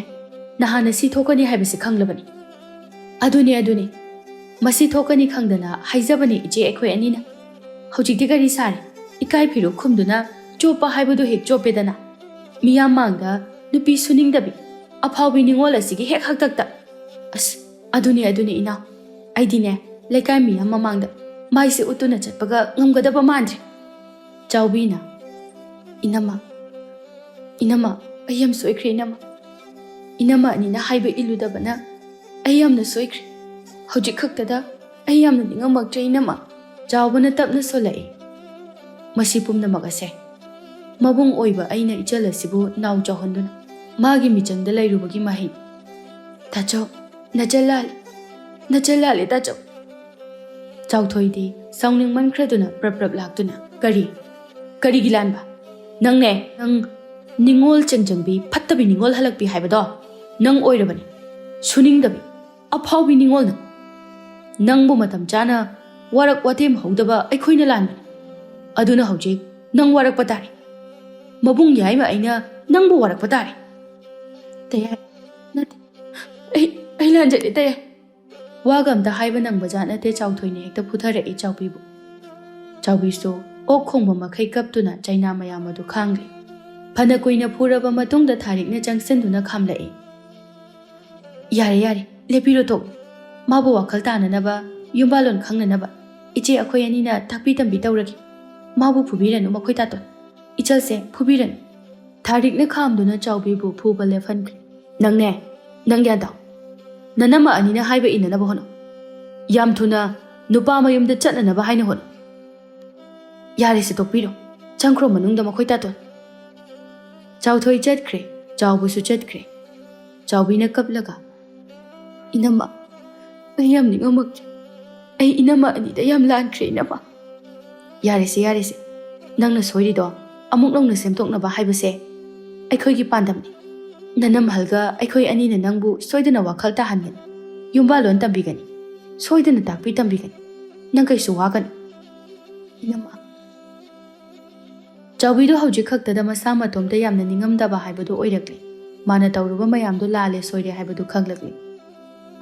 ꯅꯍꯥꯟꯅ ꯁꯤ ꯊꯣꯛꯀꯅꯤ ꯍꯥꯏꯕꯁꯤ ꯈꯪꯂꯕꯅꯤ꯫ ꯑꯗꯨꯅꯤ, ꯑꯗꯨꯅꯤ, ꯃꯁꯤ ꯊꯣꯛꯀꯅꯤ ꯈꯪꯗꯅ ꯍꯥꯏꯖꯕꯅꯤ ꯏꯆꯦ ꯑꯩꯈꯣꯏ ꯑꯅꯤꯅ꯫ ꯍꯧꯖꯤꯛꯇꯤ ꯀꯔꯤ ꯁꯥꯔꯦ? ꯏꯀꯥꯏ ꯐꯤꯔꯨꯛ ꯈꯨꯝꯗꯨꯅ ꯆꯣꯞꯄ ꯍꯥꯏꯕꯗꯨ ꯍꯦꯛ ꯆꯣꯞꯄꯦꯗꯅ꯫ ꯃꯤꯌꯥꯝ ꯃꯥꯡꯗ ꯅꯨꯄꯤ ꯁꯨꯅꯤꯡꯗꯕꯤ ꯑꯐꯥꯎꯕꯤ ꯅꯤꯉꯣꯜ ꯑꯁꯤꯒꯤ ꯍꯦꯛ ꯍꯥꯛꯇꯛꯇ꯫ ꯑꯁ, ꯑꯗꯨꯅꯤ, ꯑꯗꯨꯅꯤ ꯏꯅꯥꯎ, ꯑꯩꯗꯤꯅꯦ ꯂꯩꯀꯥꯏ ꯃꯤꯌꯥꯝ ꯃꯃꯥꯡꯗ ꯃꯥꯏꯁꯦ ꯎꯠꯇꯨꯅ ꯆꯠꯄꯒ ꯉꯝꯒꯗꯕ ꯃꯥꯟꯗ꯭ꯔꯦ꯫" ꯆꯥꯎꯕꯤꯅ, "ꯏꯅꯝꯃ, ꯏꯅꯝꯃ, ꯑꯩ ꯌꯥꯝ ꯁꯣꯏꯈ꯭ꯔꯦ ꯏꯅꯝꯃ꯫ ꯏꯅꯝꯃ ꯑꯅꯤꯅ ꯍꯥꯏꯕ ꯏꯜꯂꯨꯗꯕꯅ ꯑꯩ ꯌꯥꯝꯅ ꯁꯣꯏꯈ꯭ꯔꯦ꯫ ꯍꯧꯖꯤꯛ ꯈꯛꯇꯗ ꯑꯩ ꯌꯥꯝꯅ ꯅꯤꯡꯉꯝꯃꯛꯇ꯭ꯔꯦ ꯏꯅꯝꯃ꯫" ꯆꯥꯎꯕꯅ ꯇꯞꯅ ꯁꯣꯜꯂꯛꯏ꯫ "ꯃꯁꯤ ꯄꯨꯝꯅꯃꯛ ꯑꯁꯦ ꯃꯕꯨꯡ ꯑꯣꯏꯕ ꯑꯩꯅ ꯏꯆꯜ ꯑꯁꯤꯕꯨ ꯅꯥꯎ ꯆꯥꯎꯍꯟꯗꯨꯅ ꯃꯥꯒꯤ ꯃꯤꯆꯪꯗ ꯂꯩꯔꯨꯕꯒꯤ ꯃꯍꯩ꯫ ꯇꯥꯆꯧ, ꯅꯆꯜ ꯂꯥꯜꯂꯦ, ꯅꯆꯜ ꯂꯥꯜꯂꯦ ꯇꯥꯆꯧ꯫" ꯆꯥꯎꯊꯣꯏꯗꯤ ꯁꯥꯎꯅꯤꯡꯃꯟꯈ꯭ꯔꯗꯨꯅ ꯄ꯭ꯔꯞ ꯄ꯭ꯔꯞ ꯂꯥꯛꯇꯨꯅ, "ꯀꯔꯤ? ꯀꯔꯤꯒꯤ ꯂꯥꯟꯕ? ꯅꯪꯅꯦ, ꯅꯪ ꯅꯤꯉꯣꯜ ꯆꯦꯡꯖꯪꯕꯤ, ꯐꯠꯇꯕꯤ ꯅꯤꯉꯣꯜ ꯍꯜꯂꯛꯄꯤ ꯍꯥꯏꯕꯗꯣ ꯅꯪ ꯑꯣꯏꯔꯕꯅꯤ꯫ ꯁꯨꯅꯤꯡꯗꯕꯤ, ꯑꯐꯥꯎꯕꯤ ꯅꯤꯉꯣꯜꯅ꯫ ꯅꯪꯕꯨ ꯃꯇꯝ ꯆꯥꯅ ꯋꯥꯔꯛ ꯋꯥꯇꯦꯝ ꯍꯧꯗꯕ ꯑꯩꯈꯣꯏꯅ ꯂꯥꯟꯕꯅꯤ꯫ ꯑꯗꯨꯅ ꯍꯧꯖꯤꯛ ꯅꯪ ꯋꯥꯔꯛꯄ ꯇꯥꯔꯦ꯫ ꯃꯕꯨꯡ ꯌꯥꯏꯃ ꯑꯩꯅ ꯅꯪꯕꯨ ꯋꯥꯔꯛꯄ ꯇꯥꯔꯦ꯫" "ꯇꯌꯥꯏ, ꯅꯠꯇꯦ, ꯑꯩ, ꯑꯩ ꯂꯥꯟꯖꯔꯦ ꯇꯌꯥꯏ꯫" ꯋꯥꯒ ꯑꯝꯇ ꯍꯥꯏꯕ ꯅꯪꯕꯖꯥꯠ ꯅꯠꯇꯦ, ꯆꯥꯎꯊꯣꯏꯅ ꯍꯦꯛꯇ ꯐꯨꯊꯔꯛꯏ ꯆꯥꯎꯕꯤꯕꯨ꯫ ꯆꯥꯎꯕꯤꯁꯨ ꯑꯣꯛ ꯈꯣꯡꯕ ꯃꯈꯩ ꯀꯞꯇꯨꯅ ꯆꯩꯅꯥ ꯃꯌꯥꯝ ꯑꯗꯨ ꯈꯥꯡꯂꯤ꯫ ꯐꯅ ꯀꯨꯏꯅ ꯐꯨꯔꯕ ꯃꯇꯨꯡꯗ ꯊꯥꯔꯤꯛꯅ ꯆꯪꯁꯤꯟꯗꯨꯅ ꯈꯥꯝꯂꯛꯏ꯫ "ꯌꯥꯔꯦ, ꯌꯥꯔꯦ, ꯂꯦꯞꯄꯤꯔꯣ ꯊꯣꯛ꯫ ꯃꯥꯕꯨ ꯋꯥꯈꯜ ꯇꯥꯅꯅꯕ, ꯌꯨꯝꯕꯥꯂꯣꯟ ꯈꯪꯅꯅꯕ ꯏꯆꯦ ꯑꯩꯈꯣꯏ ꯑꯅꯤꯅ ꯇꯥꯛꯄꯤ ꯇꯝꯕꯤ ꯇꯧꯔꯒꯦ꯫ ꯃꯥꯕꯨ ꯐꯨꯕꯤꯔꯅꯨ ꯃꯈꯣꯏ ꯇꯥꯇꯣꯟ꯫ ꯏꯆꯜꯁꯦ ꯐꯨꯕꯤꯔꯅꯨ꯫" ꯊꯥꯔꯤꯛꯅ ꯈꯥꯝꯗꯨꯅ ꯆꯥꯎꯕꯤꯕꯨ ꯐꯨꯕ ꯂꯦꯞꯍꯟꯈ꯭ꯔꯦ꯫ "ꯅꯪꯅꯦ, ꯅꯪ ꯒ꯭ꯌꯥꯟ ꯇꯥꯎ꯫ ꯅꯅꯝꯃ ꯑꯅꯤꯅ ꯍꯥꯏꯕ ꯏꯟꯅꯅꯕ ꯍꯣꯠꯅꯧ꯫ ꯌꯥꯝ ꯊꯨꯅ ꯅꯨꯄꯥ ꯃꯌꯨꯝꯗ ꯆꯠꯅꯅꯕ ꯍꯥꯏꯅ ꯍꯣꯠꯅꯧ꯫ ꯌꯥꯔꯦꯁꯦ, ꯇꯣꯛꯄꯤꯔꯣ꯫ ꯆꯪꯈ꯭ꯔꯣ ꯃꯅꯨꯡꯗ ꯃꯈꯣꯏ ꯇꯥꯇꯣꯟ꯫" ꯆꯥꯎꯊꯣꯏ ꯆꯠꯈ꯭ꯔꯦ, ꯆꯥꯎꯕꯁꯨ ꯆꯠꯈ꯭ꯔꯦ꯫ ꯆꯥꯎꯕꯤꯅ ꯀꯞꯂꯒ, "ꯏꯅꯝꯃ, ꯑꯩ ꯌꯥꯝ ꯅꯤꯡꯉꯝꯃꯛꯇ꯭ꯔꯦ꯫ ꯑꯩ ꯏꯅꯝꯃ ꯑꯅꯤꯗ ꯌꯥꯝ ꯂꯥꯟꯈ꯭ꯔꯦ, ꯏꯅꯝꯃ꯫" "ꯌꯥꯔꯦꯁꯦ, ꯌꯥꯔꯦꯁꯦ꯫ ꯅꯪꯅ ꯁꯣꯏꯔꯤꯗꯣ ꯑꯃꯨꯛ ꯅꯧꯅ ꯁꯦꯝꯗꯣꯛꯅꯕ ꯍꯥꯏꯕꯁꯦ ꯑꯩꯈꯣꯏꯒꯤ ꯄꯥꯟꯗꯝꯅꯤ꯫ ꯅꯅꯝꯍꯜꯒ ꯑꯩꯈꯣꯏ ꯑꯅꯤꯅ ꯅꯪꯕꯨ ꯁꯣꯏꯗꯅ ꯋꯥꯈꯜ ꯇꯥꯍꯟꯒꯅꯤ꯫ ꯌꯨꯝꯕꯥꯂꯣꯟ ꯇꯝꯕꯤꯒꯅꯤ꯫ ꯁꯣꯏꯗꯅ ꯇꯥꯛꯄꯤ ꯇꯝꯕꯤꯒꯅꯤ꯫ ꯅꯪ ꯀꯩꯁꯨ ꯋꯥꯒꯅꯨ, ꯏꯅꯝꯃ꯫" ꯆꯥꯎꯕꯤꯗꯨ ꯍꯧꯖꯤꯛ ꯈꯛꯇꯗ ꯃꯁꯥ ꯃꯇꯣꯝꯇ ꯌꯥꯝꯅ ꯅꯤꯡꯉꯝꯗꯕ ꯍꯥꯏꯕꯗꯨ ꯑꯣꯏꯔꯛꯂꯦ꯫ ꯃꯥꯅ ꯇꯧꯔꯨꯕ ꯃꯌꯥꯝꯗꯨ ꯂꯥꯜꯂꯦ, ꯁꯣꯏꯔꯦ ꯍꯥꯏꯕꯗꯨ ꯈꯪꯂꯛꯂꯦ꯫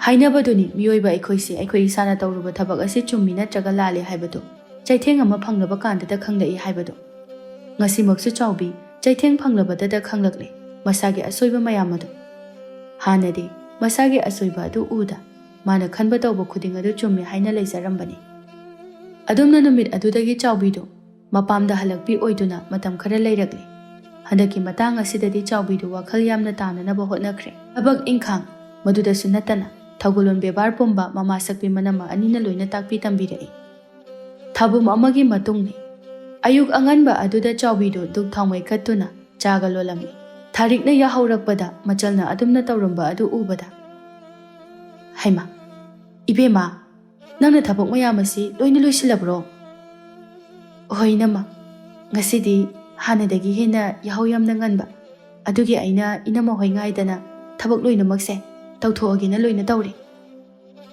ꯍꯥꯏꯅꯕꯗꯨꯅꯤ, ꯃꯤꯑꯣꯏꯕ ꯑꯩꯈꯣꯏꯁꯦ ꯑꯩꯈꯣꯏ ꯏꯁꯥꯅ ꯇꯧꯔꯨꯕ ꯊꯕꯛ ꯑꯁꯤ ꯆꯨꯝꯃꯤ ꯅꯠꯇ꯭ꯔꯒ ꯂꯥꯜꯂꯤ ꯍꯥꯏꯕꯗꯨ ꯆꯩꯊꯦꯡ ꯑꯃ ꯐꯪꯂꯕ ꯀꯥꯟꯗꯇ ꯈꯪꯂꯛꯏ ꯍꯥꯏꯕꯗꯨ꯫ ꯉꯁꯤꯃꯛꯁꯨ ꯆꯥꯎꯕꯤ ꯆꯩꯊꯦꯡ ꯐꯪꯂꯕꯗꯇ ꯈꯪꯂꯛꯂꯦ ꯃꯁꯥꯒꯤ ꯑꯁꯣꯏꯕ ꯃꯌꯥꯝ ꯑꯗꯨ꯫ ꯍꯥꯟꯅꯗꯤ ꯃꯁꯥꯒꯤ ꯑꯁꯣꯏꯕ ꯑꯗꯨ ꯎꯗ ꯃꯥꯅ ꯈꯟꯕ ꯇꯧꯕ ꯈꯨꯗꯤꯡ ꯑꯗꯨ ꯆꯨꯝꯃꯤ ꯍꯥꯏꯅ ꯂꯩꯖꯔꯝꯕꯅꯤ꯫ ꯑꯗꯨꯝꯅ ꯅꯨꯃꯤꯠ ꯑꯗꯨꯗꯒꯤ ꯆꯥꯎꯕꯤꯗꯨ ꯃꯄꯥꯝꯗ ꯍꯜꯂꯛꯄꯤ ꯑꯣꯏꯗꯨꯅ ꯃꯇꯝ ꯈꯔ ꯂꯩꯔꯛꯂꯦ꯫ ꯍꯟꯗꯛꯀꯤ ꯃꯇꯥꯡ ꯑꯁꯤꯗꯗꯤ ꯆꯥꯎꯕꯤꯗꯨ ꯋꯥꯈꯜ ꯌꯥꯝꯅ ꯇꯥꯅꯅꯕ ꯍꯣꯠꯅꯈ꯭ꯔꯦ꯫ ꯊꯕꯛ ꯏꯪꯈꯥꯡ, ꯃꯗꯨꯗꯁꯨ ꯅꯠꯇꯅ ꯊꯧꯒꯜꯂꯣꯟ ꯕꯦꯕꯥꯔ ꯄꯨꯝꯕ ꯃꯃꯥ ꯁꯛꯄꯤ ꯃꯅꯝꯃ ꯑꯅꯤꯅ ꯂꯣꯏꯅ ꯇꯥꯛꯄꯤ ꯇꯝꯕꯤꯔꯛꯏ꯫ ꯊꯥꯕꯨꯝ ꯑꯃꯒꯤ ꯃꯇꯨꯡꯅꯤ꯫ ꯑꯌꯨꯛ ꯑꯉꯟꯕ ꯑꯗꯨꯗ ꯆꯥꯎꯕꯤꯗꯨ ꯙꯨꯛ ꯊꯥꯎꯃꯩ ꯀꯠꯇꯨꯅ ꯆꯥꯒ ꯂꯣꯜꯂꯝꯃꯤ꯫ ꯊꯥꯔꯤꯛꯅ ꯌꯥꯍꯧꯔꯛꯄꯗ ꯃꯆꯜꯅ ꯑꯗꯨꯝꯅ ꯇꯧꯔꯝꯕ ꯑꯗꯨ ꯎꯕꯗ, "ꯍꯩꯃꯥ, ꯏꯕꯦꯝꯃ, ꯅꯪꯅ ꯊꯕꯛ ꯃꯌꯥꯝ ꯑꯁꯤ ꯂꯣꯏꯅ ꯂꯣꯏꯁꯤꯜꯂꯕ꯭ꯔꯣ?" "ꯍꯣꯏ, ꯏꯅꯝꯃ꯫ ꯉꯁꯤꯗꯤ ꯍꯥꯟꯅꯗꯒꯤ ꯍꯦꯟꯅ ꯌꯥꯍꯧ ꯌꯥꯝꯅ ꯉꯟꯕ꯫ ꯑꯗꯨꯒꯤ ꯑꯩꯅ ꯏꯅꯝꯃ ꯍꯣꯏ ꯉꯥꯏꯗꯅ ꯊꯕꯛ ꯂꯣꯏꯅꯃꯛꯁꯦ ꯇꯧꯊꯣꯛꯑꯒꯦꯅ ꯂꯣꯏꯅ ꯇꯧꯔꯦ꯫"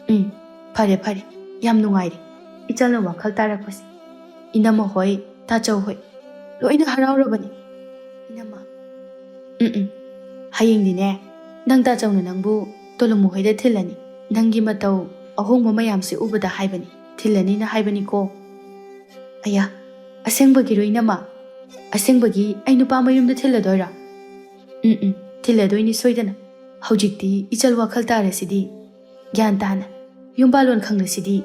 "ꯎꯝ, ꯐꯔꯦ, ꯐꯔꯦ꯫ ꯌꯥꯝ ꯅꯨꯡꯉꯥꯏꯔꯦ꯫ ꯏꯆꯜꯅ ꯋꯥꯈꯜ ꯇꯥꯔꯛꯄꯁꯦ꯫ ꯏꯅꯝꯃ ꯍꯣꯏ, ꯇꯥꯆꯧ ꯍꯣꯏ, ꯂꯣꯏꯅ ꯍꯔꯥꯎꯔꯕꯅꯤ, ꯏꯅꯝꯃ꯫" "ꯎꯝ, ꯎꯝ꯫ ꯍꯌꯦꯡꯗꯤꯅꯦ, ꯅꯪ ꯇꯥꯆꯧꯅ ꯅꯪꯕꯨ ꯇꯣꯂꯨꯃꯨ ꯍꯣꯏꯗ ꯊꯤꯜꯂꯅꯤ꯫ ꯅꯪꯒꯤ ꯃꯇꯧ ꯑꯍꯣꯡꯕ ꯃꯌꯥꯝꯁꯦ ꯎꯕꯗ ꯍꯥꯏꯕꯅꯤ, ꯊꯤꯜꯂꯅꯤꯅ ꯍꯥꯏꯕꯅꯤꯀꯣ꯫" "ꯑꯌꯥ, ꯑꯁꯦꯡꯕꯒꯤꯔꯣ, ꯏꯅꯝꯃ? "ꯑꯁꯦꯡꯕꯒꯤ ꯑꯩ ꯅꯨꯄꯥ ꯃꯌꯨꯝꯗ ꯊꯤꯜꯂꯗꯣꯏꯔꯥ?" "ꯎꯝ, ꯎꯝ, ꯊꯤꯜꯂꯗꯣꯏꯅꯤ ꯁꯣꯏꯗꯅ꯫ ꯍꯧꯖꯤꯛꯇꯤ ꯏꯆꯜ ꯋꯥꯈꯜ ꯇꯥꯔꯁꯤꯗꯤ, ꯒ꯭ꯌꯥꯟ ꯇꯥꯅ ꯌꯨꯝꯕꯥꯂꯣꯟ ꯈꯪꯂꯁꯤꯗꯤ꯫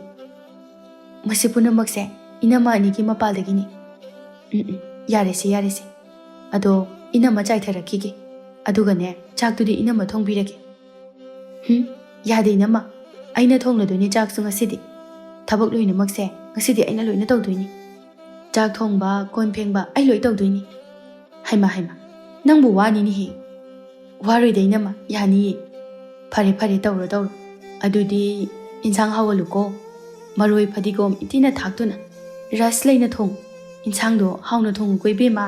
ꯃꯁꯤ ꯄꯨꯝꯅꯃꯛꯁꯦ ꯏꯅꯝꯃ ꯑꯅꯤꯒꯤ ꯃꯄꯥꯜꯗꯒꯤꯅꯤ꯫ ꯎꯝ, ꯎꯝ, ꯌꯥꯔꯦꯁꯦ, ꯌꯥꯔꯦꯁꯦ꯫ ꯑꯗꯣ ꯏꯅꯝꯃ ꯆꯥꯏꯊꯔꯛꯈꯤꯒꯦ꯫ ꯑꯗꯨꯒꯅꯦ, ꯆꯥꯛꯇꯨꯗꯤ ꯏꯅꯝꯃ ꯊꯣꯡꯕꯤꯔꯒꯦ꯫" "ꯍꯨꯝ, ꯌꯥꯗꯦ ꯏꯅꯝꯃ, ꯑꯩꯅ ꯊꯣꯡꯂꯗꯣꯏꯅꯤ ꯆꯥꯛꯁꯨ ꯉꯁꯤꯗꯤ꯫ ꯊꯕꯛ ꯂꯣꯏꯅꯃꯛꯁꯦ ꯉꯁꯤꯗꯤ ꯑꯩꯅ ꯂꯣꯏꯅ ꯇꯧꯗꯣꯏꯅꯤ꯫ ꯆꯥꯛ ꯊꯣꯡꯕ, ꯀꯣꯟ ꯐꯦꯡꯕ ꯑꯩ ꯂꯣꯏ ꯇꯧꯗꯣꯏꯅꯤ꯫" "ꯍꯩꯃꯥ, ꯍꯩꯃꯥ, ꯅꯪꯕꯨ ꯋꯥꯅꯤꯅꯦꯍꯦ꯫" "ꯋꯥꯔꯣꯏꯗ ꯏꯅꯝꯃ, ꯌꯥꯅꯤꯌꯦ꯫" "ꯐꯔꯦ, ꯐꯔꯦ, ꯇꯧꯔꯣ, ꯇꯧꯔꯣ꯫ ꯑꯗꯨꯗꯤ ꯏꯟꯁꯥꯡ ꯍꯥꯎꯍꯜꯂꯨꯀꯣ꯫ ꯃꯔꯣꯏ ꯐꯗꯤꯒꯣꯝ ꯏꯟꯊꯤꯅ ꯊꯥꯛꯇꯨꯅ ꯔꯁ ꯂꯩꯅ ꯊꯣꯡꯉꯨ꯫ ꯏꯟꯁꯥꯡꯗꯣ ꯍꯥꯎꯅ ꯊꯣꯡꯉꯨꯀꯣ ꯏꯕꯦꯝꯃ꯫"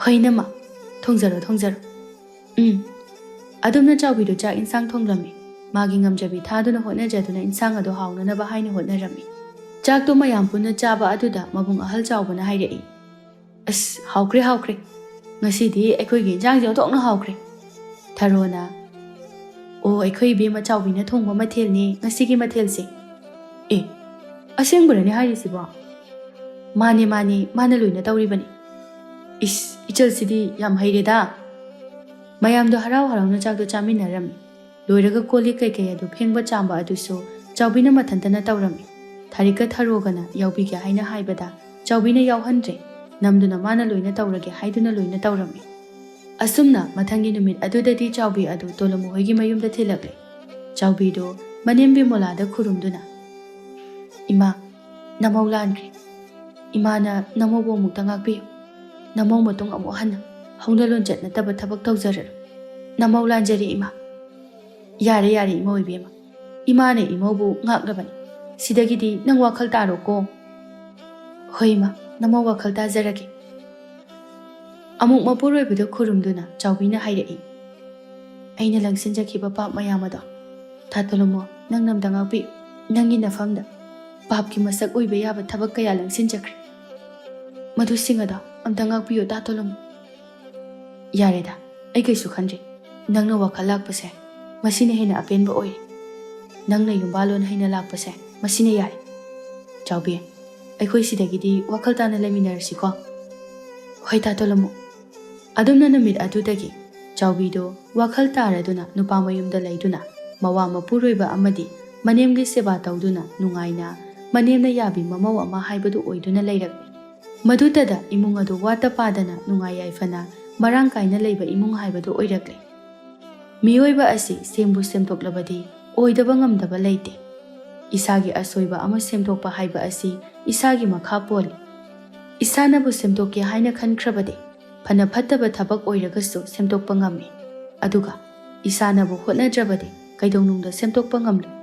"ꯍꯣꯏ ꯏꯅꯝꯃ, ꯊꯣꯡꯖꯔꯣ, ꯊꯣꯡꯖꯔꯣ꯫" "ꯎꯝ꯫" ꯑꯗꯨꯝꯅ ꯆꯥꯎꯕꯤꯗꯣ ꯆꯥꯛ ꯏꯟꯁꯥꯡ ꯊꯣꯡꯂꯝꯃꯤ꯫ ꯃꯥꯒꯤ ꯉꯝꯖꯕꯤ ꯊꯥꯗꯨꯅ ꯍꯣꯠꯅꯖꯗꯨꯅ ꯏꯟꯁꯥꯡ ꯑꯗꯨ ꯍꯥꯎꯅꯅꯕ ꯍꯥꯏꯅ ꯍꯣꯠꯅꯔꯝꯃꯤ꯫ ꯆꯥꯛꯇꯨ ꯃꯌꯥꯝ ꯄꯨꯟꯅ ꯆꯥꯕ ꯑꯗꯨꯗ ꯃꯕꯨꯡ ꯑꯍꯜ ꯆꯥꯎꯕꯅ ꯍꯥꯏꯔꯛꯏ, "ꯑꯁ, ꯍꯥꯎꯈ꯭ꯔꯦ, ꯍꯥꯎꯈ꯭ꯔꯦ꯫ ꯉꯁꯤꯗꯤ ꯑꯩꯈꯣꯏꯒꯤ ꯏꯟꯁꯥꯡꯁꯦ ꯑꯣꯟꯊꯣꯛꯅ ꯍꯥꯎꯈ꯭ꯔꯦ꯫" ꯊꯔꯣꯅ, "ꯑꯣ, ꯑꯩꯈꯣꯏ ꯏꯕꯦꯝꯃ ꯆꯥꯎꯕꯤꯅ ꯊꯣꯡꯕ ꯃꯊꯦꯜꯅꯤ ꯉꯁꯤꯒꯤ ꯃꯊꯦꯜꯁꯦ꯫" "ꯑꯦ, ꯑꯁꯦꯡꯕꯔꯅꯦ ꯍꯥꯏꯔꯤꯁꯤꯕꯣ?" "ꯃꯥꯅꯦ, ꯃꯥꯅꯦ, ꯃꯥꯅ ꯂꯣꯏꯅ ꯇꯧꯔꯤꯕꯅꯤ꯫" "ꯏꯁ, ꯏꯆꯜꯁꯤꯗꯤ ꯌꯥꯝ ꯍꯩꯔꯦꯗ꯫" ꯃꯌꯥꯝꯗꯣ ꯍꯔꯥꯎ ꯍꯔꯥꯎꯅ ꯆꯥꯛꯇꯣ ꯆꯥꯃꯤꯟꯅꯔꯝꯃꯤ꯫ ꯂꯣꯏꯔꯒ ꯀꯣꯜ ꯂꯤꯛ ꯀꯩꯀꯩ ꯑꯗꯨ ꯐꯦꯡꯕ ꯆꯥꯝꯕ ꯑꯗꯨꯁꯨ ꯆꯥꯎꯕꯤꯅ ꯃꯊꯟꯇꯅ ꯇꯧꯔꯝꯃꯤ꯫ ꯊꯥꯔꯤꯛꯀ ꯊꯔꯣꯒꯅ ꯌꯥꯎꯕꯤꯒꯦ ꯍꯥꯏꯅ ꯍꯥꯏꯕꯗ ꯆꯥꯎꯕꯤꯅ ꯌꯥꯎꯍꯟꯗ꯭ꯔꯦ꯫ ꯅꯝꯗꯨꯅ ꯃꯥꯅ ꯂꯣꯏꯅ ꯇꯧꯔꯒꯦ ꯍꯥꯏꯗꯨꯅ ꯂꯣꯏꯅ ꯇꯧꯔꯝꯃꯤ꯫ ꯑꯁꯨꯝꯅ ꯃꯊꯪꯒꯤ ꯅꯨꯃꯤꯠ ꯑꯗꯨꯗꯗꯤ ꯆꯥꯎꯕꯤ ꯑꯗꯨ ꯇꯣꯂꯣꯃꯨ ꯍꯣꯏꯒꯤ ꯃꯌꯨꯝꯗ ꯊꯤꯜꯂꯛꯂꯦ꯫ ꯆꯥꯎꯕꯤꯗꯨ ꯃꯅꯦꯝ ꯕꯤꯃꯣꯂꯥꯗ ꯈꯨꯔꯨꯝꯗꯨꯅ, "ꯏꯃꯥ, ꯅꯃꯧ ꯂꯥꯟꯈ꯭ꯔꯦ꯫ ꯏꯃꯥꯅ ꯅꯃꯧꯕꯨ ꯑꯃꯨꯛꯇ ꯉꯥꯛꯄꯤꯌꯨ꯫ ꯅꯃꯧ ꯃꯇꯨꯡ ꯑꯃꯨꯛ ꯍꯟꯅ ꯍꯧꯅ ꯂꯣꯟꯆꯠ ꯅꯠꯇꯕ ꯊꯕꯛ ꯇꯧꯖꯔꯔꯣꯏ꯫ ꯅꯃꯧ ꯂꯥꯟꯖꯔꯦ ꯏꯃꯥ꯫" "ꯌꯥꯔꯦ, ꯌꯥꯔꯦ ꯏꯃꯧ ꯏꯕꯦꯝꯃ꯫ ꯏꯃꯥꯅ ꯏꯃꯧꯕꯨ ꯉꯥꯛꯂꯕꯅꯤ꯫ ꯁꯤꯗꯒꯤꯗꯤ ꯅꯪ ꯋꯥꯈꯜ ꯇꯥꯔꯣꯀꯣ꯫" "ꯍꯣꯏ ꯏꯃꯥ, ꯅꯃꯧ ꯋꯥꯈꯜ ꯇꯥꯖꯔꯒꯦ꯫" ꯑꯃꯨꯛ ꯃꯄꯨꯔꯣꯏꯕꯗ ꯈꯨꯔꯨꯝꯗꯨꯅ ꯆꯥꯎꯕꯤꯅ ꯍꯥꯏꯔꯛꯏ, "ꯑꯩꯅ ꯂꯪꯁꯤꯟꯖꯈꯤꯕ ꯄꯥꯞ ꯃꯌꯥꯝ ꯑꯗꯣ ꯇꯥ ꯇꯣꯂꯣꯃꯣ, ꯅꯪꯅ ꯑꯝꯇ ꯉꯥꯛꯄꯤꯌꯨ꯫ ꯅꯪꯒꯤ ꯅꯐꯝꯗ ꯄꯥꯞꯀꯤ ꯃꯁꯛ ꯑꯣꯏꯕ ꯌꯥꯕ ꯊꯕꯛ ꯀꯌꯥ ꯂꯪꯁꯤꯟꯖꯈ꯭ꯔꯦ꯫ ꯃꯗꯨꯁꯤꯡ ꯑꯗꯣ ꯑꯝꯇ ꯉꯥꯛꯄꯤꯌꯨ ꯇꯥ ꯇꯣꯂꯣꯃꯣ꯫" "ꯌꯥꯔꯦꯗ, ꯑꯩ ꯀꯩꯁꯨ ꯈꯟꯗ꯭ꯔꯦ꯫ ꯅꯪꯅ ꯋꯥꯈꯜ ꯂꯥꯛꯄꯁꯦ, ꯃꯁꯤꯅ ꯍꯦꯟꯅ ꯑꯄꯦꯟꯕ ꯑꯣꯏꯔꯦ꯫ ꯅꯪꯅ ꯌꯨꯝꯕꯥꯂꯣꯟ ꯍꯩꯅ ꯂꯥꯛꯄꯁꯦ, ꯃꯁꯤꯅ ꯌꯥꯔꯦ꯫ ꯆꯥꯎꯕꯤ, ꯑꯩꯈꯣꯏ ꯁꯤꯗꯒꯤꯗꯤ ꯋꯥꯈꯜ ꯇꯥꯅ ꯂꯩꯃꯤꯟꯅꯔꯁꯤꯀꯣ?" "ꯍꯣꯏ, ꯇꯥ ꯇꯣꯂꯃꯨ꯫" ꯑꯗꯨꯝꯅ ꯅꯨꯃꯤꯠ ꯑꯗꯨꯗꯒꯤ ꯆꯥꯎꯕꯤꯗꯨ ꯋꯥꯈꯜ ꯇꯥꯔꯗꯨꯅ ꯅꯨꯄꯥ ꯃꯌꯨꯝꯗ ꯂꯩꯗꯨꯅ ꯃꯋꯥ ꯃꯄꯨꯔꯣꯏꯕ ꯑꯃꯗꯤ ꯃꯅꯦꯝꯒꯤ ꯁꯦꯕꯥ ꯇꯧꯗꯨꯅ ꯅꯨꯡꯉꯥꯏꯅ ꯃꯅꯦꯝꯅ ꯌꯥꯕꯤ ꯃꯃꯧ ꯑꯃ ꯍꯥꯏꯕꯗꯨ ꯑꯣꯏꯗꯨꯅ ꯂꯩꯔꯛꯂꯤ꯫ ꯃꯗꯨꯇꯗ ꯏꯃꯨꯡ ꯑꯗꯨ ꯋꯥꯠꯇ ꯄꯥꯗꯅ ꯅꯨꯡꯉꯥꯏ ꯌꯥꯏꯐꯅ ꯃꯔꯥꯡ ꯀꯥꯏꯅ ꯂꯩꯕ ꯏꯃꯨꯡ ꯍꯥꯏꯕꯗꯨ ꯑꯣꯏꯔꯛꯂꯦ꯫ ꯃꯤꯑꯣꯏꯕ ꯑꯁꯤ ꯁꯦꯝꯕꯨ ꯁꯦꯝꯗꯣꯛꯂꯕꯗꯤ ꯑꯣꯏꯗꯕ ꯉꯝꯗꯕ ꯂꯩꯇꯦ꯫ ꯏꯁꯥꯒꯤ ꯑꯁꯣꯏꯕ ꯑꯃ ꯁꯦꯝꯗꯣꯛꯄ ꯍꯥꯏꯕ ꯑꯁꯤ ꯏꯁꯥꯒꯤ ꯃꯈꯥ ꯄꯣꯜꯂꯤ꯫ ꯏꯁꯥꯅꯕꯨ ꯁꯦꯝꯗꯣꯛꯀꯦ ꯍꯥꯏꯅ ꯈꯟꯈ꯭ꯔꯕꯗꯤ ꯐꯅ ꯐꯠꯇꯕ ꯊꯕꯛ ꯑꯣꯏꯔꯒꯁꯨ ꯁꯦꯝꯗꯣꯛꯄ ꯉꯝꯃꯤ꯫ ꯑꯗꯨꯒ ꯏꯁꯥꯅꯕꯨ ꯍꯣꯠꯅꯗ꯭ꯔꯕꯗꯤ ꯀꯩꯗꯧꯅꯨꯡꯗ ꯁꯦꯝꯗꯣꯛꯄ ꯉꯝꯂꯣꯏ꯫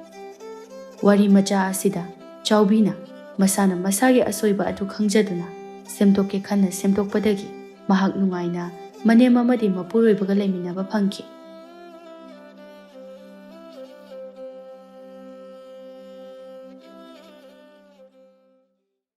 ꯋꯥꯔꯤ ꯃꯆꯥ ꯑꯁꯤꯗ ꯆꯥꯎꯕꯤꯅ ꯃꯁꯥꯅ ꯃꯁꯥꯒꯤ ꯑꯁꯣꯏꯕ ꯑꯗꯨ ꯈꯪꯖꯗꯨꯅ ꯁꯦꯝꯗꯣꯛꯀꯦ ꯈꯟꯅ ꯁꯦꯝꯗꯣꯛꯄꯗꯒꯤ ꯃꯍꯥꯛ ꯅꯨꯡꯉꯥꯏꯅ ꯃꯅꯦꯝ ꯑꯃꯗꯤ ꯃꯄꯨꯔꯣꯏꯕꯒ ꯂꯩꯃꯤꯟꯅꯕ ꯐꯪꯈꯤ꯫